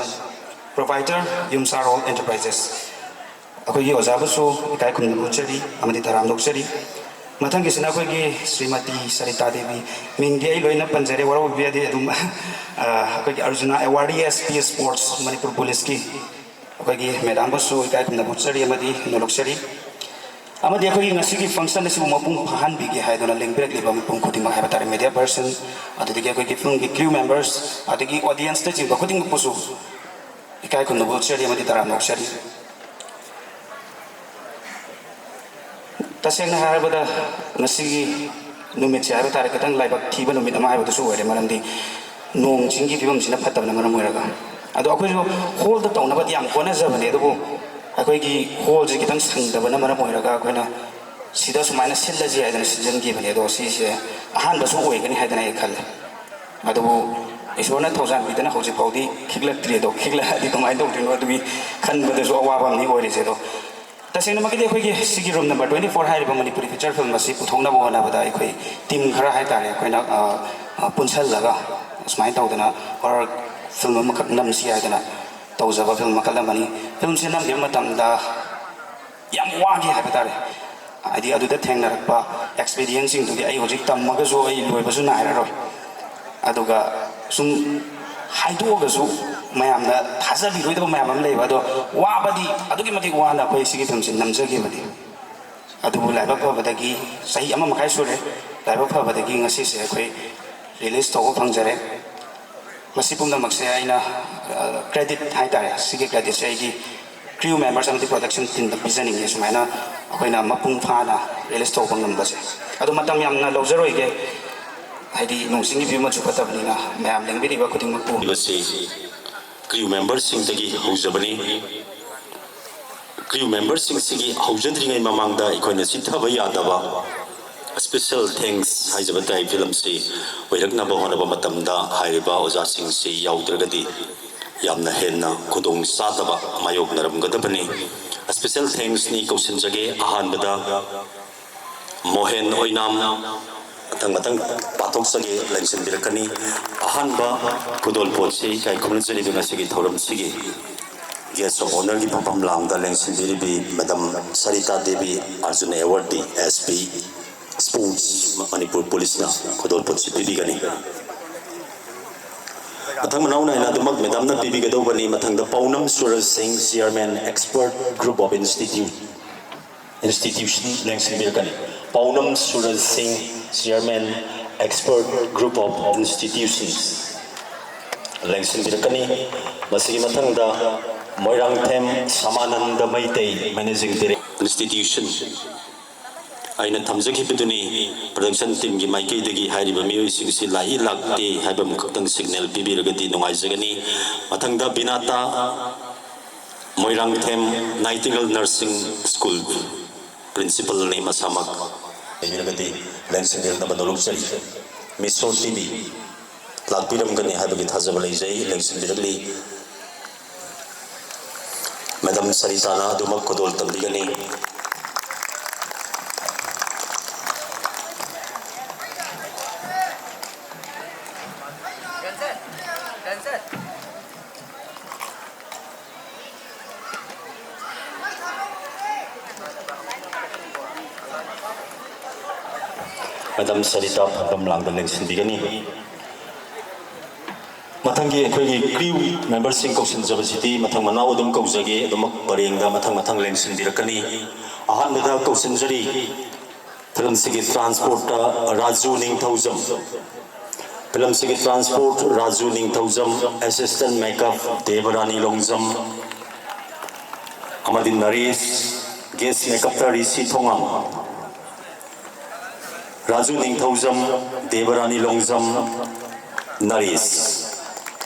Proprietor ꯌꯨꯝꯁꯥꯔꯣꯜ Enterprises꯫ ꯑꯩꯈꯣꯏꯒꯤ ꯑꯣꯖꯥꯕꯨꯁꯨ ꯏꯀꯥꯏ ꯈꯨꯝꯅꯕ ꯎꯠꯆꯔꯤ ꯑꯃꯗꯤ ꯇꯔꯥꯝꯅ ꯑꯣꯛꯆꯔꯤ꯫ ꯃꯊꯪꯒꯤꯁꯤꯅ ꯑꯩꯈꯣꯏꯒꯤ ꯁ꯭ꯔꯤꯃꯇꯤ ꯁꯔꯤꯇꯥ ꯗꯦꯕꯤ, ꯃꯤꯡꯗꯤ ꯑꯩ ꯂꯣꯏꯅ ꯄꯟꯖꯔꯦ, ꯋꯥꯔꯧꯕꯤꯕ ꯌꯥꯗꯦ꯫ ꯑꯗꯨꯝ, ꯑ, ꯑꯩꯈꯣꯏꯒꯤ Arjuna Awardee S P Sports Manipur ꯄꯨꯂꯤꯁꯀꯤ ꯑꯩꯈꯣꯏꯒꯤ madam ꯕꯨꯁꯨ ꯏꯀꯥꯏ ꯈꯨꯝꯅꯕ ꯎꯠꯆꯔꯤ ꯑꯃꯗꯤ ꯅꯣꯂꯨꯛꯆꯔꯤ꯫ ꯑꯃꯗꯤ ꯑꯩꯈꯣꯏꯒꯤ ꯉꯁꯤꯒꯤ function ꯑꯁꯤꯕꯨ ꯃꯄꯨꯡ ꯐꯥꯍꯟꯕꯤꯒꯦ ꯍꯥꯏꯗꯨꯅ ꯂꯦꯡꯕꯤꯔꯛꯂꯤꯕ ꯃꯤꯄꯨꯝ ꯈꯨꯗꯤꯡꯃꯛ ꯍꯥꯏꯕ ꯇꯥꯔꯦ, media person, ꯑꯗꯨꯗꯒꯤ ꯑꯩꯈꯣꯏꯒꯤ film ꯒꯤ crew members, ꯑꯗꯒꯤ audience ꯅꯆꯤꯡꯕ ꯈꯨꯗꯤꯡꯃꯛꯄꯨꯁꯨ ꯏꯀꯥꯏ ꯈꯨꯝꯅꯕ ꯎꯠꯆꯔꯤ ꯑꯃꯗꯤ ꯇꯔꯥꯝꯅ ꯑꯣꯛꯆꯔꯤ꯫ ꯇꯁꯦꯡꯅ ꯍꯥꯏꯔꯕꯗ, ꯉꯁꯤꯒꯤ ꯅꯨꯃꯤꯠꯁꯦ ꯍꯥꯏꯕ ꯇꯥꯔꯦ, ꯈꯤꯇꯪ ꯂꯥꯏꯕꯛ ꯊꯤꯕ ꯅꯨꯃꯤꯠ ꯑꯃ ꯍꯥꯏꯕꯗꯨꯁꯨ ꯑꯣꯏꯔꯦ, ꯃꯔꯝꯗꯤ ꯅꯣꯡ ꯆꯤꯡꯒꯤ ꯐꯤꯕꯝꯁꯤꯅ ꯐꯠꯇꯕꯅ ꯃꯔꯝ ꯑꯣꯏꯔꯒ꯫ ꯑꯗꯣ ꯑꯩꯈꯣꯏꯁꯨ hall ꯗ ꯇꯧꯅꯕꯗꯤ ꯌꯥꯝ ꯍꯣꯠꯅꯖꯕꯅꯦ, ꯑꯗꯨꯕꯨ ꯑꯩꯈꯣꯏꯒꯤ hall ꯁꯦ ꯈꯤꯇꯪ ꯁꯪꯗꯕꯅ ꯃꯔꯝ ꯑꯣꯏꯔꯒ ꯑꯩꯈꯣꯏꯅ ꯁꯤꯗ ꯁꯨꯃꯥꯏꯅ ꯁꯤꯜꯂꯁꯤ ꯍꯥꯏꯗꯅ ꯁꯤꯟꯖꯟꯈꯤꯕꯅꯦ꯫ ꯑꯗꯣ ꯁꯤꯁꯦ ꯑꯍꯥꯟꯕꯁꯨ ꯑꯣꯏꯒꯅꯤ ꯍꯥꯏꯗꯅ ꯑꯩ ꯈꯜꯂꯦ꯫ ꯑꯗꯨꯕꯨ ꯏꯁꯣꯔꯅ ꯊꯧꯖꯥꯟꯕꯤꯗꯅ ꯍꯧꯖꯤꯛ ꯐꯥꯎꯗꯤ ꯈꯤꯛꯂꯛꯇ꯭ꯔꯤ꯫ ꯑꯗꯣ ꯈꯤꯛꯂꯛꯑꯗꯤ ꯀꯃꯥꯏꯅ ꯇꯧꯗꯣꯏꯅꯣ, ꯑꯗꯨꯒꯤ ꯈꯟꯕꯗꯁꯨ ꯑꯋꯥꯕ ꯑꯃꯅꯤ ꯑꯣꯏꯔꯤꯁꯦ꯫ ꯑꯗꯣ ꯇꯁꯦꯡꯅꯃꯛꯀꯤꯗꯤ ꯑꯩꯈꯣꯏꯒꯤ ꯁꯤꯒꯤ Room number twenty four ꯍꯥꯏꯔꯤꯕ ꯃꯅꯤꯄꯨꯔꯤ feature film ꯑꯁꯤ ꯄꯨꯊꯣꯛꯅꯕ ꯍꯣꯠꯅꯕꯗ ꯑꯩꯈꯣꯏ team ꯈꯔ ꯍꯥꯏꯇꯥꯔꯦ, ꯑꯩꯈꯣꯏꯅ, ꯑ, ꯑ, ꯄꯨꯟꯁꯜꯂꯒ ꯁꯨꯃꯥꯏꯅ ꯇꯧꯗꯅ horror film ꯑꯃꯈꯛ ꯅꯝꯁꯤ ꯍꯥꯏꯗꯅ ꯇꯧꯖꯕ film ꯃꯈꯜ ꯑꯃꯅꯤ꯫ Film ꯁꯦ ꯅꯝꯈꯤꯕ ꯃꯇꯝꯗ ꯌꯥꯝ ꯋꯥꯈꯤ ꯍꯥꯏꯕ ꯇꯥꯔꯦ꯫ ꯍꯥꯏꯗꯤ ꯑꯗꯨꯗ ꯊꯦꯡꯅꯔꯛꯄ experience ꯁꯤꯡꯗꯨꯗꯤ ꯑꯩ ꯍꯧꯖꯤꯛ ꯇꯝꯃꯒꯁꯨ ꯑꯩ ꯂꯣꯏꯕꯁꯨ ꯅꯥꯏꯔꯔꯣꯏ꯫ ꯑꯗꯨꯒ ꯁꯨꯝ ꯍꯥꯏꯗꯣꯛꯑꯒꯁꯨ ꯃꯌꯥꯝꯅ ꯊꯥꯖꯕꯤꯔꯣꯏꯗꯕ ꯃꯌꯥꯝ ꯑꯃ ꯂꯩꯕ, ꯑꯗꯣ ꯋꯥꯕꯗꯤ ꯑꯗꯨꯛꯀꯤ ꯃꯇꯤꯛ ꯋꯥꯅ ꯑꯩꯈꯣꯏ ꯁꯤꯒꯤ ꯐꯤꯂꯝꯁꯤ ꯅꯝꯖꯈꯤꯕꯅꯤ꯫ ꯑꯗꯨꯕꯨ ꯂꯥꯏꯕꯛ ꯐꯕꯗꯒꯤ ꯆꯍꯤ ꯑꯃ ꯃꯈꯥꯏ ꯁꯨꯔꯦ, ꯂꯥꯏꯕꯛ ꯐꯕꯗꯒꯤ ꯉꯁꯤꯁꯦ ꯑꯩꯈꯣꯏ ꯔꯤꯂꯤꯁ ꯇꯧꯕ ꯐꯪꯖꯔꯦ꯫ ꯃꯁꯤ ꯄꯨꯝꯅꯃꯛꯁꯦ ꯑꯩꯅ, ꯑ, ꯀ꯭ꯔꯦꯗꯤꯠ ꯍꯥꯏꯇꯥꯔꯦ, ꯁꯤꯒꯤ ꯀ꯭ꯔꯦꯗꯤꯠꯁꯦ ꯑꯩꯒꯤ ꯀ꯭ꯔꯤꯌꯨ ꯃꯦꯝꯕꯔꯁ ꯑꯃꯗꯤ ꯄ꯭ꯔꯣꯗꯛꯁꯟ ꯇꯤꯝꯗ ꯄꯤꯖꯅꯤꯡꯉꯤ, ꯁꯨꯃꯥꯏꯅ ꯑꯩꯈꯣꯏꯅ ꯃꯄꯨꯡ ꯐꯥꯅ ꯔꯤꯂꯤꯁ ꯇꯧꯕ ꯉꯝꯕꯁꯦ꯫ ꯑꯗꯣ ꯃꯇꯝ ꯌꯥꯝꯅ ꯂꯧꯖꯔꯣꯏꯒꯦ, ꯍꯥꯏꯗꯤ ꯅꯣꯡ ꯆꯤꯡꯒꯤ ꯐꯤꯕꯝꯁꯨ ꯐꯠꯇꯕꯅꯤꯅ ꯃꯌꯥꯝ ꯂꯦꯡꯕꯤꯔꯤꯕ ꯈꯨꯗꯤꯡꯃꯛꯄꯨ꯫ ꯍꯥꯏꯕꯁꯤ ꯀ꯭ꯔꯤꯌꯨ ꯃꯦꯝꯕꯔꯁꯤꯡꯗꯒꯤ ꯍꯧꯖꯕꯅꯤ꯫ ꯀ꯭ꯔꯤꯌꯨ ꯃꯦꯝꯕꯔꯁꯤꯡꯁꯤꯒꯤ ꯍꯧꯖꯗ꯭ꯔꯤꯉꯩ ꯃꯃꯥꯡꯗ ꯑꯩꯈꯣꯏꯅ ꯆꯤꯠꯊꯕ ꯌꯥꯗꯕ ꯁ꯭ꯄꯦꯁꯦꯜ ꯊꯦꯡꯛꯁ ꯍꯥꯏꯖꯕ ꯇꯥꯏ꯫ ꯐꯤꯂꯝꯁꯤ ꯑꯣꯏꯔꯛꯅꯕ ꯍꯣꯠꯅꯕ ꯃꯇꯝꯗ ꯍꯥꯏꯔꯤꯕ ꯑꯣꯖꯥꯁꯤꯡꯁꯤ ꯌꯥꯎꯗ꯭ꯔꯒꯗꯤ ꯌꯥꯝꯅ ꯍꯦꯟꯅ ꯈꯨꯗꯣꯡ ꯆꯥꯗꯕ ꯃꯥꯌꯣꯛꯅꯔꯝꯒꯗꯕꯅꯤ꯫ ꯁ꯭ꯄꯦꯁꯦꯜ ꯊꯦꯡꯛꯁꯅꯤ ꯀꯧꯁꯤꯟꯖꯒꯦ꯫ ꯑꯍꯥꯟꯕꯗ ꯃꯣꯍꯦꯟ ꯑꯣꯏꯅꯥꯝ ꯃꯊꯪ ꯃꯊꯪ ꯄꯥꯊꯣꯛꯆꯒꯦ, ꯂꯦꯡꯁꯤꯟꯕꯤꯔꯛꯀꯅꯤ꯫ ꯑꯍꯥꯟꯕ ꯈꯨꯗꯣꯜꯄꯣꯠꯁꯤ ꯏꯀꯥꯏ ꯈꯨꯝꯅꯖꯔꯤꯕ ꯉꯁꯤꯒꯤ ꯊꯧꯔꯝꯁꯤꯒꯤ ꯒꯦꯁ ꯑꯣꯐ ꯑꯣꯅꯔꯒꯤ ꯐꯝꯐꯝ ꯂꯥꯡꯗ ꯂꯦꯡꯁꯤꯟꯕꯤꯔꯤꯕꯤ madam Sarita Devi, Arjun awardee, S P, sports, Manipur ꯄꯨꯂꯤꯁꯅ ꯈꯨꯗꯣꯜꯄꯣꯠꯁꯤ ꯄꯤꯕꯤꯒꯅꯤ꯫ ꯃꯊꯪ ꯃꯅꯥꯎ ꯅꯥꯏꯅ ꯑꯗꯨꯃꯛ ꯃꯦꯗꯥꯝꯅ ꯄꯤꯕꯤꯒꯗꯧꯕꯅꯤ꯫ ꯃꯊꯪꯗ Paonam Suraj Singh, chairman, expert group of institute, institution ꯂꯦꯡꯁꯤꯟꯕꯤꯔꯛꯀꯅꯤ꯫ Paonam Suraj Singh, chairman, expert group of institutions, ꯂꯦꯡꯁꯤꯟꯕꯤꯔꯛꯀꯅꯤ꯫ ꯃꯁꯤꯒꯤ ꯃꯊꯪꯗ ꯃꯣꯏꯔꯥꯡꯊꯦꯝ ꯁꯃꯥꯅꯟꯗ ꯃꯩꯇꯩ, ꯃꯦꯅꯦꯖꯤꯡ ꯗꯤꯔꯦꯛ-, ꯏꯟꯁꯇꯤꯇ꯭ꯌꯨꯁꯟ ꯑꯩꯅ ꯊꯝꯖꯈꯤꯕꯗꯨꯅꯤ꯫ ꯄ꯭ꯔꯗꯛꯁꯟ ꯇꯤꯝꯒꯤ ꯃꯥꯏꯀꯩꯗꯒꯤ ꯍꯥꯏꯔꯤꯕ ꯃꯤꯑꯣꯏꯁꯤꯡꯁꯤ ꯂꯥꯛꯏ ꯂꯥꯛꯇꯦ ꯍꯥꯏꯕ ꯑꯃꯈꯛꯇꯪ ꯁꯤꯒꯅꯦꯜ ꯄꯤꯕꯤꯔꯒꯗꯤ ꯅꯨꯡꯉꯥꯏꯖꯒꯅꯤ꯫ ꯃꯊꯪꯗ ꯕꯤꯅꯥꯇꯥ, ꯃꯣꯏꯔꯥꯡꯊꯦꯝ ꯅꯥꯏꯇꯤꯡꯒꯜ ꯅꯔꯁꯤꯡ ꯁ꯭ꯀꯨꯜ ꯄ꯭ꯔꯤꯟꯁꯤꯄꯜꯅꯤ ꯃꯁꯥꯃꯛ꯫ ꯂꯩꯕꯤꯔꯒꯗꯤ ꯂꯦꯡꯁꯤꯟꯕꯤꯔꯛꯅꯕ ꯅꯣꯂꯨꯛꯆꯔꯤ꯫ ꯃꯤꯁ ꯁꯣꯟ ꯇꯤ ꯚꯤ ꯂꯥꯛꯄꯤꯔꯝꯒꯅꯤ ꯍꯥꯏꯕꯒꯤ ꯊꯥꯖꯕ ꯂꯩꯖꯩ꯫ ꯂꯦꯡꯁꯤꯟꯕꯤꯔꯛꯂꯤ꯫ ꯃꯦꯗꯥꯝ ꯁꯔꯤꯇꯥꯅ ꯑꯗꯨꯃꯛ ꯈꯨꯗꯣꯜ ꯇꯝꯕꯤꯒꯅꯤ꯫ ꯃꯦꯗꯥꯝ ꯁꯔꯤꯇꯥ ꯐꯝꯐꯝ ꯂꯥꯡꯗ ꯂꯦꯡꯁꯤꯟꯕꯤꯒꯅꯤ꯫ ꯃꯊꯪꯒꯤ ꯑꯩꯈꯣꯏꯒꯤ crew memberꯁꯤꯡ ꯀꯧꯁꯤꯟꯖꯕꯁꯤꯗꯤ ꯃꯊꯪ ꯃꯅꯥꯎ ꯑꯗꯨꯝ ꯀꯧꯖꯒꯦ, ꯑꯗꯨꯃꯛ ꯄꯔꯦꯡꯗ ꯃꯊꯪ ꯃꯊꯪ ꯂꯦꯡꯁꯤꯟꯕꯤꯔꯛꯀꯅꯤ꯫ ꯑꯍꯥꯟꯕꯗ ꯀꯧꯁꯤꯟꯖꯔꯤ, ꯐꯤꯂꯝꯁꯤꯒꯤ transportꯇ ꯔꯥꯖꯨ ꯅꯤꯡꯊꯧꯖꯝ, ꯐꯤꯂꯝꯁꯤꯒꯤ transport ꯔꯥꯖꯨ ꯅꯤꯡꯊꯧꯖꯝ, assistant makeup ꯗꯦꯕꯔꯥꯅꯤ ꯂꯣꯡꯖꯝ, ꯑꯃꯗꯤ ꯅꯔꯦꯁ, guest makeupꯇ ꯔꯤꯁꯤ ꯊꯣꯉꯥꯝ, ꯔꯥꯖꯨ ꯅꯤꯡꯊꯧꯖꯝ, ꯗꯦꯕꯔꯥꯅꯤ ꯂꯣꯡꯖꯝ, ꯅꯔꯦꯁ꯫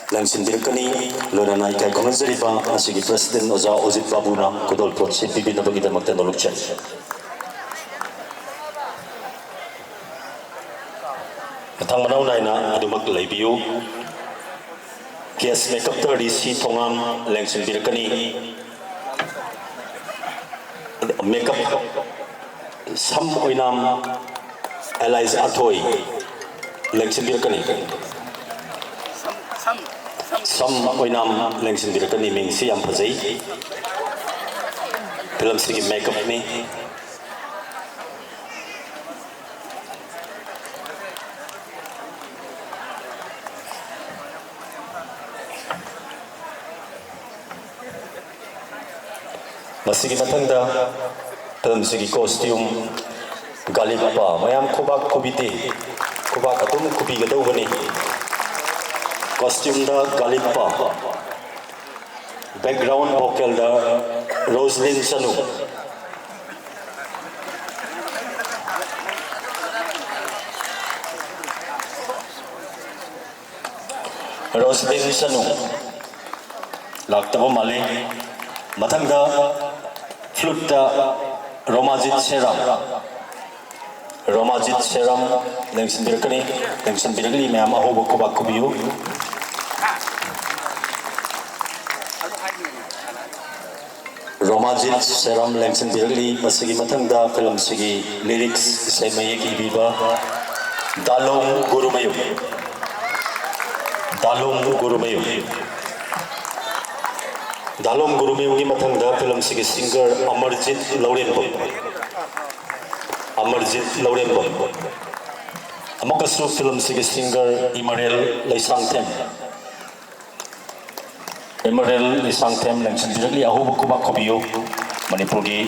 ꯂꯦꯡꯁꯤꯟꯕꯤꯔꯛꯀꯅꯤ꯫ ꯂꯣꯏꯅꯅ ꯏꯀꯥꯏ ꯈꯨꯝꯅꯖꯔꯤꯕ ꯉꯁꯤꯒꯤ president ꯑꯣꯖꯥ ꯑꯣꯖꯤꯠ ꯕꯥꯕꯨꯅ ꯈꯨꯗꯣꯜꯄꯣꯠꯁꯤ ꯄꯤꯕꯤꯅꯕꯒꯤꯗꯃꯛꯇ ꯅꯣꯂꯨꯛꯆꯔꯤ꯫ ꯃꯊꯪ ꯃꯅꯥꯎ ꯅꯥꯏꯅ ꯑꯗꯨꯃꯛ ꯂꯩꯕꯤꯌꯨ꯫ Guest makeupꯇ ꯔꯤꯁꯤ ꯊꯣꯉꯥꯝ ꯂꯦꯡꯁꯤꯟꯕꯤꯔꯛꯀꯅꯤ꯫ Makeup, ꯁꯝ ꯑꯣꯏꯅꯥꯝ ꯑꯦꯂꯥꯏꯁ ꯑꯊꯣꯏ ꯂꯦꯡꯁꯤꯟꯕꯤꯔꯛꯀꯅꯤ꯫ ꯁꯝ ꯑꯣꯏꯅꯥꯝ ꯂꯦꯡꯁꯤꯟꯕꯤꯔꯛꯀꯅꯤ꯫ ꯃꯤꯡꯁꯤ ꯌꯥꯝ ꯐꯖꯩ꯫ ꯐꯤꯂꯝꯁꯤꯒꯤ makeupꯅꯤ꯫ ꯃꯁꯤꯒꯤ ꯃꯊꯪꯗ ꯐꯤꯂꯝꯁꯤꯒꯤ costume, ꯒꯥꯂꯤꯞꯄ꯫ ꯃꯌꯥꯝ ꯈꯨꯕꯥꯛ ꯈꯨꯕꯤꯗꯦ, ꯈꯨꯕꯥꯛ ꯑꯗꯨꯝ ꯈꯨꯕꯤꯒꯗꯧꯕꯅꯤ꯫ Costumeꯗ ꯒꯥꯂꯤꯞꯄ, background vocalꯗ ꯔꯣꯖꯂꯤꯟ ꯆꯅꯨ꯫ ꯔꯣꯖꯂꯤꯟ ꯆꯅꯨ ꯂꯥꯛꯇꯕ ꯃꯥꯜꯂꯤ꯫ ꯃꯊꯪꯗ fluteꯇ ꯔꯣꯃꯥꯖꯤꯠ ꯁꯦꯔꯥꯝ, ꯔꯣꯃꯥꯖꯤꯠ ꯁꯦꯔꯥꯝ ꯂꯦꯡꯁꯤꯟꯕꯤꯔꯛꯀꯅꯤ꯫ ꯂꯦꯡꯁꯤꯟꯕꯤꯔꯛꯂꯤ ꯃꯌꯥꯝ, ꯑꯍꯧꯕ ꯈꯨꯕꯥꯛ ꯈꯨꯕꯤꯌꯨ꯫ ꯔꯣꯃꯥꯖꯤꯠ ꯁꯦꯔꯥꯝ ꯂꯦꯡꯁꯤꯟꯕꯤꯔꯛꯂꯤ꯫ ꯃꯁꯤꯒꯤ ꯃꯊꯪꯗ ꯐꯤꯂꯝꯁꯤꯒꯤ lyrics, ꯏꯁꯩ ꯃꯌꯦꯛ ꯏꯕꯤꯕ ꯗꯥꯂꯣꯡ ꯒꯨꯔꯨꯃꯌꯨꯝ, ꯗꯥꯂꯣꯡ ꯒꯨꯔꯨꯃꯌꯨꯝ꯫ ꯗꯥꯂꯣꯡ ꯒꯨꯔꯨꯃꯌꯨꯝꯒꯤ ꯃꯊꯪꯗ ꯐꯤꯂꯝꯁꯤꯒꯤ singer ꯑꯃꯔꯖꯤꯠ ꯂꯧꯔꯦꯝꯕꯝ, ꯑꯃꯔꯖꯤꯠ ꯂꯧꯔꯦꯝꯕꯝ꯫ ꯑꯃꯨꯛꯀꯁꯨ ꯐꯤꯂꯝꯁꯤꯒꯤ singer ꯏꯃꯔꯦꯜ ꯂꯩꯁꯥꯡꯊꯦꯝ꯫ ꯑꯦꯃꯔꯦꯜ ꯂꯩꯁꯥꯡꯊꯦꯝ ꯂꯦꯡꯁꯤꯟꯕꯤꯔꯛꯂꯤ꯫ ꯑꯍꯧꯕ ꯈꯨꯕꯥꯛ ꯈꯨꯕꯤꯌꯨ꯫ ꯃꯅꯤꯄꯨꯔꯒꯤ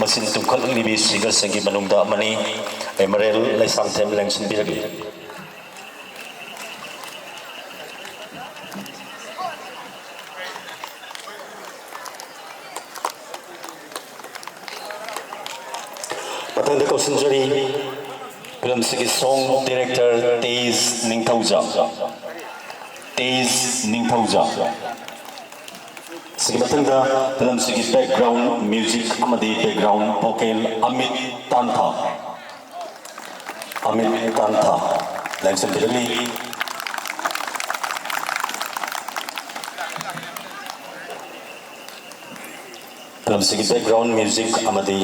ꯃꯆꯤꯟ ꯇꯨꯝꯈꯠꯂꯛꯂꯤꯕꯤ ꯁꯤꯡꯒꯔꯁꯤꯡꯒꯤ ꯃꯅꯨꯡꯗ ꯑꯃꯅꯤ꯫ ꯑꯦꯃꯔꯦꯜ ꯂꯩꯁꯥꯡꯊꯦꯝ ꯂꯦꯡꯁꯤꯟꯕꯤꯔꯛꯂꯤ꯫ ꯃꯊꯪꯗ ꯀꯧꯁꯤꯟꯖꯔꯤ ꯐꯤꯂꯝꯁꯤꯒꯤ song director ꯇꯦꯖ ꯅꯤꯡꯊꯧꯖꯝ꯫ ꯇꯦꯖ ꯅꯤꯡꯊꯧꯖꯝ꯫ ꯁꯤꯒꯤ ꯃꯊꯪꯗ ꯐꯤꯂꯝꯁꯤꯒꯤ background music ꯑꯃꯗꯤ background vocal ꯑꯃꯤꯠ ꯇꯥꯟꯊꯥ꯫ ꯑꯃꯤꯠ ꯇꯥꯟꯊꯥ ꯂꯦꯡꯁꯤꯟꯕꯤꯔꯛꯂꯤ꯫ ꯐꯤꯂꯝꯁꯤꯒꯤ background music ꯑꯃꯗꯤ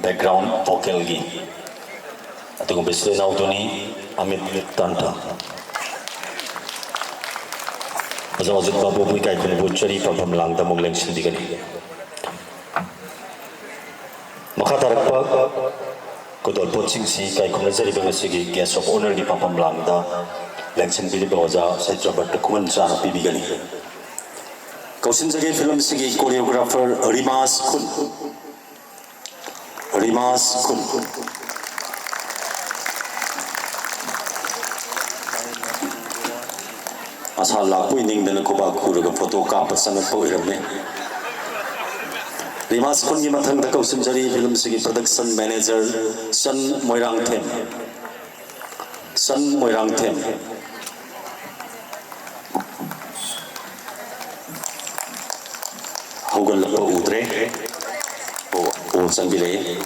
background vocalꯒꯤ ꯑꯗꯨꯒꯨꯝꯕ ꯏꯆꯤꯜ ꯏꯅꯥꯎꯗꯨꯅꯤ ꯑꯃꯤꯠ ꯇꯥꯟꯊꯥ꯫ ꯍꯧꯖꯤꯛ ꯍꯧꯖꯤꯛ ꯃꯄꯨ ꯏꯀꯥꯏ ꯈꯨꯝꯅꯕ ꯎꯠꯆꯔꯤ, ꯐꯝꯐꯝ ꯂꯥꯡꯗ ꯑꯃꯨꯛ ꯂꯦꯡꯁꯤꯟꯕꯤꯒꯅꯤ꯫ ꯃꯈꯥ ꯇꯥꯔꯛꯄ ꯈꯨꯗꯣꯜꯄꯣꯠꯁꯤꯡꯁꯤ ꯏꯀꯥꯏ ꯈꯨꯝꯅꯖꯔꯤꯕ ꯉꯁꯤꯒꯤ guest of honourꯒꯤ ꯐꯝꯐꯝ ꯂꯥꯡꯗ ꯂꯦꯡꯁꯤꯟꯕꯤꯔꯤꯕ ꯑꯣꯖꯥ ꯁꯇ꯭ꯌꯕ꯭ꯔꯇ ꯈꯨꯃꯟꯆꯥꯅ ꯄꯤꯕꯤꯒꯅꯤ꯫ ꯀꯧꯁꯤꯟꯖꯒꯦ ꯐꯤꯂꯝꯁꯤꯒꯤ choreographer ꯔꯤꯃꯥꯁ ꯈꯨꯟ꯫ ꯔꯤꯃꯥꯁ ꯈꯨꯟ꯫ ꯃꯁꯥ ꯂꯥꯛꯄꯣꯏ ꯅꯤꯡꯗꯅ ꯈꯨꯕꯥꯛ ꯈꯨꯔꯒ photo ꯀꯥꯞꯄ ꯆꯪꯉꯛꯄ ꯑꯣꯏꯔꯝꯃꯦ꯫ ꯔꯤꯃꯥꯁ ꯈꯨꯟꯒꯤ ꯃꯊꯪꯗ ꯀꯧꯁꯤꯟꯖꯔꯤ ꯐꯤꯂꯝꯁꯤꯒꯤ production manager ꯆꯟ ꯃꯣꯏꯔꯥꯡꯊꯦꯝ꯫ ꯆꯟ ꯃꯣꯏꯔꯥꯡꯊꯦꯝ꯫ ꯍꯧꯒꯠꯂꯛꯄ ꯎꯗ꯭ꯔꯦ꯫ ꯑꯣ, ꯑꯣ, ꯆꯪꯕꯤꯔꯛꯑꯦ꯫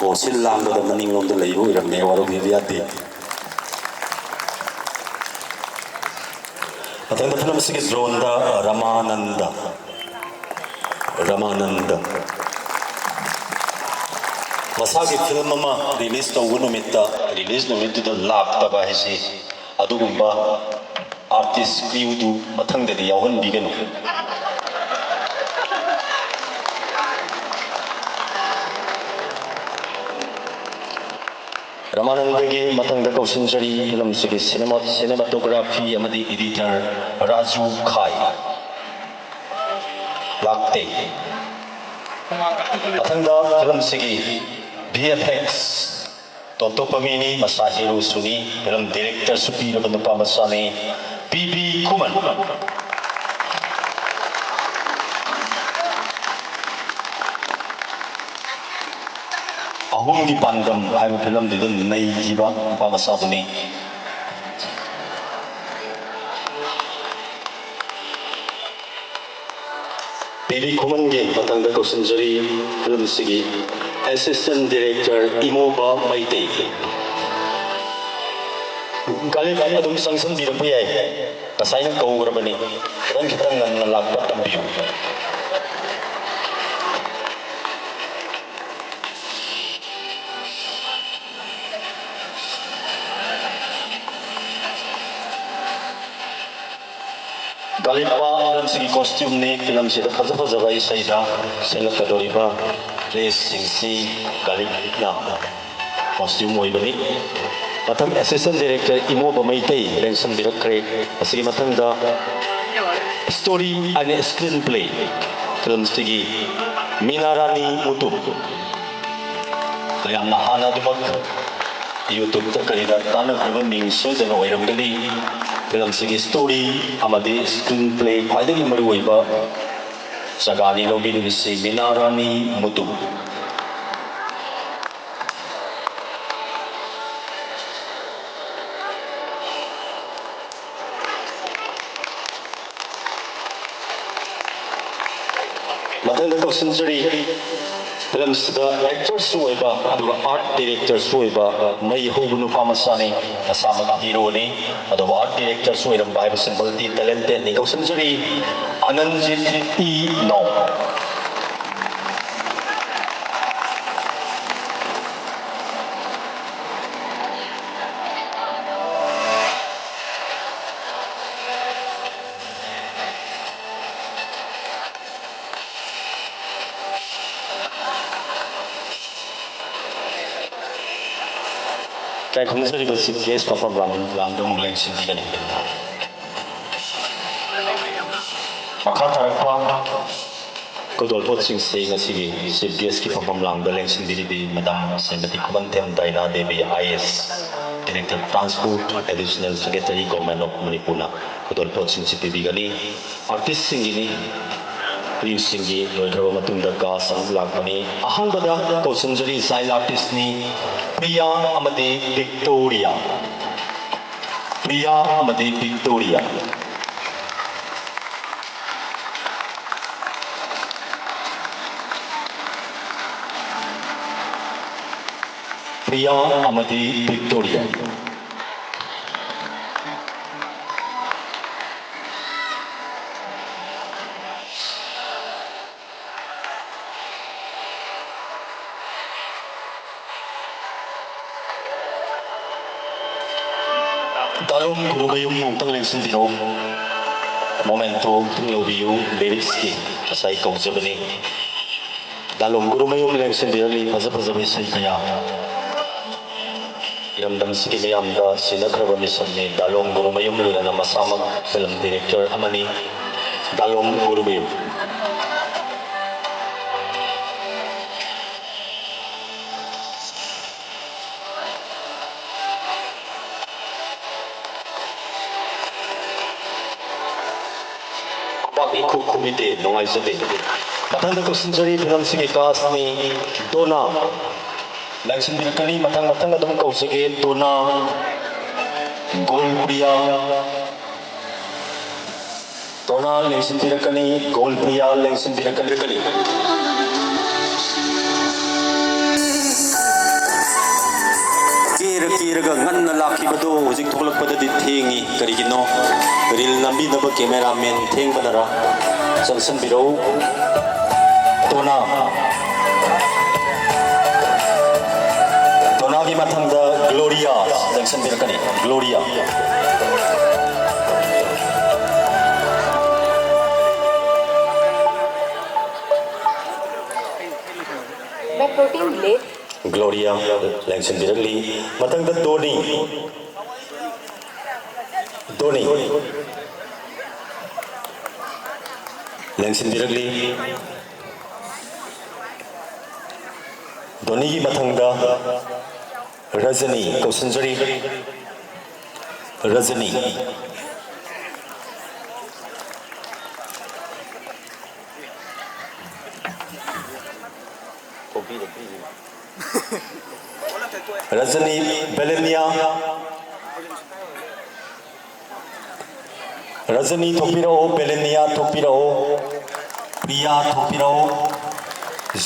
ꯑꯣ, ꯁꯤꯜ ꯂꯥꯡꯕꯗ ꯃꯅꯤꯡꯂꯣꯝꯗ ꯂꯩꯕ ꯑꯣꯏꯔꯝꯃꯦ, ꯋꯥꯔꯧꯕꯤꯕ ꯌꯥꯗꯦ꯫ ꯃꯊꯪꯗ ꯐꯤꯂꯝ ꯑꯁꯤꯒꯤ droneꯗ ꯔꯃꯥꯅꯟꯗ꯫ ꯔꯃꯥꯅꯟꯗ꯫ ꯃꯁꯥꯒꯤ ꯐꯤꯂꯝ ꯑꯃ release ꯇꯧꯕ ꯅꯨꯃꯤꯠꯇ, release ꯅꯨꯃꯤꯠꯇꯨꯗ ꯂꯥꯛꯇꯕ ꯍꯥꯏꯁꯤ ꯑꯗꯨꯒꯨꯝꯕ artist crewꯗꯨ ꯃꯊꯪꯗꯗꯤ ꯌꯥꯎꯍꯟꯕꯤꯒꯅꯨ꯫ ꯔꯃꯥꯅꯟꯗꯒꯤ ꯃꯊꯪꯗ ꯀꯧꯁꯤꯟꯖꯔꯤ ꯐꯤꯂꯝꯁꯤꯒꯤ cinema-, cinematography ꯑꯃꯗꯤ editor ꯔꯥꯖꯨ ꯈꯥꯏ꯫ ꯂꯥꯛꯇꯦ꯫ ꯃꯊꯪꯗ ꯐꯤꯂꯝꯁꯤꯒꯤ V F X ꯇꯣꯞ ꯇꯣꯞꯄ ꯃꯤꯅꯤ, ꯃꯁꯥ ꯍꯤꯔꯣꯁꯨꯅꯤ, ꯐꯤꯂꯝ ꯗꯤꯔꯦꯛꯇꯔꯁꯨ ꯄꯤꯔꯕ ꯅꯨꯄꯥ ꯃꯆꯥꯅꯤ, ꯄꯤ ꯕꯤ ꯈꯨꯃꯟ꯫ ꯑꯍꯨꯝꯒꯤ ꯄꯥꯟꯗꯝ ꯍꯥꯏꯕ ꯐꯤꯂꯝꯗꯨꯗ ꯅꯩꯈꯤꯕ ꯅꯨꯄꯥ ꯃꯆꯥꯗꯨꯅꯤ꯫ ꯄꯤ ꯕꯤ ꯈꯨꯃꯟꯒꯤ ꯃꯊꯪꯗ ꯀꯧꯁꯤꯟꯖꯔꯤ ꯐꯤꯂꯝꯁꯤꯒꯤ assistant director ꯏꯃꯣꯕ ꯃꯩꯇꯩ꯫ ꯒꯥꯔꯤ ꯑꯗꯨꯝ ꯆꯪꯁꯤꯟꯕꯤꯔꯛꯄ ꯌꯥꯏ, ꯉꯁꯥꯏꯅ ꯀꯧꯈ꯭ꯔꯕꯅꯤ, ꯈꯤꯇꯪ ꯈꯤꯇꯪ ꯉꯟꯅ ꯂꯥꯛꯄ ꯇꯝꯕꯤꯌꯨ꯫ ꯒꯥꯂꯤꯄꯥ ꯐꯤꯂꯝꯁꯤꯒꯤ costumeꯅꯤ, ꯐꯤꯂꯝꯁꯤꯗ ꯐꯖ ꯐꯖꯕ ꯏꯁꯩꯗ ꯁꯦꯠꯂꯛꯀꯗꯧꯔꯤꯕ dressꯁꯤꯡꯁꯤ ꯒꯥꯂꯤꯄꯥ costume ꯑꯣꯏꯕꯅꯤ꯫ ꯃꯊꯪ assistant director ꯏꯃꯣꯕ ꯃꯩꯇꯩ ꯂꯦꯡꯁꯤꯟꯕꯤꯔꯛꯈ꯭ꯔꯦ꯫ ꯑꯁꯤꯒꯤ ꯃꯊꯪꯗ story and screenplay ꯐꯤꯂꯝꯁꯤꯒꯤ ꯃꯤꯅꯥ ꯔꯥꯅꯤ ꯃꯨꯇꯨꯝ꯫ ꯃꯌꯥꯝꯅ ꯍꯥꯟꯅ ꯑꯗꯨꯃꯛ YouTubeꯇ ꯀꯔꯤꯗ ꯇꯥꯟꯅꯈ꯭ꯔꯕ ꯃꯤꯡ ꯁꯣꯏꯗꯅ ꯑꯣꯏꯔꯝꯒꯅꯤ꯫ ꯐꯤꯂꯝꯁꯤꯒꯤ story ꯑꯃꯗꯤ screenplay ꯈ꯭ꯋꯥꯏꯗꯒꯤ ꯃꯔꯨꯑꯣꯏꯕ ꯖꯒꯥꯅꯤ ꯂꯧꯕꯤꯔꯤꯕꯁꯤ ꯃꯤꯅꯥ ꯔꯥꯅꯤ ꯃꯨꯇꯨꯝ꯫ ꯃꯊꯪꯗ ꯀꯧꯁꯤꯟꯖꯔꯤ, ꯐꯤꯂꯝꯁꯤꯗ actorꯁꯨ ꯑꯣꯏꯕ ꯑꯗꯨꯒ art directorꯁꯨ ꯑꯣꯏꯕ ꯃꯩ ꯍꯧꯕ ꯅꯨꯄꯥ ꯃꯆꯥꯅꯤ꯫ ꯃꯁꯥꯃꯛ heroꯅꯤ, ꯑꯗꯨꯕꯨ art directorꯁꯨ ꯑꯣꯏꯔꯝꯕ ꯍꯥꯏꯕꯁꯤ multi talentedꯅꯤ꯫ ꯀꯧꯁꯤꯟꯖꯔꯤ, ꯑꯅꯟꯖꯤꯠ ꯏ ꯅꯣ꯫ ꯏꯀꯥꯏ ꯈꯨꯝꯅꯖꯔꯤꯕ chief guest ꯃꯐꯝ ꯂꯥꯡ-, ꯂꯥꯡꯗ ꯑꯃꯨꯛ ꯂꯦꯡꯁꯤꯟꯕꯤꯒꯅꯤ꯫ ꯃꯈꯥ ꯇꯥꯔꯛꯄ ꯈꯨꯗꯣꯜꯄꯣꯠꯁꯤꯡꯁꯤ ꯉꯁꯤꯒꯤ Chief Guest ꯀꯤ ꯐꯝꯐꯝ ꯂꯥꯡꯗ ꯂꯦꯡꯁꯤꯟꯕꯤꯔꯤꯕꯤ Madam Shrimati Khumanthem ꯗꯥꯏꯅꯥ Devi, I A S, Director Transport, Additional Secretary, Government of Manipur ꯅ ꯈꯨꯗꯣꯜꯄꯣꯠꯁꯤꯡꯁꯤ ꯄꯤꯕꯤꯒꯅꯤ꯫ Artist ꯁꯤꯡꯒꯤꯅꯤ꯫ ꯍꯧꯖꯤꯛꯁꯤꯡꯒꯤ ꯂꯣꯏꯈ꯭ꯔꯕ ꯃꯇꯨꯡꯗ cast ꯑꯃꯨꯛ ꯂꯥꯛꯄꯅꯤ꯫ ꯑꯍꯥꯟꯕꯗ ꯀꯧꯁꯤꯟꯖꯔꯤ child artist ꯅꯤ, ꯄ꯭ꯔꯤꯌꯥ ꯑꯃꯗꯤ ꯚꯤꯛꯇꯣꯔꯤꯌꯥ꯫ ꯄ꯭ꯔꯤꯌꯥ ꯑꯃꯗꯤ ꯚꯤꯛꯇꯣꯔꯤꯌꯥ꯫ ꯄ꯭ꯔꯤꯌꯥ ꯑꯃꯗꯤ ꯚꯤꯛꯇꯣꯔꯤꯌꯥ꯫ ꯗꯥꯂꯣꯝ ꯒꯨꯔꯨꯃꯌꯨꯝ ꯑꯃꯨꯛꯇꯪ ꯂꯦꯡꯁꯤꯟꯕꯤꯔꯣ꯫ Memento ꯑꯃꯨꯛꯇꯪ ꯂꯧꯕꯤꯌꯨ꯫ Lyrics ꯀꯤ ꯉꯁꯥꯏ ꯀꯧꯖꯕꯅꯤ꯫ ꯗꯥꯂꯣꯝ ꯒꯨꯔꯨꯃꯌꯨꯝ ꯂꯦꯡꯁꯤꯟꯕꯤꯔꯛꯂꯤ꯫ ꯐꯖ ꯐꯖꯕ ꯏꯁꯩ ꯀꯌꯥ꯫ ꯏꯔꯝꯗꯝꯁꯤꯒꯤ ꯃꯤꯌꯥꯝꯗ ꯁꯤꯟꯅꯈ꯭ꯔꯕ ꯃꯤꯁꯛꯅꯤ꯫ ꯗꯥꯂꯣꯝ ꯒꯨꯔꯨꯃꯌꯨꯝ ꯂꯣꯏꯅꯅ ꯃꯁꯥꯃꯛ film director ꯑꯃꯅꯤ꯫ ꯗꯥꯂꯣꯝ ꯒꯨꯔꯨꯃꯌꯨꯝ꯫ ꯈꯨꯕꯥꯛ ꯏꯈꯨ ꯈꯨꯕꯤꯗꯦ, ꯅꯨꯡꯉꯥꯏꯖꯗꯦ꯫ ꯃꯊꯪꯗ ꯀꯧꯁꯤꯟꯖꯔꯤ film ꯁꯤꯒꯤ cast ꯅꯤ꯫ ꯗꯣꯅꯥ꯫ ꯂꯦꯡꯁꯤꯟꯕꯤꯔꯛꯀꯅꯤ꯫ ꯃꯊꯪ ꯃꯊꯪ ꯑꯗꯨꯝ ꯀꯧꯖꯒꯦ꯫ ꯗꯣꯅꯥ, ꯒꯣꯜꯄ꯭ꯔꯤꯌꯥ, ꯗꯣꯅꯥ ꯂꯦꯡꯁꯤꯟꯕꯤꯔꯛꯀꯅꯤ, ꯒꯣꯜꯄ꯭ꯔꯤꯌꯥ ꯂꯦꯡꯁꯤꯟꯕꯤꯔꯛꯀꯅꯤ꯫ ꯀꯦꯔ ꯀꯦꯔꯒ ꯉꯟꯅ ꯂꯥꯛꯈꯤꯕꯗꯣ ꯍꯧꯖꯤꯛ ꯊꯣꯛꯂꯛꯄꯗꯗꯤ ꯊꯦꯡꯉꯤ꯫ ꯀꯔꯤꯒꯤꯅꯣ? Reel ꯅꯝꯕꯤꯅꯕ cameraman ꯊꯦꯡꯕꯅꯔꯥ? ꯆꯪꯁꯤꯟꯕꯤꯔꯛꯎ꯫ ꯗꯣꯅꯥ꯫ ꯗꯣꯅꯥꯒꯤ ꯃꯊꯪꯗ ꯒ꯭ꯂꯣꯔꯤꯌꯥ ꯂꯦꯡꯁꯤꯟꯕꯤꯔꯛꯀꯅꯤ꯫ ꯒ꯭ꯂꯣꯔꯤꯌꯥ꯫ मैं प्रोटीन ले ग्लोरिया ꯂꯦꯡꯁꯤꯟꯕꯤꯔꯛꯂꯤ꯫ ꯃꯊꯪꯗ ꯗꯣꯅꯤ꯫ ꯗꯣꯅꯤ ꯂꯦꯡꯁꯤꯟꯕꯤꯔꯛꯂꯤ꯫ ꯇꯣꯅꯤꯒꯤ ꯃꯊꯪꯗ ꯔꯖꯅꯤ ꯀꯧꯁꯤꯟꯖꯔꯤ꯫ ꯔꯖꯅꯤ꯫ ꯔꯖꯅꯤ ꯕꯦꯂꯦꯅꯤꯌꯥ꯫ ꯔꯖꯅꯤ ꯊꯣꯛꯄꯤꯔꯛꯑꯣ, ꯕꯦꯂꯦꯅꯤꯌꯥ ꯊꯣꯛꯄꯤꯔꯛꯑꯣ, ꯄ꯭ꯔꯤꯌꯥ ꯊꯣꯛꯄꯤꯔꯛꯑꯣ,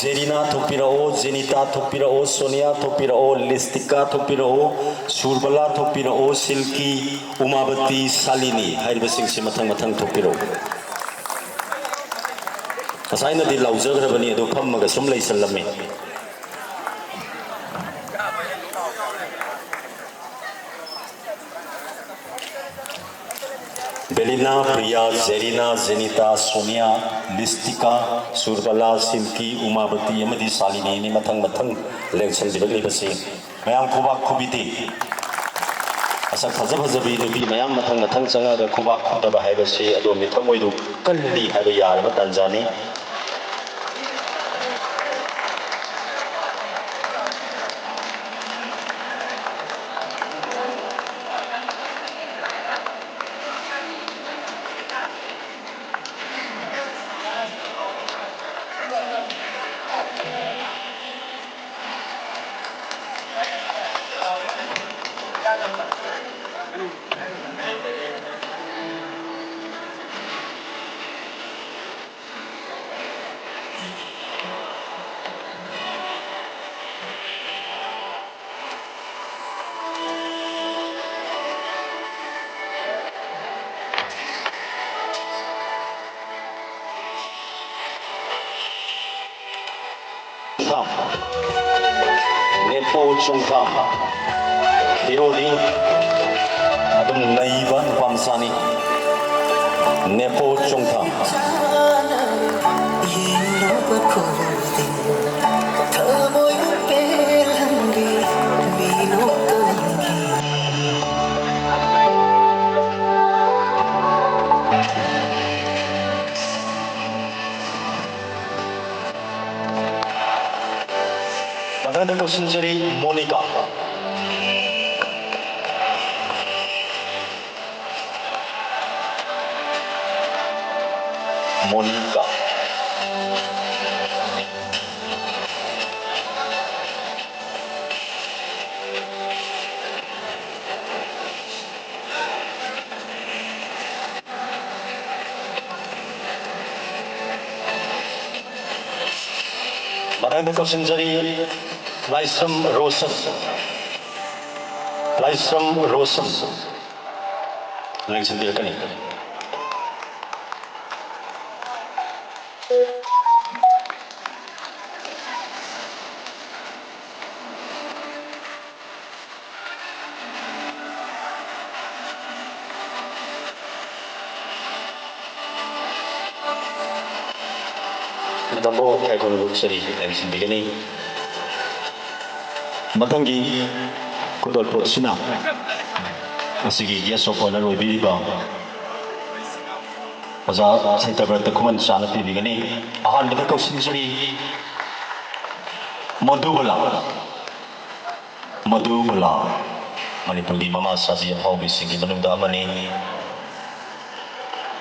ꯖꯦꯔꯤꯅꯥ ꯊꯣꯛꯄꯤꯔꯛꯑꯣ, ꯖꯦꯅꯤꯇꯥ ꯊꯣꯛꯄꯤꯔꯛꯑꯣ, ꯁꯣꯅꯤꯌꯥ ꯊꯣꯛꯄꯤꯔꯛꯑꯣ, ꯂꯤꯁꯇꯤꯀꯥ ꯊꯣꯛꯄꯤꯔꯛꯑꯣ, ꯁꯨꯔꯕꯂꯥ ꯊꯣꯛꯄꯤꯔꯛꯑꯣ, ꯁꯤꯜꯀꯤ, ꯎꯃꯥꯕꯇꯤ, ꯁꯥꯂꯤꯅꯤ ꯍꯥꯏꯔꯤꯕꯁꯤꯡꯁꯤ ꯃꯊꯪ ꯃꯊꯪ ꯊꯣꯛꯄꯤꯔꯛꯑꯣ꯫ ꯉꯁꯥꯏꯅꯗꯤ ꯂꯥꯎꯖꯈ꯭ꯔꯕꯅꯤ, ꯑꯗꯨ ꯐꯝꯃꯒ ꯁꯨꯝ ꯂꯩꯁꯜꯂꯝꯃꯤ꯫ ꯕꯦꯂꯤꯅꯥ, ꯄ꯭ꯔꯤꯌꯥ, ꯖꯦꯔꯤꯅꯥ, ꯖꯦꯅꯤꯇꯥ, ꯁꯣꯅꯤꯌꯥ, ꯂꯤꯁꯇꯤꯀꯥ, ꯁꯨꯔꯕꯂꯥ, ꯁꯤꯜꯀꯤ, ꯎꯃꯥꯕꯇꯤ ꯑꯃꯗꯤ ꯁꯥꯂꯤꯅꯤꯅꯤ ꯃꯊꯪ ꯃꯊꯪ ꯂꯦꯡꯁꯤꯟꯕꯤꯔꯛꯂꯤꯕꯁꯤ꯫ ꯃꯌꯥꯝ ꯈꯨꯕꯥꯛ ꯈꯨꯕꯤꯗꯦ꯫ ꯃꯁꯛ ꯐꯖ ꯐꯖꯕꯤ ꯅꯨꯄꯤ ꯃꯌꯥꯝ ꯃꯊꯪ ꯃꯊꯪ ꯆꯪꯉꯒ ꯈꯨꯕꯥꯛ ꯈꯨꯗꯕ ꯍꯥꯏꯕꯁꯤ ꯑꯗꯣꯝꯒꯤ ꯊꯃꯣꯏꯗꯨ ꯀꯜꯂꯤ ꯍꯥꯏꯕ ꯌꯥꯔꯕ ꯇꯥꯟꯖꯥꯅꯤ꯫ ꯅꯦꯄꯣ ꯆꯣꯡꯊꯥꯝ꯫ ꯍꯤꯔꯣꯗꯤ ꯑꯗꯨꯝ ꯅꯩꯕ ꯅꯨꯄꯥ ꯃꯆꯥꯅꯤ꯫ ꯅꯦꯄꯣ ꯆꯣꯡꯊꯥꯝ꯫ ꯀꯧꯁꯤꯟꯖꯔꯤ ꯃꯣꯅꯤꯀꯥ꯫ ꯃꯣꯅꯤꯀꯥ꯫ ꯃꯊꯪꯗ ꯀꯧꯁꯤꯟꯖꯔꯤ ꯂꯥꯏꯁ꯭ꯔꯝ ꯔꯣꯁꯟ꯫ ꯂꯥꯏꯁ꯭ꯔꯝ ꯔꯣꯁꯟ ꯂꯦꯡꯁꯤꯟꯕꯤꯔꯛꯀꯅꯤ꯫ ꯃꯦꯗꯥꯝꯕꯨ ꯏꯀꯥꯏ ꯈꯨꯝꯅꯕ ꯎꯠꯆꯔꯤ, ꯂꯦꯡꯁꯤꯟꯕꯤꯒꯅꯤ꯫ ꯃꯊꯪꯒꯤ ꯈꯨꯗꯣꯜꯄꯣꯠ ꯑꯁꯤꯅ ꯉꯁꯤꯒꯤ guest of honour ꯑꯣꯏꯕꯤꯔꯤꯕ ꯑꯣꯖꯥ ꯁꯇ꯭ꯌꯕ꯭ꯔꯇ ꯈꯨꯃꯟ ꯆꯥꯅ ꯄꯤꯕꯤꯒꯅꯤ꯫ ꯑꯍꯥꯟꯕꯗ ꯀꯧꯁꯤꯟꯖꯔꯤ ꯃꯣꯗꯨꯕꯂꯥ꯫ ꯃꯗꯨꯕꯂꯥ ꯃꯅꯤꯄꯨꯔꯒꯤ ꯃꯃꯥ ꯁꯥꯖꯤ ꯑꯐꯥꯎꯕꯤꯁꯤꯡꯒꯤ ꯃꯅꯨꯡꯗ ꯑꯃꯅꯤ꯫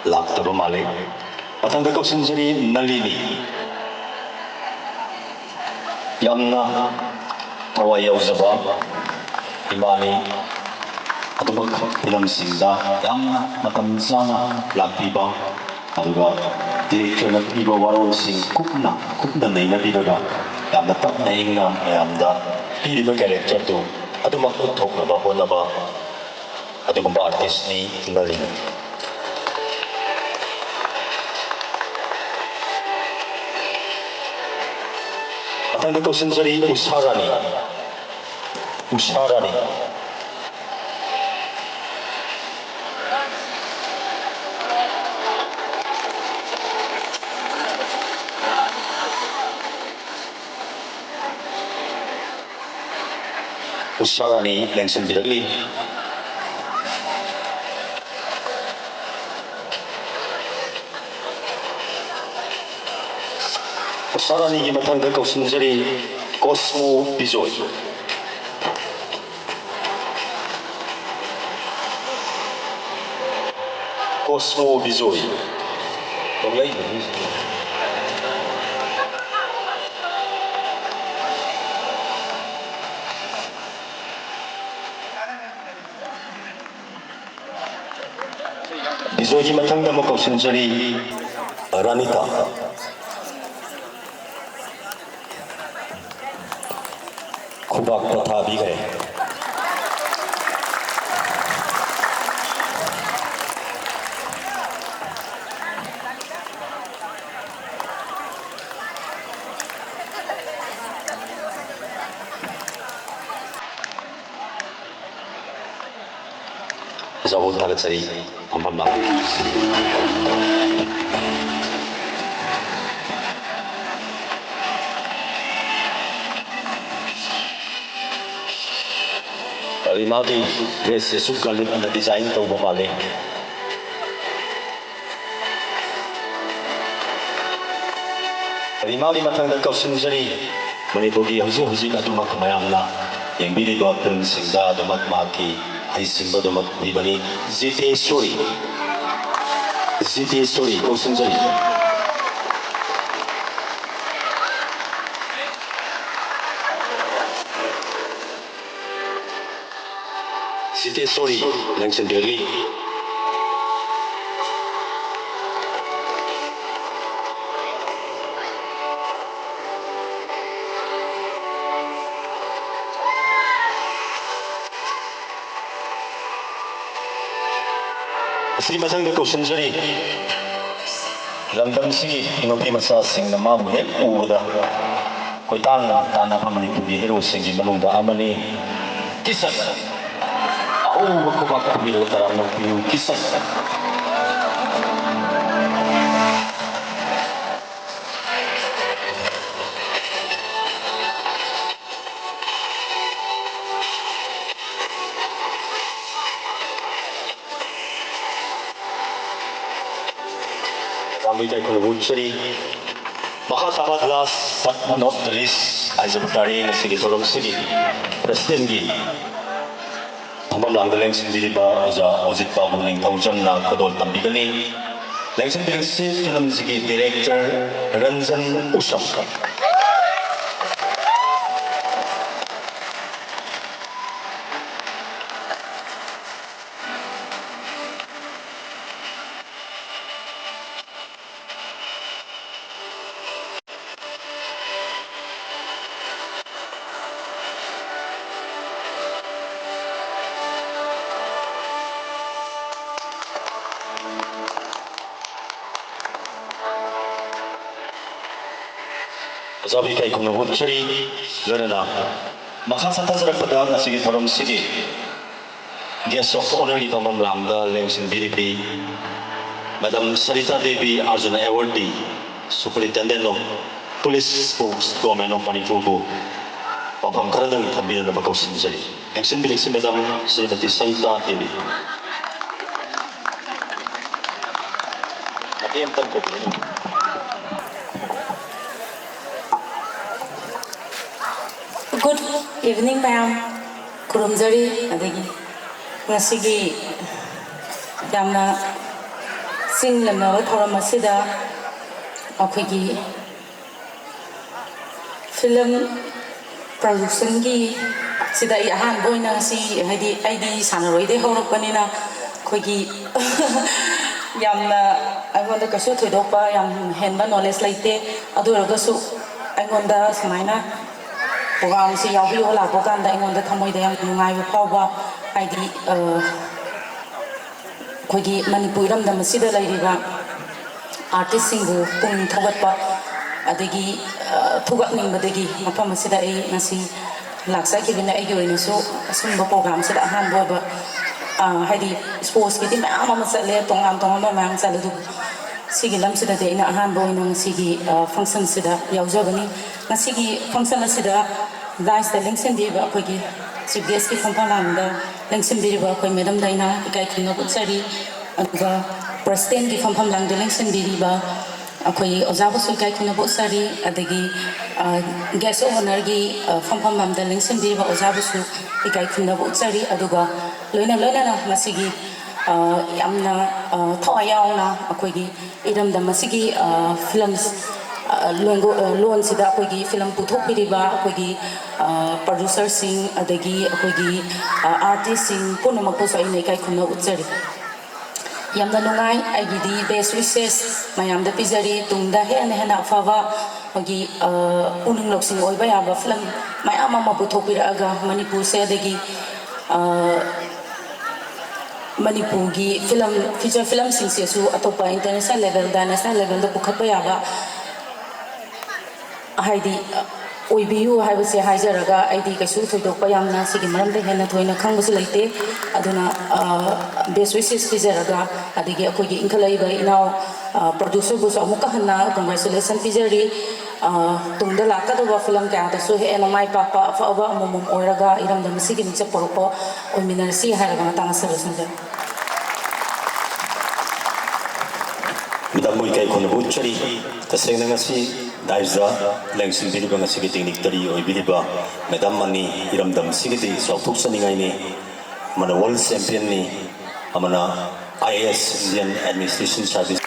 ꯂꯥꯛꯇꯕ ꯃꯥꯜꯂꯤ꯫ ꯃꯊꯪꯗ ꯀꯧꯁꯤꯟꯖꯔꯤ ꯅꯂꯤꯅꯤ꯫ ꯌꯥꯝꯅ ꯊꯋꯥꯏ ꯌꯥꯎꯖꯕ ꯏꯃꯥꯅꯤ꯫ ꯑꯗꯨꯃꯛ ꯐꯤꯂꯝꯁꯤꯡꯗ ꯌꯥꯝꯅ ꯃꯇꯝ ꯆꯥꯅ ꯂꯥꯛꯄꯤꯕ, ꯑꯗꯨꯒ directorꯅ ꯄꯤꯕ ꯋꯥꯔꯣꯜꯁꯤꯡ ꯀꯨꯞꯅ, ꯀꯨꯞꯅ ꯅꯩꯅꯕꯤꯔꯒ ꯌꯥꯝꯅ ꯇꯞꯅ ꯏꯪꯅ ꯃꯌꯥꯝꯗ ꯄꯤꯔꯤꯕ characterꯗꯨ ꯑꯗꯨꯃꯛ ꯎꯠꯊꯣꯛꯅꯕ ꯍꯣꯠꯅꯕ ꯑꯗꯨꯒꯨꯝꯕ artistꯅꯤ ꯅꯂꯤꯅꯤ꯫ ꯃꯊꯪꯗ ꯀꯧꯁꯤꯟꯖꯔꯤ ꯎꯁꯥ ꯔꯥꯅꯤ꯫ ꯎꯁꯥ ꯔꯥꯅꯤ꯫ ꯎꯁꯥ ꯔꯥꯅꯤ ꯂꯦꯡꯁꯤꯟꯕꯤꯔꯛꯂꯤ꯫ ꯎꯁꯥ ꯔꯥꯅꯤꯒꯤ ꯃꯊꯪꯗ ꯀꯧꯁꯤꯟꯖꯔꯤ ꯀꯣꯁꯃꯣ ꯕꯤꯖꯣꯏ꯫ ꯀꯣꯁꯃꯣ ꯕꯤꯖꯣꯏ꯫ ꯀꯪꯂꯩ꯫ ꯕꯤꯖꯣꯏꯒꯤ ꯃꯊꯪꯗ ꯑꯃꯨꯛ ꯀꯧꯁꯤꯟꯖꯔꯤ, ꯔꯥꯅꯤꯇꯥ꯫ ꯈꯨꯕꯥꯛꯇ ꯊꯥꯕꯤꯈ꯭ꯔꯦ꯫ ꯖꯒꯣꯜ ꯊꯥꯒꯠꯆꯔꯤ꯫ ꯐꯝꯐꯝ ꯂꯥꯛꯄꯤꯌꯨ꯫ ꯀꯔꯤ ꯃꯥꯒꯤ dress ꯁꯦ ꯁꯨꯛ ꯀꯥꯂꯦꯟ ꯑꯃ design ꯇꯧꯕ ꯃꯥꯜꯂꯤ꯫ ꯀꯔꯤ ꯃꯥꯒꯤ ꯃꯊꯪꯗ ꯀꯧꯁꯤꯟꯖꯔꯤ꯫ ꯃꯅꯤꯄꯨꯔꯒꯤ ꯍꯧꯖꯤꯛ ꯍꯧꯖꯤꯛ ꯑꯗꯨꯃꯛ ꯃꯌꯥꯝꯅ ꯌꯦꯡꯕꯤꯔꯤꯕ film ꯁꯤꯡꯗ ꯑꯗꯨꯃꯛ ꯃꯍꯥꯛꯀꯤ ꯍꯩꯁꯤꯡꯕ ꯑꯗꯨꯃꯛ ꯎꯠꯂꯤꯕꯅꯤ꯫ ꯖꯤꯇꯦꯁꯣꯔꯤ꯫ ꯖꯤꯇꯦꯁꯣꯔꯤ ꯀꯧꯁꯤꯟꯖꯔꯤ꯫ ꯖꯤꯇꯦꯁꯣꯔꯤ ꯂꯪꯁꯤꯟꯕꯤꯔꯤ꯫ ꯑꯁꯤ ꯃꯊꯪꯗ ꯀꯧꯁꯤꯟꯖꯔꯤ꯫ ꯂꯝꯗꯝꯁꯤꯒꯤ ꯅꯨꯄꯤ ꯃꯆꯥꯁꯤꯡꯅ ꯃꯥꯕꯨ ꯍꯦꯛ ꯎꯕꯗ ꯀꯣꯏꯇꯥꯟ ꯇꯥꯟꯅꯕ ꯃꯅꯤꯄꯨꯔꯒꯤ ꯍꯦꯔꯣꯁꯤꯡꯒꯤ ꯃꯅꯨꯡꯗ ꯑꯃꯅꯤ꯫ ꯀꯤꯁꯟ꯫ ꯑꯍꯧꯕ ꯈꯨꯕꯥꯛ ꯈꯨꯕꯤꯔꯒ ꯇꯔꯥꯝꯅ ꯑꯣꯛꯄꯤꯌꯨ, ꯀꯤꯁꯟ꯫ ꯇꯔꯥꯝꯅ ꯇꯥꯏꯈꯨꯝ ꯎꯠꯆꯔꯤ꯫ ꯃꯈꯥ ꯇꯥꯕ, last but not the least ꯍꯥꯏꯖꯕ ꯇꯥꯔꯦ, ꯉꯁꯤꯒꯤ ꯊꯧꯔꯝꯁꯤꯒꯤ presidentꯀꯤ ꯐꯝꯐꯝ ꯂꯥꯡꯗ ꯂꯦꯡꯁꯤꯟꯕꯤꯔꯤꯕ ꯑꯣꯖꯥ ꯑꯣꯖꯤꯠ ꯕꯥꯕꯨ ꯅꯤꯡꯊꯧꯖꯝꯅ ꯈꯨꯗꯣꯜ ꯇꯝꯕꯤꯒꯅꯤ꯫ ꯂꯦꯡꯁꯤꯟꯕꯤꯔꯤꯁꯤ ꯐꯤꯂꯝꯁꯤꯒꯤ director ꯔꯟꯖꯟ ꯎꯁꯞ꯫ ꯑꯣꯖꯥꯕꯨ ꯏꯀꯥꯏ ꯈꯨꯝꯅꯕ ꯎꯠꯆꯔꯤ꯫ ꯂꯣꯏꯅꯅ ꯃꯈꯥ ꯆꯠꯊꯖꯔꯛꯄꯗ ꯉꯁꯤꯒꯤ ꯊꯧꯔꯝꯁꯤꯒꯤ guest of honourꯒꯤ ꯐꯝꯐꯝ ꯂꯥꯡꯗ ꯂꯦꯡꯁꯤꯟꯕꯤꯔꯤꯕꯤ Madam Sarita Devi, Arjuna Awardee, Superintendent of Police Force, Government of Manipurꯕꯨ ꯋꯥꯐꯝ ꯈꯔꯗꯪ ꯊꯝꯕꯤꯅꯅꯕ ꯀꯧꯁꯤꯟꯖꯔꯤ꯫ ꯂꯦꯡꯁꯤꯟꯕꯤꯔꯤꯁꯤ Madam ꯁ꯭ꯔꯤꯃꯇꯤ ꯁꯔꯤꯇꯥ ꯗꯦꯕꯤ꯫ ꯃꯇꯦꯡ ꯑꯃꯇꯪ ꯇꯧꯕꯤꯌꯨ꯫ Good evening, ꯃꯌꯥꯝ꯫ ꯈꯨꯔꯨꯝꯖꯔꯤ꯫ ꯑꯗꯒꯤ ꯉꯁꯤꯒꯤ ꯌꯥꯝꯅ ꯆꯤꯡ ꯂꯦꯝꯅꯕ ꯊꯧꯔꯝ ꯑꯁꯤꯗ ꯑꯩꯈꯣꯏꯒꯤ film productionꯒꯤ ꯁꯤꯗ ꯑꯩ ꯑꯍꯥꯟꯕ ꯑꯣꯏꯅ ꯉꯁꯤ, ꯍꯥꯏꯗꯤ, ꯑꯩꯗꯤ ꯁꯥꯟꯅꯔꯣꯏꯗꯩ ꯍꯧꯔꯛꯄꯅꯤꯅ ꯑꯩꯈꯣꯏꯒꯤ ꯌꯥꯝꯅ ꯑꯩꯉꯣꯟꯗ ꯀꯩꯁꯨ ꯊꯣꯏꯗꯣꯛꯄ ꯌꯥꯝ ꯍꯦꯟꯕ knowledge ꯂꯩꯇꯦ꯫ ꯑꯗꯨ ꯑꯣꯏꯔꯒꯁꯨ ꯑꯩꯉꯣꯟꯗ ꯁꯨꯃꯥꯏꯅ programꯁꯤ ꯌꯥꯎꯕꯤꯌꯣ ꯂꯥꯛꯄ ꯀꯥꯟꯗ ꯑꯩꯉꯣꯟꯗ ꯊꯃꯣꯏꯗ ꯌꯥꯝ ꯅꯨꯡꯉꯥꯏꯕ ꯐꯥꯎꯕ, ꯍꯥꯏꯗꯤ, ꯑ, ꯑꯩꯈꯣꯏꯒꯤ ꯃꯅꯤꯄꯨꯔ ꯏꯔꯝꯗꯝ ꯑꯁꯤꯗ ꯂꯩꯔꯤꯕ artistꯁꯤꯡꯕꯨ ꯄꯨꯛꯅꯤꯡ ꯊꯧꯒꯠꯄ, ꯑꯗꯒꯤ, ꯑ, ꯊꯧꯒꯠꯅꯤꯡꯕꯗꯒꯤ ꯃꯐꯝ ꯑꯁꯤꯗ ꯑꯩ ꯉꯁꯤ ꯂꯥꯛꯆꯈꯤꯕꯅ ꯑꯩꯒꯤ ꯑꯣꯏꯅꯁꯨ ꯑꯁꯨꯝꯕ programꯁꯤꯗ ꯑꯍꯥꯟꯕ ꯑꯣꯏꯕ, ꯑ, ꯍꯥꯏꯗꯤ sportsꯀꯤꯗꯤ ꯃꯌꯥꯝ ꯑꯃ ꯆꯠꯂꯦ, ꯇꯣꯉꯥꯟ ꯇꯣꯉꯥꯟꯕ ꯃꯌꯥꯝ ꯆꯠꯂꯦ, ꯑꯗꯨꯕꯨ ꯁꯤꯒꯤ ꯂꯝꯁꯤꯗꯗꯤ ꯑꯩꯅ ꯑꯍꯥꯟꯕ ꯑꯣꯏꯅ ꯉꯁꯤꯒꯤ, ꯑ, functionꯁꯤꯗ ꯌꯥꯎꯖꯕꯅꯤ꯫ ꯉꯁꯤꯒꯤ function ꯑꯁꯤꯗ daisꯇ ꯂꯦꯡꯁꯤꯟꯕꯤꯔꯤꯕ ꯑꯩꯈꯣꯏꯒꯤ chief guestꯀꯤ ꯐꯝꯐꯝ ꯂꯥꯡꯗ ꯂꯦꯡꯁꯤꯟꯕꯤꯔꯤꯕ ꯑꯩꯈꯣꯏ madamꯗ ꯑꯩꯅ ꯏꯀꯥꯏ ꯈꯨꯝꯅꯕ ꯎꯠꯆꯔꯤ꯫ ꯑꯗꯨꯒ presidentꯀꯤ ꯐꯝꯐꯝ ꯂꯥꯡꯗ ꯂꯦꯡꯁꯤꯟꯕꯤꯔꯤꯕ ꯑꯩꯈꯣꯏ ꯑꯣꯖꯥꯕꯨꯁꯨ ꯏꯀꯥꯏ ꯈꯨꯝꯅꯕ ꯎꯠꯆꯔꯤ, ꯑꯗꯒꯤ ꯒꯦꯁ ꯑꯣꯐ ꯑꯣꯅꯔꯒꯤ ꯐꯝꯐꯝ ꯑꯃꯗ ꯂꯦꯡꯁꯤꯟꯕꯤꯔꯤꯕ ꯑꯣꯖꯥꯕꯨꯁꯨ ꯏꯀꯥꯏ ꯈꯨꯝꯅꯕ ꯎꯠꯆꯔꯤ꯫ ꯑꯗꯨꯒ ꯂꯣꯏꯅ ꯂꯣꯏꯅꯅ ꯃꯁꯤꯒꯤ ꯌꯥꯝꯅ ꯊꯋꯥꯏ ꯌꯥꯎꯅ ꯑꯩꯈꯣꯏꯒꯤ ꯏꯔꯝꯗꯝ ꯑꯁꯤꯒꯤ ꯐꯤꯂꯝ ꯂꯣꯟꯁꯤꯗ ꯑꯩꯈꯣꯏꯒꯤ ꯐꯤꯂꯝ ꯄꯨꯊꯣꯛꯄꯤꯔꯤꯕ ꯑꯩꯈꯣꯏꯒꯤ ꯄ꯭ꯔꯣꯗ꯭ꯌꯨꯁꯔꯁꯤꯡ, ꯑꯗꯒꯤ ꯑꯩꯈꯣꯏꯒꯤ ꯑꯥꯔꯇꯤꯁꯁꯤꯡ ꯄꯨꯝꯅꯃꯛꯄꯨꯁꯨ ꯑꯩꯅ ꯏꯀꯥꯏ ꯈꯨꯝꯅꯕ ꯎꯠꯆꯔꯤ꯫ ꯌꯥꯝꯅ ꯅꯨꯡꯉꯥꯏ꯫ ꯑꯩꯒꯤꯗꯤ ꯕꯦꯁ ꯋꯤꯁꯦꯁ ꯃꯌꯥꯝꯗ ꯄꯤꯖꯔꯤ꯫ ꯇꯨꯡꯗ ꯍꯦꯟꯅ ꯍꯦꯟꯅ ꯑꯐꯕ ꯑꯩꯈꯣꯏꯒꯤ ꯄꯨꯛꯅꯤꯡ ꯂꯧꯁꯤꯡ ꯑꯣꯏꯕ ꯌꯥꯕ ꯐꯤꯂꯝ ꯃꯌꯥꯝ ꯑꯃ ꯄꯨꯊꯣꯛꯄꯤꯔꯛꯑꯒ ꯃꯅꯤꯄꯨꯔꯁꯦ, ꯑꯗꯒꯤ ꯃꯅꯤꯄꯨꯔꯒꯤ ꯐꯤꯂꯝ, ꯐꯤꯆꯔ ꯐꯤꯂꯝꯁꯤꯡꯁꯤꯁꯨ ꯑꯇꯣꯞꯄ ꯏꯟꯇꯔꯅꯦꯁꯅꯦꯜ ꯂꯦꯚꯦꯜꯗ, ꯅꯦꯁꯅꯦꯜ ꯂꯦꯚꯦꯜꯗ ꯄꯨꯈꯠꯄ ꯌꯥꯕ ꯍꯥꯏꯗꯤ ꯑꯣꯏꯕꯤꯌꯨ ꯍꯥꯏꯕꯁꯦ ꯍꯥꯏꯖꯔꯒ, ꯑꯩꯗꯤ ꯀꯩꯁꯨ ꯊꯣꯏꯗꯣꯛꯄ ꯌꯥꯝꯅ ꯁꯤꯒꯤ ꯃꯔꯝꯗ ꯍꯦꯟꯅ ꯊꯣꯏꯅ ꯈꯪꯕꯁꯨ ꯂꯩꯇꯦ꯫ ꯑꯗꯨꯅ ꯕꯦꯁ ꯋꯤꯁꯦꯁ ꯄꯤꯖꯔꯒ, ꯑꯗꯒꯤ ꯑꯩꯈꯣꯏꯒꯤ ꯏꯟꯈꯠꯂꯛꯏꯕ ꯏꯅꯥꯎ ꯄ꯭ꯔꯣꯗ꯭ꯌꯨꯁꯔꯕꯨꯁꯨ ꯑꯃꯨꯛꯀ ꯍꯟꯅ ꯀꯣꯡꯒ꯭ꯔꯦꯆꯨꯂꯦꯁꯟ ꯄꯤꯖꯔꯤ꯫ ꯇꯨꯡꯗ ꯂꯥꯛꯀꯗꯧꯕ ꯐꯤꯂꯝ ꯀꯌꯥꯗꯁꯨ ꯍꯦꯟꯅ ꯃꯥꯏ ꯄꯥꯛꯄ ꯑꯐꯕ ꯑꯃꯃꯝ ꯑꯣꯏꯔꯒ ꯏꯔꯝꯗꯝ ꯑꯁꯤꯒꯤ ꯃꯤꯡꯆꯠ ꯄꯨꯔꯛꯄ ꯑꯣꯏꯃꯤꯟꯅꯔꯁꯤ ꯍꯥꯏꯔꯒ ꯃꯇꯥꯡ ꯑꯁꯤꯗ ꯂꯣꯏꯁꯤꯟꯖꯔꯦ꯫ ꯃꯦꯗꯥꯝꯕꯨ ꯏꯀꯥꯏ ꯈꯨꯝꯅꯕ ꯎꯠꯆꯔꯤ꯫ ꯇꯁꯦꯡꯅ ꯉꯁꯤ ꯗꯥꯏꯁꯇ ꯂꯦꯡꯁꯤꯟꯕꯤꯔꯤꯕ, ꯉꯁꯤꯒꯤ ꯗꯤꯒꯅꯤꯇꯔꯤ ꯑꯣꯏꯕꯤꯔꯤꯕ ꯃꯦꯗꯥꯝ ꯑꯅꯤ ꯏꯔꯝꯗꯝ ꯑꯁꯤꯒꯤꯗꯤ ꯆꯥꯎꯊꯣꯛꯆꯅꯤꯡꯉꯥꯏꯅꯤ꯫ ꯑꯃꯅ ꯋꯥꯔꯜ ꯆꯦꯝꯄꯤꯌꯟꯅꯤ, ꯑꯃꯅ I A S, Indian administration service.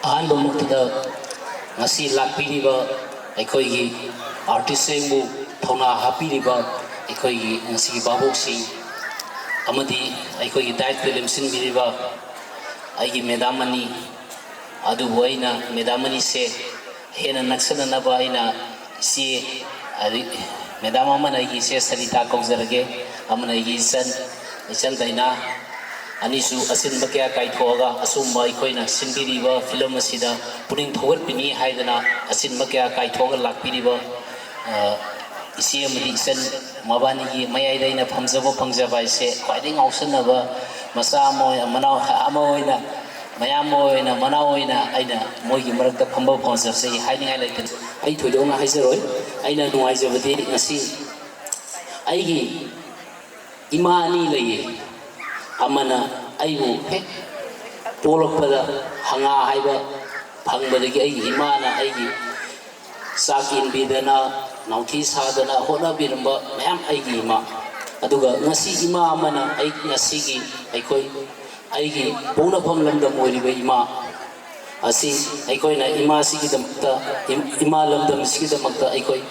ꯑꯍꯥꯟꯕꯃꯛꯇꯗ ꯉꯁꯤ ꯂꯥꯛꯄꯤꯔꯤꯕ ꯑꯩꯈꯣꯏꯒꯤ ꯑꯥꯔꯇꯤꯁꯁꯤꯡꯕꯨ ꯊꯧꯅꯥ ꯍꯥꯞꯄꯤꯔꯤꯕ ꯑꯩꯈꯣꯏꯒꯤ ꯉꯁꯤꯒꯤ ꯚꯥꯕꯣꯛꯁꯤꯡ ꯑꯃꯗꯤ ꯑꯩꯈꯣꯏꯒꯤ ꯗꯥꯏꯠꯄꯨ ꯂꯦꯝꯁꯤꯟꯕꯤꯔꯤꯕ ꯑꯩꯒꯤ ꯃꯦꯗꯥꯝ ꯑꯅꯤ, ꯑꯗꯨꯕꯨ ꯑꯩꯅ ꯃꯦꯗꯥꯝ ꯑꯅꯤꯁꯦ ꯍꯦꯟꯅ ꯅꯛꯁꯟꯅꯅꯕ ꯑꯩꯅ ꯏꯆꯦ, ꯑꯗꯩ ꯃꯦꯗꯥꯝ ꯑꯃꯅ ꯑꯩꯒꯤ ꯏꯆꯦ ꯁꯔꯤꯇꯥ ꯀꯧꯖꯔꯒꯦ, ꯑꯃꯅ ꯑꯩꯒꯤ ꯏꯆꯟ, ꯏꯆꯟ ꯗꯥꯏꯅꯥ, ꯑꯅꯤꯁꯨ ꯑꯆꯤꯟꯕ ꯀꯌꯥ ꯀꯥꯏꯊꯣꯛꯑꯒ ꯑꯆꯨꯝꯕ ꯑꯩꯈꯣꯏꯅ ꯁꯤꯟꯕꯤꯔꯤꯕ ꯐꯤꯂꯝ ꯑꯁꯤꯗ ꯄꯨꯛꯅꯤꯡ ꯊꯧꯒꯠꯄꯤꯅꯤ ꯍꯥꯏꯗꯅ ꯑꯆꯤꯟꯕ ꯀꯌꯥ ꯀꯥꯏꯊꯣꯛꯑꯒ ꯂꯥꯛꯄꯤꯔꯤꯕ, ꯑ, ꯏꯆꯦ ꯑꯃꯗꯤ ꯏꯆꯟ, ꯃꯕꯥꯅꯤꯒꯤ ꯃꯌꯥꯏꯗ ꯑꯩꯅ ꯐꯝꯖꯕ ꯐꯪꯖꯕ ꯍꯥꯏꯁꯦ ꯈ꯭ꯋꯥꯏꯗꯒꯤ ꯉꯥꯎꯁꯟꯅꯕ ꯃꯆꯥ ꯑꯃ ꯑꯣꯏꯅ, ꯃꯅꯥꯎ ꯑꯃ ꯑꯣꯏꯅ, ꯃꯌꯥꯝꯕ ꯑꯣꯏꯅ, ꯃꯅꯥꯎ ꯑꯣꯏꯅ ꯑꯩꯅ ꯃꯣꯏꯒꯤ ꯃꯔꯛꯇ ꯐꯝꯕ ꯐꯪꯖꯕꯁꯦ ꯑꯩ ꯍꯥꯏꯅꯤꯡꯉꯥꯏ ꯂꯩꯇꯅ ꯑꯩ ꯊꯣꯏꯗꯣꯛꯅ ꯍꯥꯏꯖꯔꯣꯏ꯫ ꯑꯩꯅ ꯅꯨꯡꯉꯥꯏꯖꯕꯗꯤ ꯉꯁꯤ ꯑꯩꯒꯤ ꯏꯃꯥ ꯑꯅꯤ ꯂꯩꯌꯦ꯫ ꯑꯃꯅ ꯑꯩꯕꯨ ꯍꯦꯛ ꯄꯣꯛꯂꯛꯄꯗ ꯍꯪꯉꯥ ꯍꯥꯏꯕ ꯐꯪꯕꯗꯒꯤ ꯑꯩꯒꯤ ꯏꯃꯥꯅ ꯑꯩꯒꯤ ꯆꯥꯛ ꯏꯟꯕꯤꯗꯅ, ꯅꯥꯎꯊꯤ ꯁꯥꯗꯅ ꯍꯣꯠꯅꯕꯤꯔꯝꯕ ꯃꯌꯥꯝ ꯑꯩꯒꯤ ꯏꯃꯥ, ꯑꯗꯨꯒ ꯉꯁꯤ ꯏꯃꯥ ꯑꯃꯅ ꯑꯩ ꯉꯁꯤꯒꯤ ꯑꯩꯈꯣꯏ, ꯑꯩꯒꯤ ꯄꯣꯛꯅꯐꯝ ꯂꯝꯗꯝ ꯑꯣꯏꯔꯤꯕ ꯏꯃꯥ ꯑꯁꯤ ꯑꯩꯈꯣꯏꯅ ꯏꯃꯥꯁꯤꯒꯤꯗꯃꯛꯇ, ꯏꯃꯥ ꯂꯝꯗꯝꯁꯤꯒꯤꯗꯃꯛꯇ ꯑꯩꯈꯣꯏ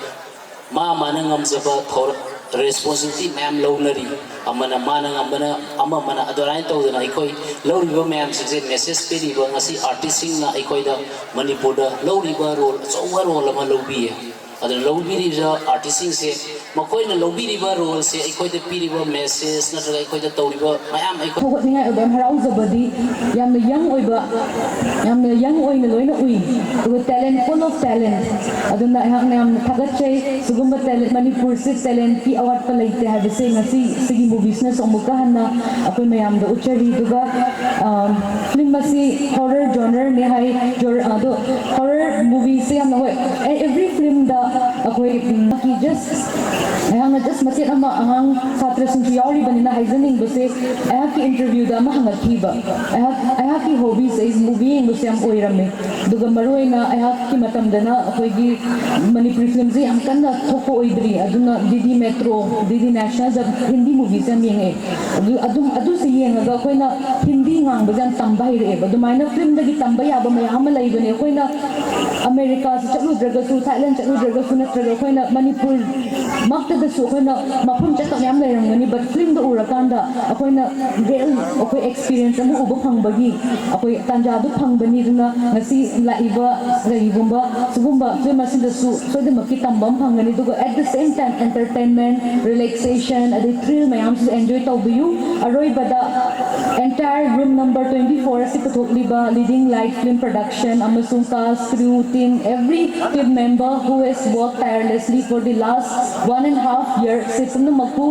ꯃꯥ ꯃꯥꯅ ꯉꯝꯖꯕ ꯊꯧꯔ-, responsibility ꯃꯌꯥꯝ ꯂꯧꯅꯔꯤ꯫ ꯑꯃꯅ ꯃꯥꯅ ꯉꯝꯕꯅ ꯑꯃ, ꯑꯃꯅ ꯑꯗꯨꯃꯥꯏꯅ ꯇꯧꯗꯅ ꯑꯩꯈꯣꯏ ꯂꯧꯔꯤꯕ ꯃꯌꯥꯝꯁꯤꯡꯁꯦ message ꯄꯤꯔꯤꯕ ꯉꯁꯤ artistꯁꯤꯡꯅ ꯑꯩꯈꯣꯏꯗ ꯃꯅꯤꯄꯨꯔꯗ ꯂꯧꯔꯤꯕ role, ꯑꯆꯧꯕ role ꯑꯃ ꯂꯧꯕꯤꯌꯦ꯫ ꯑꯗꯨꯅ ꯂꯧꯕꯤꯔꯤꯕ artistꯁꯤꯡꯁꯦ ꯃꯈꯣꯏꯅ ꯂꯧꯕꯤꯔꯤꯕ roleꯁꯦ ꯑꯩꯈꯣꯏꯗ ꯄꯤꯔꯤꯕ message ꯅꯠꯇ꯭ꯔꯒ ꯑꯩꯈꯣꯏꯗ ꯇꯧꯔꯤꯕ ꯃꯌꯥꯝ ꯑꯩꯈꯣꯏ ꯍꯧꯒꯠꯅꯤꯡꯉꯥꯏ ꯑꯣꯏꯕ ꯌꯥꯝ ꯍꯔꯥꯎꯖꯕꯗꯤ ꯌꯥꯝꯅ young ꯑꯣꯏꯕ, ꯌꯥꯝꯅ young ꯑꯣꯏꯅ ꯂꯣꯏꯅ ꯎꯏ꯫ ꯑꯗꯨꯒ talent, full of talent꯫ ꯑꯗꯨꯅ ꯑꯩꯍꯥꯛꯅ ꯌꯥꯝꯅ ꯊꯥꯒꯠꯆꯩ꯫ ꯁꯤꯒꯨꯝꯕ talent, ꯃꯅꯤꯄꯨꯔꯁꯦ talentꯀꯤ ꯑꯋꯥꯠꯄ ꯂꯩꯇꯦ ꯍꯥꯏꯕꯁꯦ ꯉꯁꯤ ꯁꯤꯒꯤ moviesꯅꯁꯨ ꯑꯃꯨꯛꯀ ꯍꯟꯅ ꯑꯩꯈꯣꯏ ꯃꯌꯥꯝꯗ ꯎꯠꯆꯔꯤ꯫ ꯑꯗꯨꯒ, ꯑ, film ꯑꯁꯤ horror genreꯅꯦ ꯍꯥꯏ꯫ Jor-, ꯑꯗꯣ horror movieꯁꯦ ꯌꯥꯝꯅ, ꯍꯣꯏ, every filmꯗ ꯑꯩꯈꯣꯏ, ꯎꯝ, just ꯑꯩꯍꯥꯛꯅ just ꯃꯆꯦꯠ ꯑꯃ, ꯑꯉꯥꯡ ꯁꯥꯇ꯭ꯔꯁꯤꯡꯁꯨ ꯌꯥꯎꯔꯤꯕꯅꯤꯅ ꯍꯥꯏꯖꯅꯤꯡꯕꯁꯦ, ꯑꯩꯍꯥꯛꯀꯤ interviewꯗ ꯑꯃ ꯍꯪꯉꯛꯈꯤꯕ, ꯑꯩꯍꯥꯛ, ꯑꯩꯍꯥꯛꯀꯤ hobbiesꯁꯦ ꯑꯩ movie ꯌꯦꯡꯕꯁꯦ ꯌꯥꯝ ꯑꯣꯏꯔꯝꯃꯦ꯫ ꯑꯗꯨꯒ ꯃꯔꯨꯑꯣꯏꯅ ꯑꯩꯍꯥꯛꯀꯤ ꯃꯇꯝꯗꯅ ꯑꯩꯈꯣꯏꯒꯤ ꯃꯅꯤꯄꯨꯔꯤ filmꯁꯦ ꯌꯥꯝ ꯀꯟꯅ ꯊꯣꯛꯄ ꯑꯣꯏꯗ꯭ꯔꯤ, ꯑꯗꯨꯅ DD Metro, DD Nationalꯗ Hindi moviesꯁꯦ ꯌꯥꯝ ꯌꯦꯡꯉꯛꯑꯦ꯫ ꯑꯗꯨ, ꯑꯗꯨꯝ, ꯑꯗꯨꯁꯦ ꯌꯦꯡꯉꯒ ꯑꯩꯈꯣꯏꯅ Hindi ꯉꯥꯡꯕꯁꯦ ꯌꯥꯝ ꯇꯝꯕ ꯍꯩꯔꯛꯑꯦꯕ꯫ ꯑꯗꯨꯃꯥꯏꯅ filmꯗꯒꯤ ꯇꯝꯕ ꯌꯥꯕ ꯃꯌꯥꯝ ꯑꯃ ꯂꯩꯕꯅꯦ꯫ ꯑꯩꯈꯣꯏꯅ Americaꯁꯨ ꯆꯠꯂꯨꯗ꯭ꯔꯒꯁꯨ, Thailand ꯆꯠꯂꯨꯗ꯭ꯔꯒꯁꯨ, ꯅꯠꯇ꯭ꯔꯒ ꯑꯩꯈꯣꯏꯅ ꯃꯅꯤꯄꯨꯔꯃꯛꯇꯗꯁꯨ ꯑꯩꯈꯣꯏꯅ ꯃꯐꯝ ꯆꯠꯇꯕ ꯃꯌꯥꯝ ꯂꯩꯔꯝꯒꯅꯤ, but filmꯗ ꯎꯔꯀꯥꯟꯗ ꯑꯩꯈꯣꯏꯅ real ꯑꯩꯈꯣꯏ experience ꯑꯃ ꯎꯕ ꯐꯪꯕꯒꯤ ꯑꯩꯈꯣꯏ ꯇꯥꯟꯖꯥꯗꯨ ꯐꯪꯕꯅꯤ꯫ ꯑꯗꯨꯅ ꯉꯁꯤ ꯂꯥꯛꯏꯕ ꯀꯔꯤꯒꯨꯝꯕ ꯁꯤꯒꯨꯝꯕ film ꯑꯁꯤꯗꯁꯨ ꯁꯣꯏꯗꯅꯃꯛꯀꯤ ꯇꯝꯕ ꯑꯃ ꯐꯪꯒꯅꯤ꯫ ꯑꯗꯨꯒ at the same time entertainment, relaxation, ꯑꯗꯩ thrill ꯃꯌꯥꯝꯁꯨ enjoy ꯇꯧꯕꯤꯌꯨ꯫ ꯑꯔꯣꯏꯕꯗ entire room number twenty four ꯑꯁꯤ ꯄꯨꯊꯣꯛꯂꯤꯕ Leading Light Film Production ꯑꯃꯁꯨꯡ cast, crew, team, every team member who has worked tirelessly for the last one and half year ꯁꯤ ꯄꯨꯝꯅꯃꯛꯄꯨ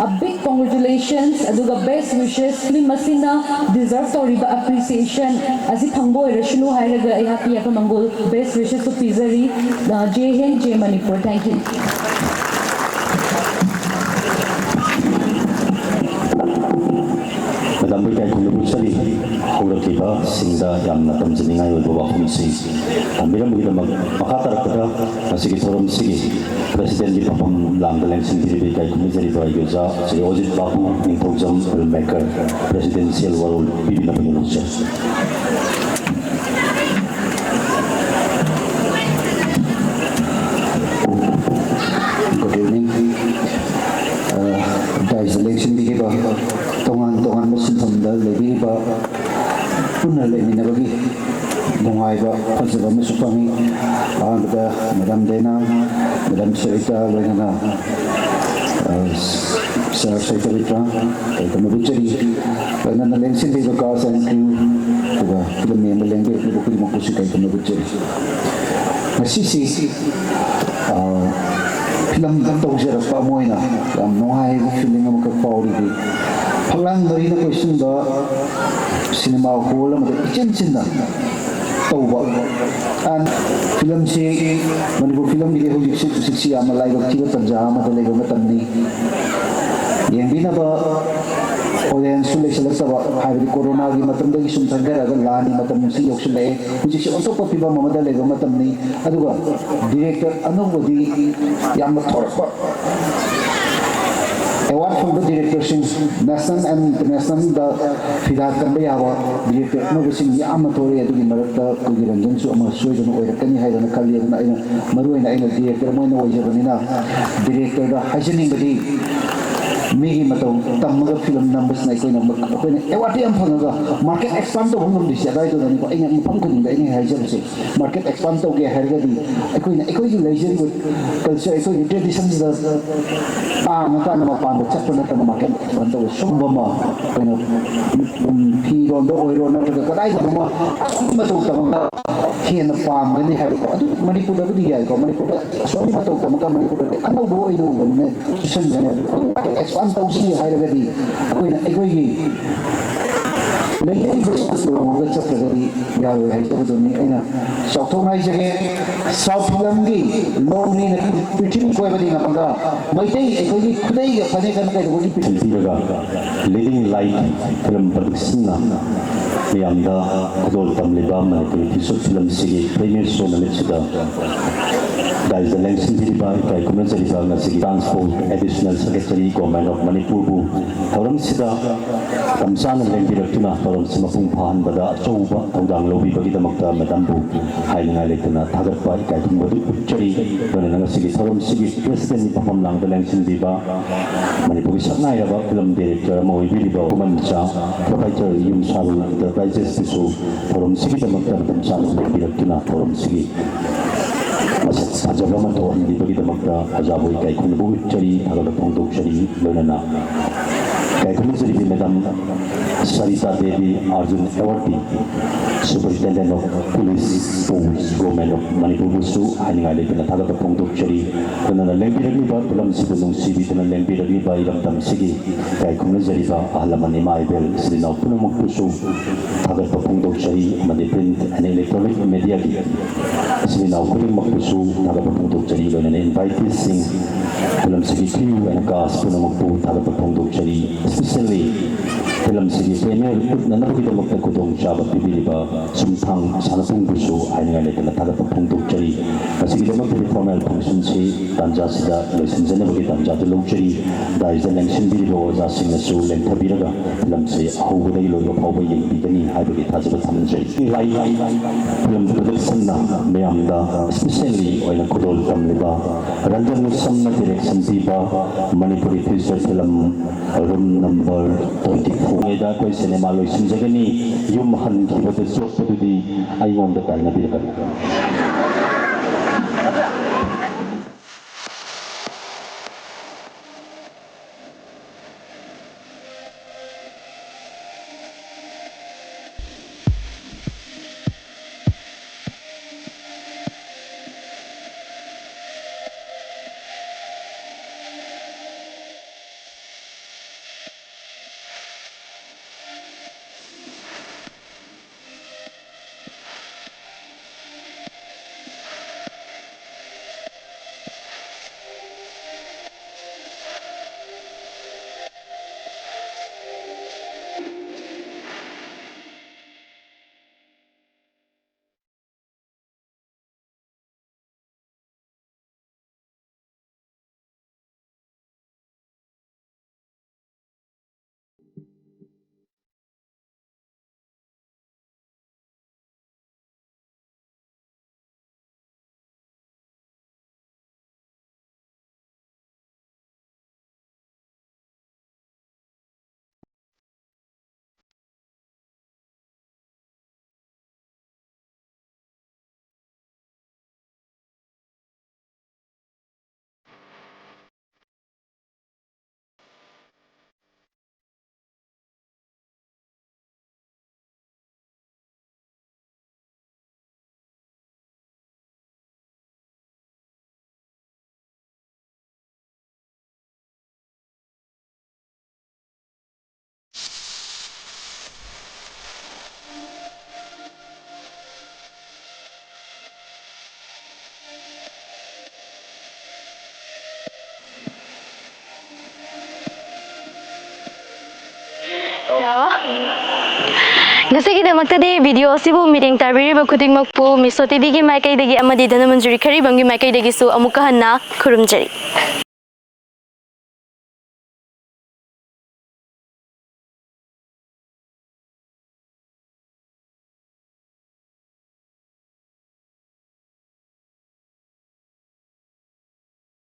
a big congratulations, ꯑꯗꯨꯒ best wishes꯫ Film ꯑꯁꯤꯅ deserve ꯇꯧꯔꯤꯕ appreciation ꯑꯁꯤ ꯐꯪꯕ ꯑꯣꯏꯔꯁꯅꯨ ꯍꯥꯏꯔꯒ ꯑꯩꯍꯥꯛꯀꯤ ꯌꯥꯏꯐ ꯃꯪꯒꯣꯜ best wishes ꯇꯨ ꯄꯤꯖꯔꯤ꯫ ꯑ, Jai Hind, Jai Manipur꯫ Thank you꯫ ꯃꯦꯗꯥꯝꯕꯨ ꯏꯀꯥꯏ ꯈꯨꯝꯅꯕ ꯍꯧꯔꯛꯂꯤꯕꯁꯤꯡꯗ ꯌꯥꯝꯅ ꯇꯝꯖꯅꯤꯡꯉꯥꯏ ꯑꯣꯏꯕ ꯋꯥꯐꯝꯁꯤꯡ ꯊꯝꯕꯤꯔꯝꯕꯒꯤꯗꯃꯛ, ꯃꯈꯥ ꯇꯥꯔꯛꯄꯗ ꯉꯁꯤꯒꯤ ꯊꯧꯔꯝꯁꯤꯒꯤ ꯄ꯭ꯔꯦꯁꯤꯗꯦꯟꯒꯤ ꯐꯝꯐꯝ ꯂꯥꯡꯗ ꯂꯦꯡꯁꯤꯟꯕꯤꯔꯤꯕ ꯏꯀꯥꯏ ꯈꯨꯝꯅꯖꯔꯤꯕ ꯑꯩꯒꯤ ꯑꯣꯖꯥ ꯁ꯭ꯔꯤ ꯑꯣꯖꯤꯠ ꯕꯥꯕꯨ ꯅꯤꯡꯊꯧꯖꯝ ꯐꯤꯜꯝ ꯃꯦꯀꯔ, ꯄ꯭ꯔꯦꯁꯤꯗꯦꯟꯁꯤꯌꯦꯜ ꯋꯥꯔꯣꯜ ꯄꯤꯕꯤꯅꯕ ꯅꯤꯡꯊꯧꯖꯔꯤ꯫ Good evening. ꯗꯥꯏꯁꯇ ꯂꯦꯡꯁꯤꯟꯕꯤꯔꯤꯕ, ꯇꯣꯉꯥꯟ ꯇꯣꯉꯥꯟꯕ ꯁꯤꯟꯐꯝꯗ ꯂꯩꯕꯤꯔꯤꯕ, ꯄꯨꯟꯅ ꯂꯩꯃꯤꯟꯅꯕꯒꯤ ꯅꯨꯡꯉꯥꯏꯕ, ꯐꯖꯕ ꯑꯃꯁꯨ ꯐꯪꯉꯤ꯫ ꯑꯍꯥꯟꯕꯗ ꯃꯦꯗꯥꯝ ꯗꯦꯅꯥ, ꯃꯦꯗꯥꯝ ꯁꯔꯤꯇꯥ, ꯂꯣꯏꯅꯅ ꯁꯥꯔ ꯁꯩꯇꯕꯤꯇ꯭ꯔ, ꯀꯩꯒꯨꯝꯕ ꯕꯤꯆꯔꯤ, ꯂꯣꯏꯅꯅ ꯂꯦꯡꯁꯤꯟꯕꯤꯕ cast and crew, ꯑꯗꯨꯒ ꯐꯤꯂꯝ ꯌꯦꯡꯕ ꯂꯦꯡꯕꯤꯔꯛꯂꯤꯕ ꯈꯨꯗꯤꯡꯃꯛꯄꯨꯁꯨ ꯀꯩꯒꯨꯝꯕ ꯕꯤꯆꯔꯤ꯫ ꯉꯁꯤꯁꯤ ꯐꯤꯂꯝ ꯇꯧꯖꯔꯛꯄ ꯑꯃ ꯑꯣꯏꯅ ꯌꯥꯝ ꯅꯨꯡꯉꯥꯏꯕ feeling ꯑꯃꯈꯛ ꯐꯥꯎꯔꯤꯕꯤ꯫ ꯐꯛꯂꯥꯡ ꯃꯔꯤꯅ ꯀꯣꯏꯁꯤꯟꯕ ꯁꯤꯅꯦꯃꯥ ꯍꯣꯜ ꯑꯃꯗ ꯏꯆꯤꯟ ꯆꯤꯟꯅ ꯇꯧꯕ꯫ ꯐꯤꯂꯝꯁꯤ, ꯃꯅꯤꯄꯨꯔ ꯐꯤꯂꯝꯒꯤꯗꯤ ꯍꯧꯖꯤꯛꯁꯤ, ꯍꯧꯖꯤꯛꯁꯤ ꯌꯥꯝꯅ ꯂꯥꯏꯕꯛ ꯊꯤꯕ ꯇꯟꯖꯥ ꯑꯃꯗ ꯂꯩꯕ ꯃꯇꯝꯅꯤ꯫ ꯌꯦꯡꯕꯤꯅꯕ audienceꯁꯨ ꯂꯩꯁꯤꯜꯂꯛꯇꯕ, ꯍꯥꯏꯕꯗꯤ ꯀꯣꯔꯣꯅꯥꯒꯤ ꯃꯇꯝꯗꯒꯤ ꯁꯨꯝ ꯆꯪꯊꯔꯛꯑꯒ ꯂꯥꯟꯒꯤ ꯃꯇꯝꯁꯤ ꯌꯧꯁꯤꯜꯂꯛꯑꯦ꯫ ꯍꯧꯖꯤꯛꯁꯤ ꯑꯣꯟꯊꯣꯛꯄ ꯐꯤꯕꯝ ꯑꯃꯗ ꯂꯩꯕ ꯃꯇꯝꯅꯤ꯫ ꯑꯗꯨꯒ director ꯑꯅꯧꯕꯗꯤ ꯌꯥꯝꯅ ꯊꯣꯔꯛꯄ, award ꯐꯪꯕ directorꯁꯤꯡ, national and internationalꯗ ꯐꯤꯗꯥ ꯀꯟꯕ ꯌꯥꯕ director ꯑꯅꯧꯕꯁꯤꯡ ꯌꯥꯝꯅ ꯊꯣꯔꯛꯑꯦ꯫ ꯑꯗꯨꯒꯤ ꯃꯔꯛꯇ ꯑꯩꯈꯣꯏꯒꯤ ꯔꯟꯖꯟꯁꯨ ꯑꯃ ꯁꯣꯏꯗꯅ ꯑꯣꯏꯔꯛꯀꯅꯤ ꯍꯥꯏꯗꯅ ꯈꯜꯂꯤ꯫ ꯑꯗꯨꯅ ꯑꯩꯅ ꯃꯔꯨ ꯑꯣꯏꯅ ꯑꯩꯅ director ꯑꯃ ꯑꯣꯏꯅ ꯑꯣꯏꯖꯕꯅꯤꯅ directorꯗ ꯍꯥꯏꯖꯅꯤꯡꯕꯗꯤ, ꯃꯤꯒꯤ ꯃꯇꯧ ꯇꯝꯃꯒ ꯐꯤꯂꯝ ꯅꯝꯕꯁꯤꯅ ꯑꯩꯈꯣꯏꯅ, ꯑꯩꯈꯣꯏꯅ award ꯌꯥꯝ ꯐꯪꯉꯒ market expand ꯇꯧꯕ ꯉꯝꯗ꯭ꯔꯤꯁꯦ ꯑꯗꯥꯏꯗꯨꯗꯅꯤꯀꯣ꯫ ꯑꯩꯅ ꯃꯐꯝ ꯈꯨꯗꯤꯡꯗ ꯑꯩꯅ ꯍꯥꯏꯖꯕꯁꯦ, market expand ꯇꯧꯒꯦ ꯍꯥꯏꯔꯒꯗꯤ ꯑꯩꯈꯣꯏꯅ ꯑꯩꯈꯣꯏꯒꯤ ꯂꯩꯖꯔꯤꯕ culture, ꯑꯩꯈꯣꯏꯒꯤ traditionꯁꯤꯗ ꯇꯥꯡꯉꯀꯥꯟꯗ ꯃꯄꯥꯟꯗ ꯆꯠꯄ ꯅꯠꯇꯅ market expand ꯇꯧꯕ ꯁꯨꯝꯕ ꯑꯃ ꯑꯩꯈꯣꯏꯅ, ꯎꯝ, ꯐꯤꯔꯣꯟꯗ ꯑꯣꯏꯔꯣ ꯅꯠꯇ꯭ꯔꯒ ꯀꯗꯥꯏꯗꯅꯣꯃ ꯑꯗꯨꯒꯤ ꯃꯇꯧ ꯇꯝꯃꯒ ꯍꯦꯟꯅ ꯄꯥꯝꯒꯅꯤ ꯍꯥꯏꯕꯀꯣ꯫ ꯑꯗꯨ ꯃꯅꯤꯄꯨꯔꯗꯕꯨꯗꯤ ꯌꯥꯏꯀꯣ, ꯃꯅꯤꯄꯨꯔꯗ ꯑꯁꯣꯝꯒꯤ ꯃꯇꯧ ꯇꯝꯃꯒ ꯃꯅꯤꯄꯨꯔꯗꯗꯤ ꯑꯅꯧꯕ ꯑꯣꯏꯅ ꯎꯕꯅꯤꯅ ꯆꯨꯁꯟꯒꯅꯤ꯫ ꯑꯗꯨ market expand ꯇꯧꯁꯤ ꯍꯥꯏꯔꯒꯗꯤ ꯑꯩꯈꯣꯏꯅ ꯑꯩꯈꯣꯏꯒꯤ ꯂꯩꯔꯤꯕ ꯂꯨꯍꯣꯡꯉꯒ ꯆꯠꯇ꯭ꯔꯒꯗꯤ ꯌꯥꯔꯣꯏ ꯍꯥꯏꯖꯕꯗꯨꯅꯤ꯫ ꯑꯩꯅ ꯆꯥꯎꯊꯣꯛꯅ ꯍꯥꯏꯖꯒꯦ, ꯁꯥꯎꯠ ꯐꯤꯂꯝꯒꯤ ꯅꯣꯡꯅꯤꯅ ꯄ꯭ꯔꯤꯊꯤꯕꯤ ꯀꯣꯏꯕꯗꯤ ꯉꯝꯃꯒ ꯃꯩꯇꯩ ꯑꯩꯈꯣꯏꯒꯤ ꯈꯨꯗꯩꯒ ꯐꯅꯦꯛꯀꯅ ꯀꯩꯗꯧꯕꯒꯤ ꯄ꯭ꯔꯤꯊꯤꯕꯤ ꯄꯤꯕꯤꯔꯒ ꯂꯤꯗꯤꯡ ꯂꯥꯏꯠ ꯐꯤꯂꯝ ꯄ꯭ꯔꯗꯛꯁꯟꯅ ꯃꯤꯌꯥꯝꯗ ꯈꯨꯗꯣꯜ ꯇꯝꯂꯤꯕ ꯃꯅꯤꯄꯨꯔꯤ ꯐꯤꯁꯨꯞ ꯐꯤꯂꯝꯁꯤꯒꯤ ꯄ꯭ꯔꯤꯃꯤꯌꯔ ꯁꯣ ꯅꯨꯃꯤꯠꯁꯤꯗ ꯗꯥꯏꯁꯇ ꯂꯦꯡꯁꯤꯟꯕꯤꯔꯤꯕ ꯏꯀꯥꯏ ꯈꯨꯝꯅꯖꯔꯤꯕ ꯉꯁꯤꯒꯤ transport additional secretary government of ꯃꯅꯤꯄꯨꯔꯕꯨ ꯊꯧꯔꯝꯁꯤꯗ ꯃꯇꯝ ꯆꯥꯅ ꯂꯦꯡꯕꯤꯔꯛꯇꯨꯅ ꯊꯧꯔꯝꯁꯤ ꯃꯄꯨꯡ ꯐꯥꯍꯟꯕꯗ ꯑꯆꯧꯕ ꯊꯧꯗꯥꯡ ꯂꯧꯕꯤꯕꯒꯤꯗꯃꯛꯇ ꯃꯦꯗꯥꯝꯕꯨ ꯍꯥꯏꯅꯤꯡꯉꯥꯏ ꯂꯩꯇꯅ ꯊꯥꯒꯠꯄ ꯏꯀꯥꯏ ꯈꯨꯝꯅꯕ ꯎꯠꯆꯔꯤ꯫ ꯂꯣꯏꯅꯅ ꯉꯁꯤꯒꯤ ꯊꯧꯔꯝꯁꯤꯒꯤ ꯄ꯭ꯔꯦꯁꯤꯗꯦꯟꯠ ꯃꯐꯝ ꯂꯥꯡꯗ ꯂꯦꯡꯁꯤꯟꯕꯤꯕ ꯃꯅꯤꯄꯨꯔꯒꯤ ꯁꯛꯅꯥꯏꯔꯕ ꯐꯤꯂꯝ ꯗꯥꯏꯔꯦꯛꯇꯔ ꯑꯃ ꯑꯣꯏꯕꯤꯔꯤꯕ ꯈꯨꯃꯟꯆꯥ ꯄ꯭ꯔꯣꯄ꯭ꯔꯥꯏꯇꯔ ꯌꯨꯝꯁꯥꯔꯣꯜ ꯑꯦꯟꯇꯔꯄ꯭ꯔꯥꯏꯖꯦꯁꯇꯁꯨ ꯊꯧꯔꯝꯁꯤꯒꯤꯗꯃꯛꯇ ꯃꯇꯝ ꯆꯥꯅ ꯂꯦꯡꯕꯤꯔꯛꯇꯨꯅ ꯊꯧꯔꯝꯁꯤꯒꯤ ꯃꯁꯛ ꯐꯖꯕ ꯑꯃ ꯊꯣꯛꯍꯟꯕꯤꯕꯒꯤꯗꯃꯛꯇ ꯑꯣꯖꯥꯕꯨ ꯏꯀꯥꯏ ꯈꯨꯝꯅꯕ ꯎꯠꯆꯔꯤ, ꯊꯥꯒꯠꯄ ꯐꯣꯡꯗꯣꯛꯆꯔꯤ꯫ ꯂꯣꯏꯅꯅ ꯏꯀꯥꯏ ꯈꯨꯝꯅꯖꯔꯤꯕꯤ madam Sarita Devi, Arjun award P, superintendent of police ꯄꯣꯁ, ꯒꯣꯚꯔꯟꯃꯦꯟꯠ ꯑꯣꯐ ꯃꯅꯤꯄꯨꯔꯕꯨꯁꯨ ꯍꯥꯏꯅꯤꯡꯉꯥꯏ ꯂꯩꯇꯅ ꯊꯥꯒꯠꯄ ꯐꯣꯡꯗꯣꯛꯆꯔꯤ꯫ ꯂꯣꯏꯅꯅ ꯂꯦꯡꯕꯤꯔꯛꯂꯤꯕ ꯐꯤꯂꯝꯁꯤꯕꯨ ꯅꯨꯡꯁꯤꯕꯤꯗꯨꯅ ꯂꯦꯡꯕꯤꯔꯛꯂꯤꯕ ꯏꯔꯝꯗꯝꯁꯤꯒꯤ ꯏꯀꯥꯏ ꯈꯨꯝꯅꯖꯔꯤꯕ ꯑꯍꯜ ꯂꯃꯟ, ꯏꯃꯥ ꯏꯕꯦꯜ, ꯏꯆꯤꯜ ꯏꯅꯥꯎ ꯄꯨꯝꯅꯃꯛꯄꯨꯁꯨ ꯊꯥꯒꯠꯄ ꯐꯣꯡꯗꯣꯛꯆꯔꯤ꯫ ꯑꯃꯗꯤ ꯄ꯭ꯔꯤꯟꯠ ꯑꯦꯟ ꯏꯂꯦꯛꯇ꯭ꯔꯣꯅꯤꯛ ꯃꯦꯗꯤꯌꯥꯒꯤ ꯏꯆꯤꯜ ꯏꯅꯥꯎ ꯈꯨꯗꯤꯡꯃꯛꯄꯨꯁꯨ ꯊꯥꯒꯠꯄ ꯐꯣꯡꯗꯣꯛꯆꯔꯤ꯫ ꯂꯣꯏꯅꯅ ꯏꯟꯚꯥꯏꯇꯤꯁꯁꯤꯡ, ꯐꯤꯂꯝꯁꯤꯒꯤ ꯀ꯭ꯔꯤꯌꯨ ꯑꯦꯟ ꯀꯥꯁ ꯄꯨꯝꯅꯃꯛꯄꯨ ꯊꯥꯒꯠꯄ ꯐꯣꯡꯗꯣꯛꯆꯔꯤ꯫ ꯏꯁꯄꯤꯁꯦꯜꯂꯤ ꯐꯤꯂꯝꯁꯤꯒꯤ ꯄ꯭ꯔꯤꯃꯤꯌꯔ ꯎꯠꯅꯅꯕꯒꯤꯗꯃꯛꯇ ꯈꯨꯗꯣꯡꯆꯥꯕ ꯄꯤꯕꯤꯔꯤꯕ ꯁꯨꯝꯊꯥꯡ ꯁꯥꯟꯅꯄꯨꯡꯕꯨꯁꯨ ꯍꯥꯏꯅꯤꯡꯉꯥꯏ ꯂꯩꯇꯅ ꯊꯥꯒꯠꯄ ꯐꯣꯡꯗꯣꯛꯆꯔꯤ꯫ ꯉꯁꯤꯒꯤꯗꯃꯛꯇꯗꯤ ꯐꯣꯔꯃꯦꯜ ꯐꯪꯁꯟꯁꯤ ꯇꯥꯟꯖꯥꯁꯤꯗ ꯂꯣꯏꯁꯤꯟꯖꯅꯕꯒꯤ ꯇꯥꯟꯖꯥꯗꯨ ꯂꯧꯖꯔꯤ꯫ ꯗꯥꯏꯁꯇ ꯂꯦꯡꯁꯤꯟꯕꯤꯔꯤꯕ ꯑꯣꯖꯥꯁꯤꯡꯅꯁꯨ ꯂꯦꯡꯊꯕꯤꯔꯒ ꯐꯤꯂꯝꯁꯤ ꯑꯍꯧꯕꯗꯒꯤ ꯂꯣꯏꯕ ꯐꯥꯎꯕ ꯌꯦꯡꯕꯤꯒꯅꯤ ꯍꯥꯏꯕꯒꯤ ꯊꯥꯖꯕ ꯊꯝꯖꯩ꯫ ꯂꯥꯏ ꯐꯤꯂꯝ ꯄ꯭ꯔꯗꯛꯁꯟꯅ ꯃꯤꯌꯥꯝꯗ ꯏꯁꯄꯤꯁꯦꯜꯂꯤ ꯑꯣꯏꯅ ꯈꯨꯗꯣꯜ ꯇꯝꯂꯤꯕ ꯔꯟꯖꯟ ꯁꯝꯅ ꯗꯤꯔꯦꯛꯁꯟ ꯄꯤꯕ Manipuri feature film room number twenty four ꯗ ꯑꯩꯈꯣꯏ ꯁꯤꯅꯦꯃꯥ ꯂꯣꯏꯁꯤꯟꯖꯒꯅꯤ꯫ ꯌꯨꯝ ꯍꯟꯈꯤꯕꯗ ꯆꯣꯞꯄꯗꯨꯗꯤ ꯑꯩꯉꯣꯟꯗ ꯇꯥꯏꯅꯕꯤꯔꯛꯀꯅꯨ꯫ ꯉꯁꯤꯒꯤꯗꯃꯛꯇꯗꯤ video ꯑꯁꯤꯕꯨ ꯃꯤꯠꯌꯦꯡ ꯇꯥꯕꯤꯔꯤꯕ ꯈꯨꯗꯤꯡꯃꯛꯄꯨ Miss ꯁꯣꯇꯤꯕꯤꯒꯤ ꯃꯥꯏꯀꯩꯗꯒꯤ ꯑꯃꯗꯤ ꯙꯅꯃꯟꯖꯨꯔꯤ ꯈꯔꯤꯕꯝꯒꯤ ꯃꯥꯏꯀꯩꯗꯒꯤꯁꯨ ꯑꯃꯨꯛꯀ ꯍꯟꯅ ꯈꯨꯔꯨꯝꯖꯔꯤ꯫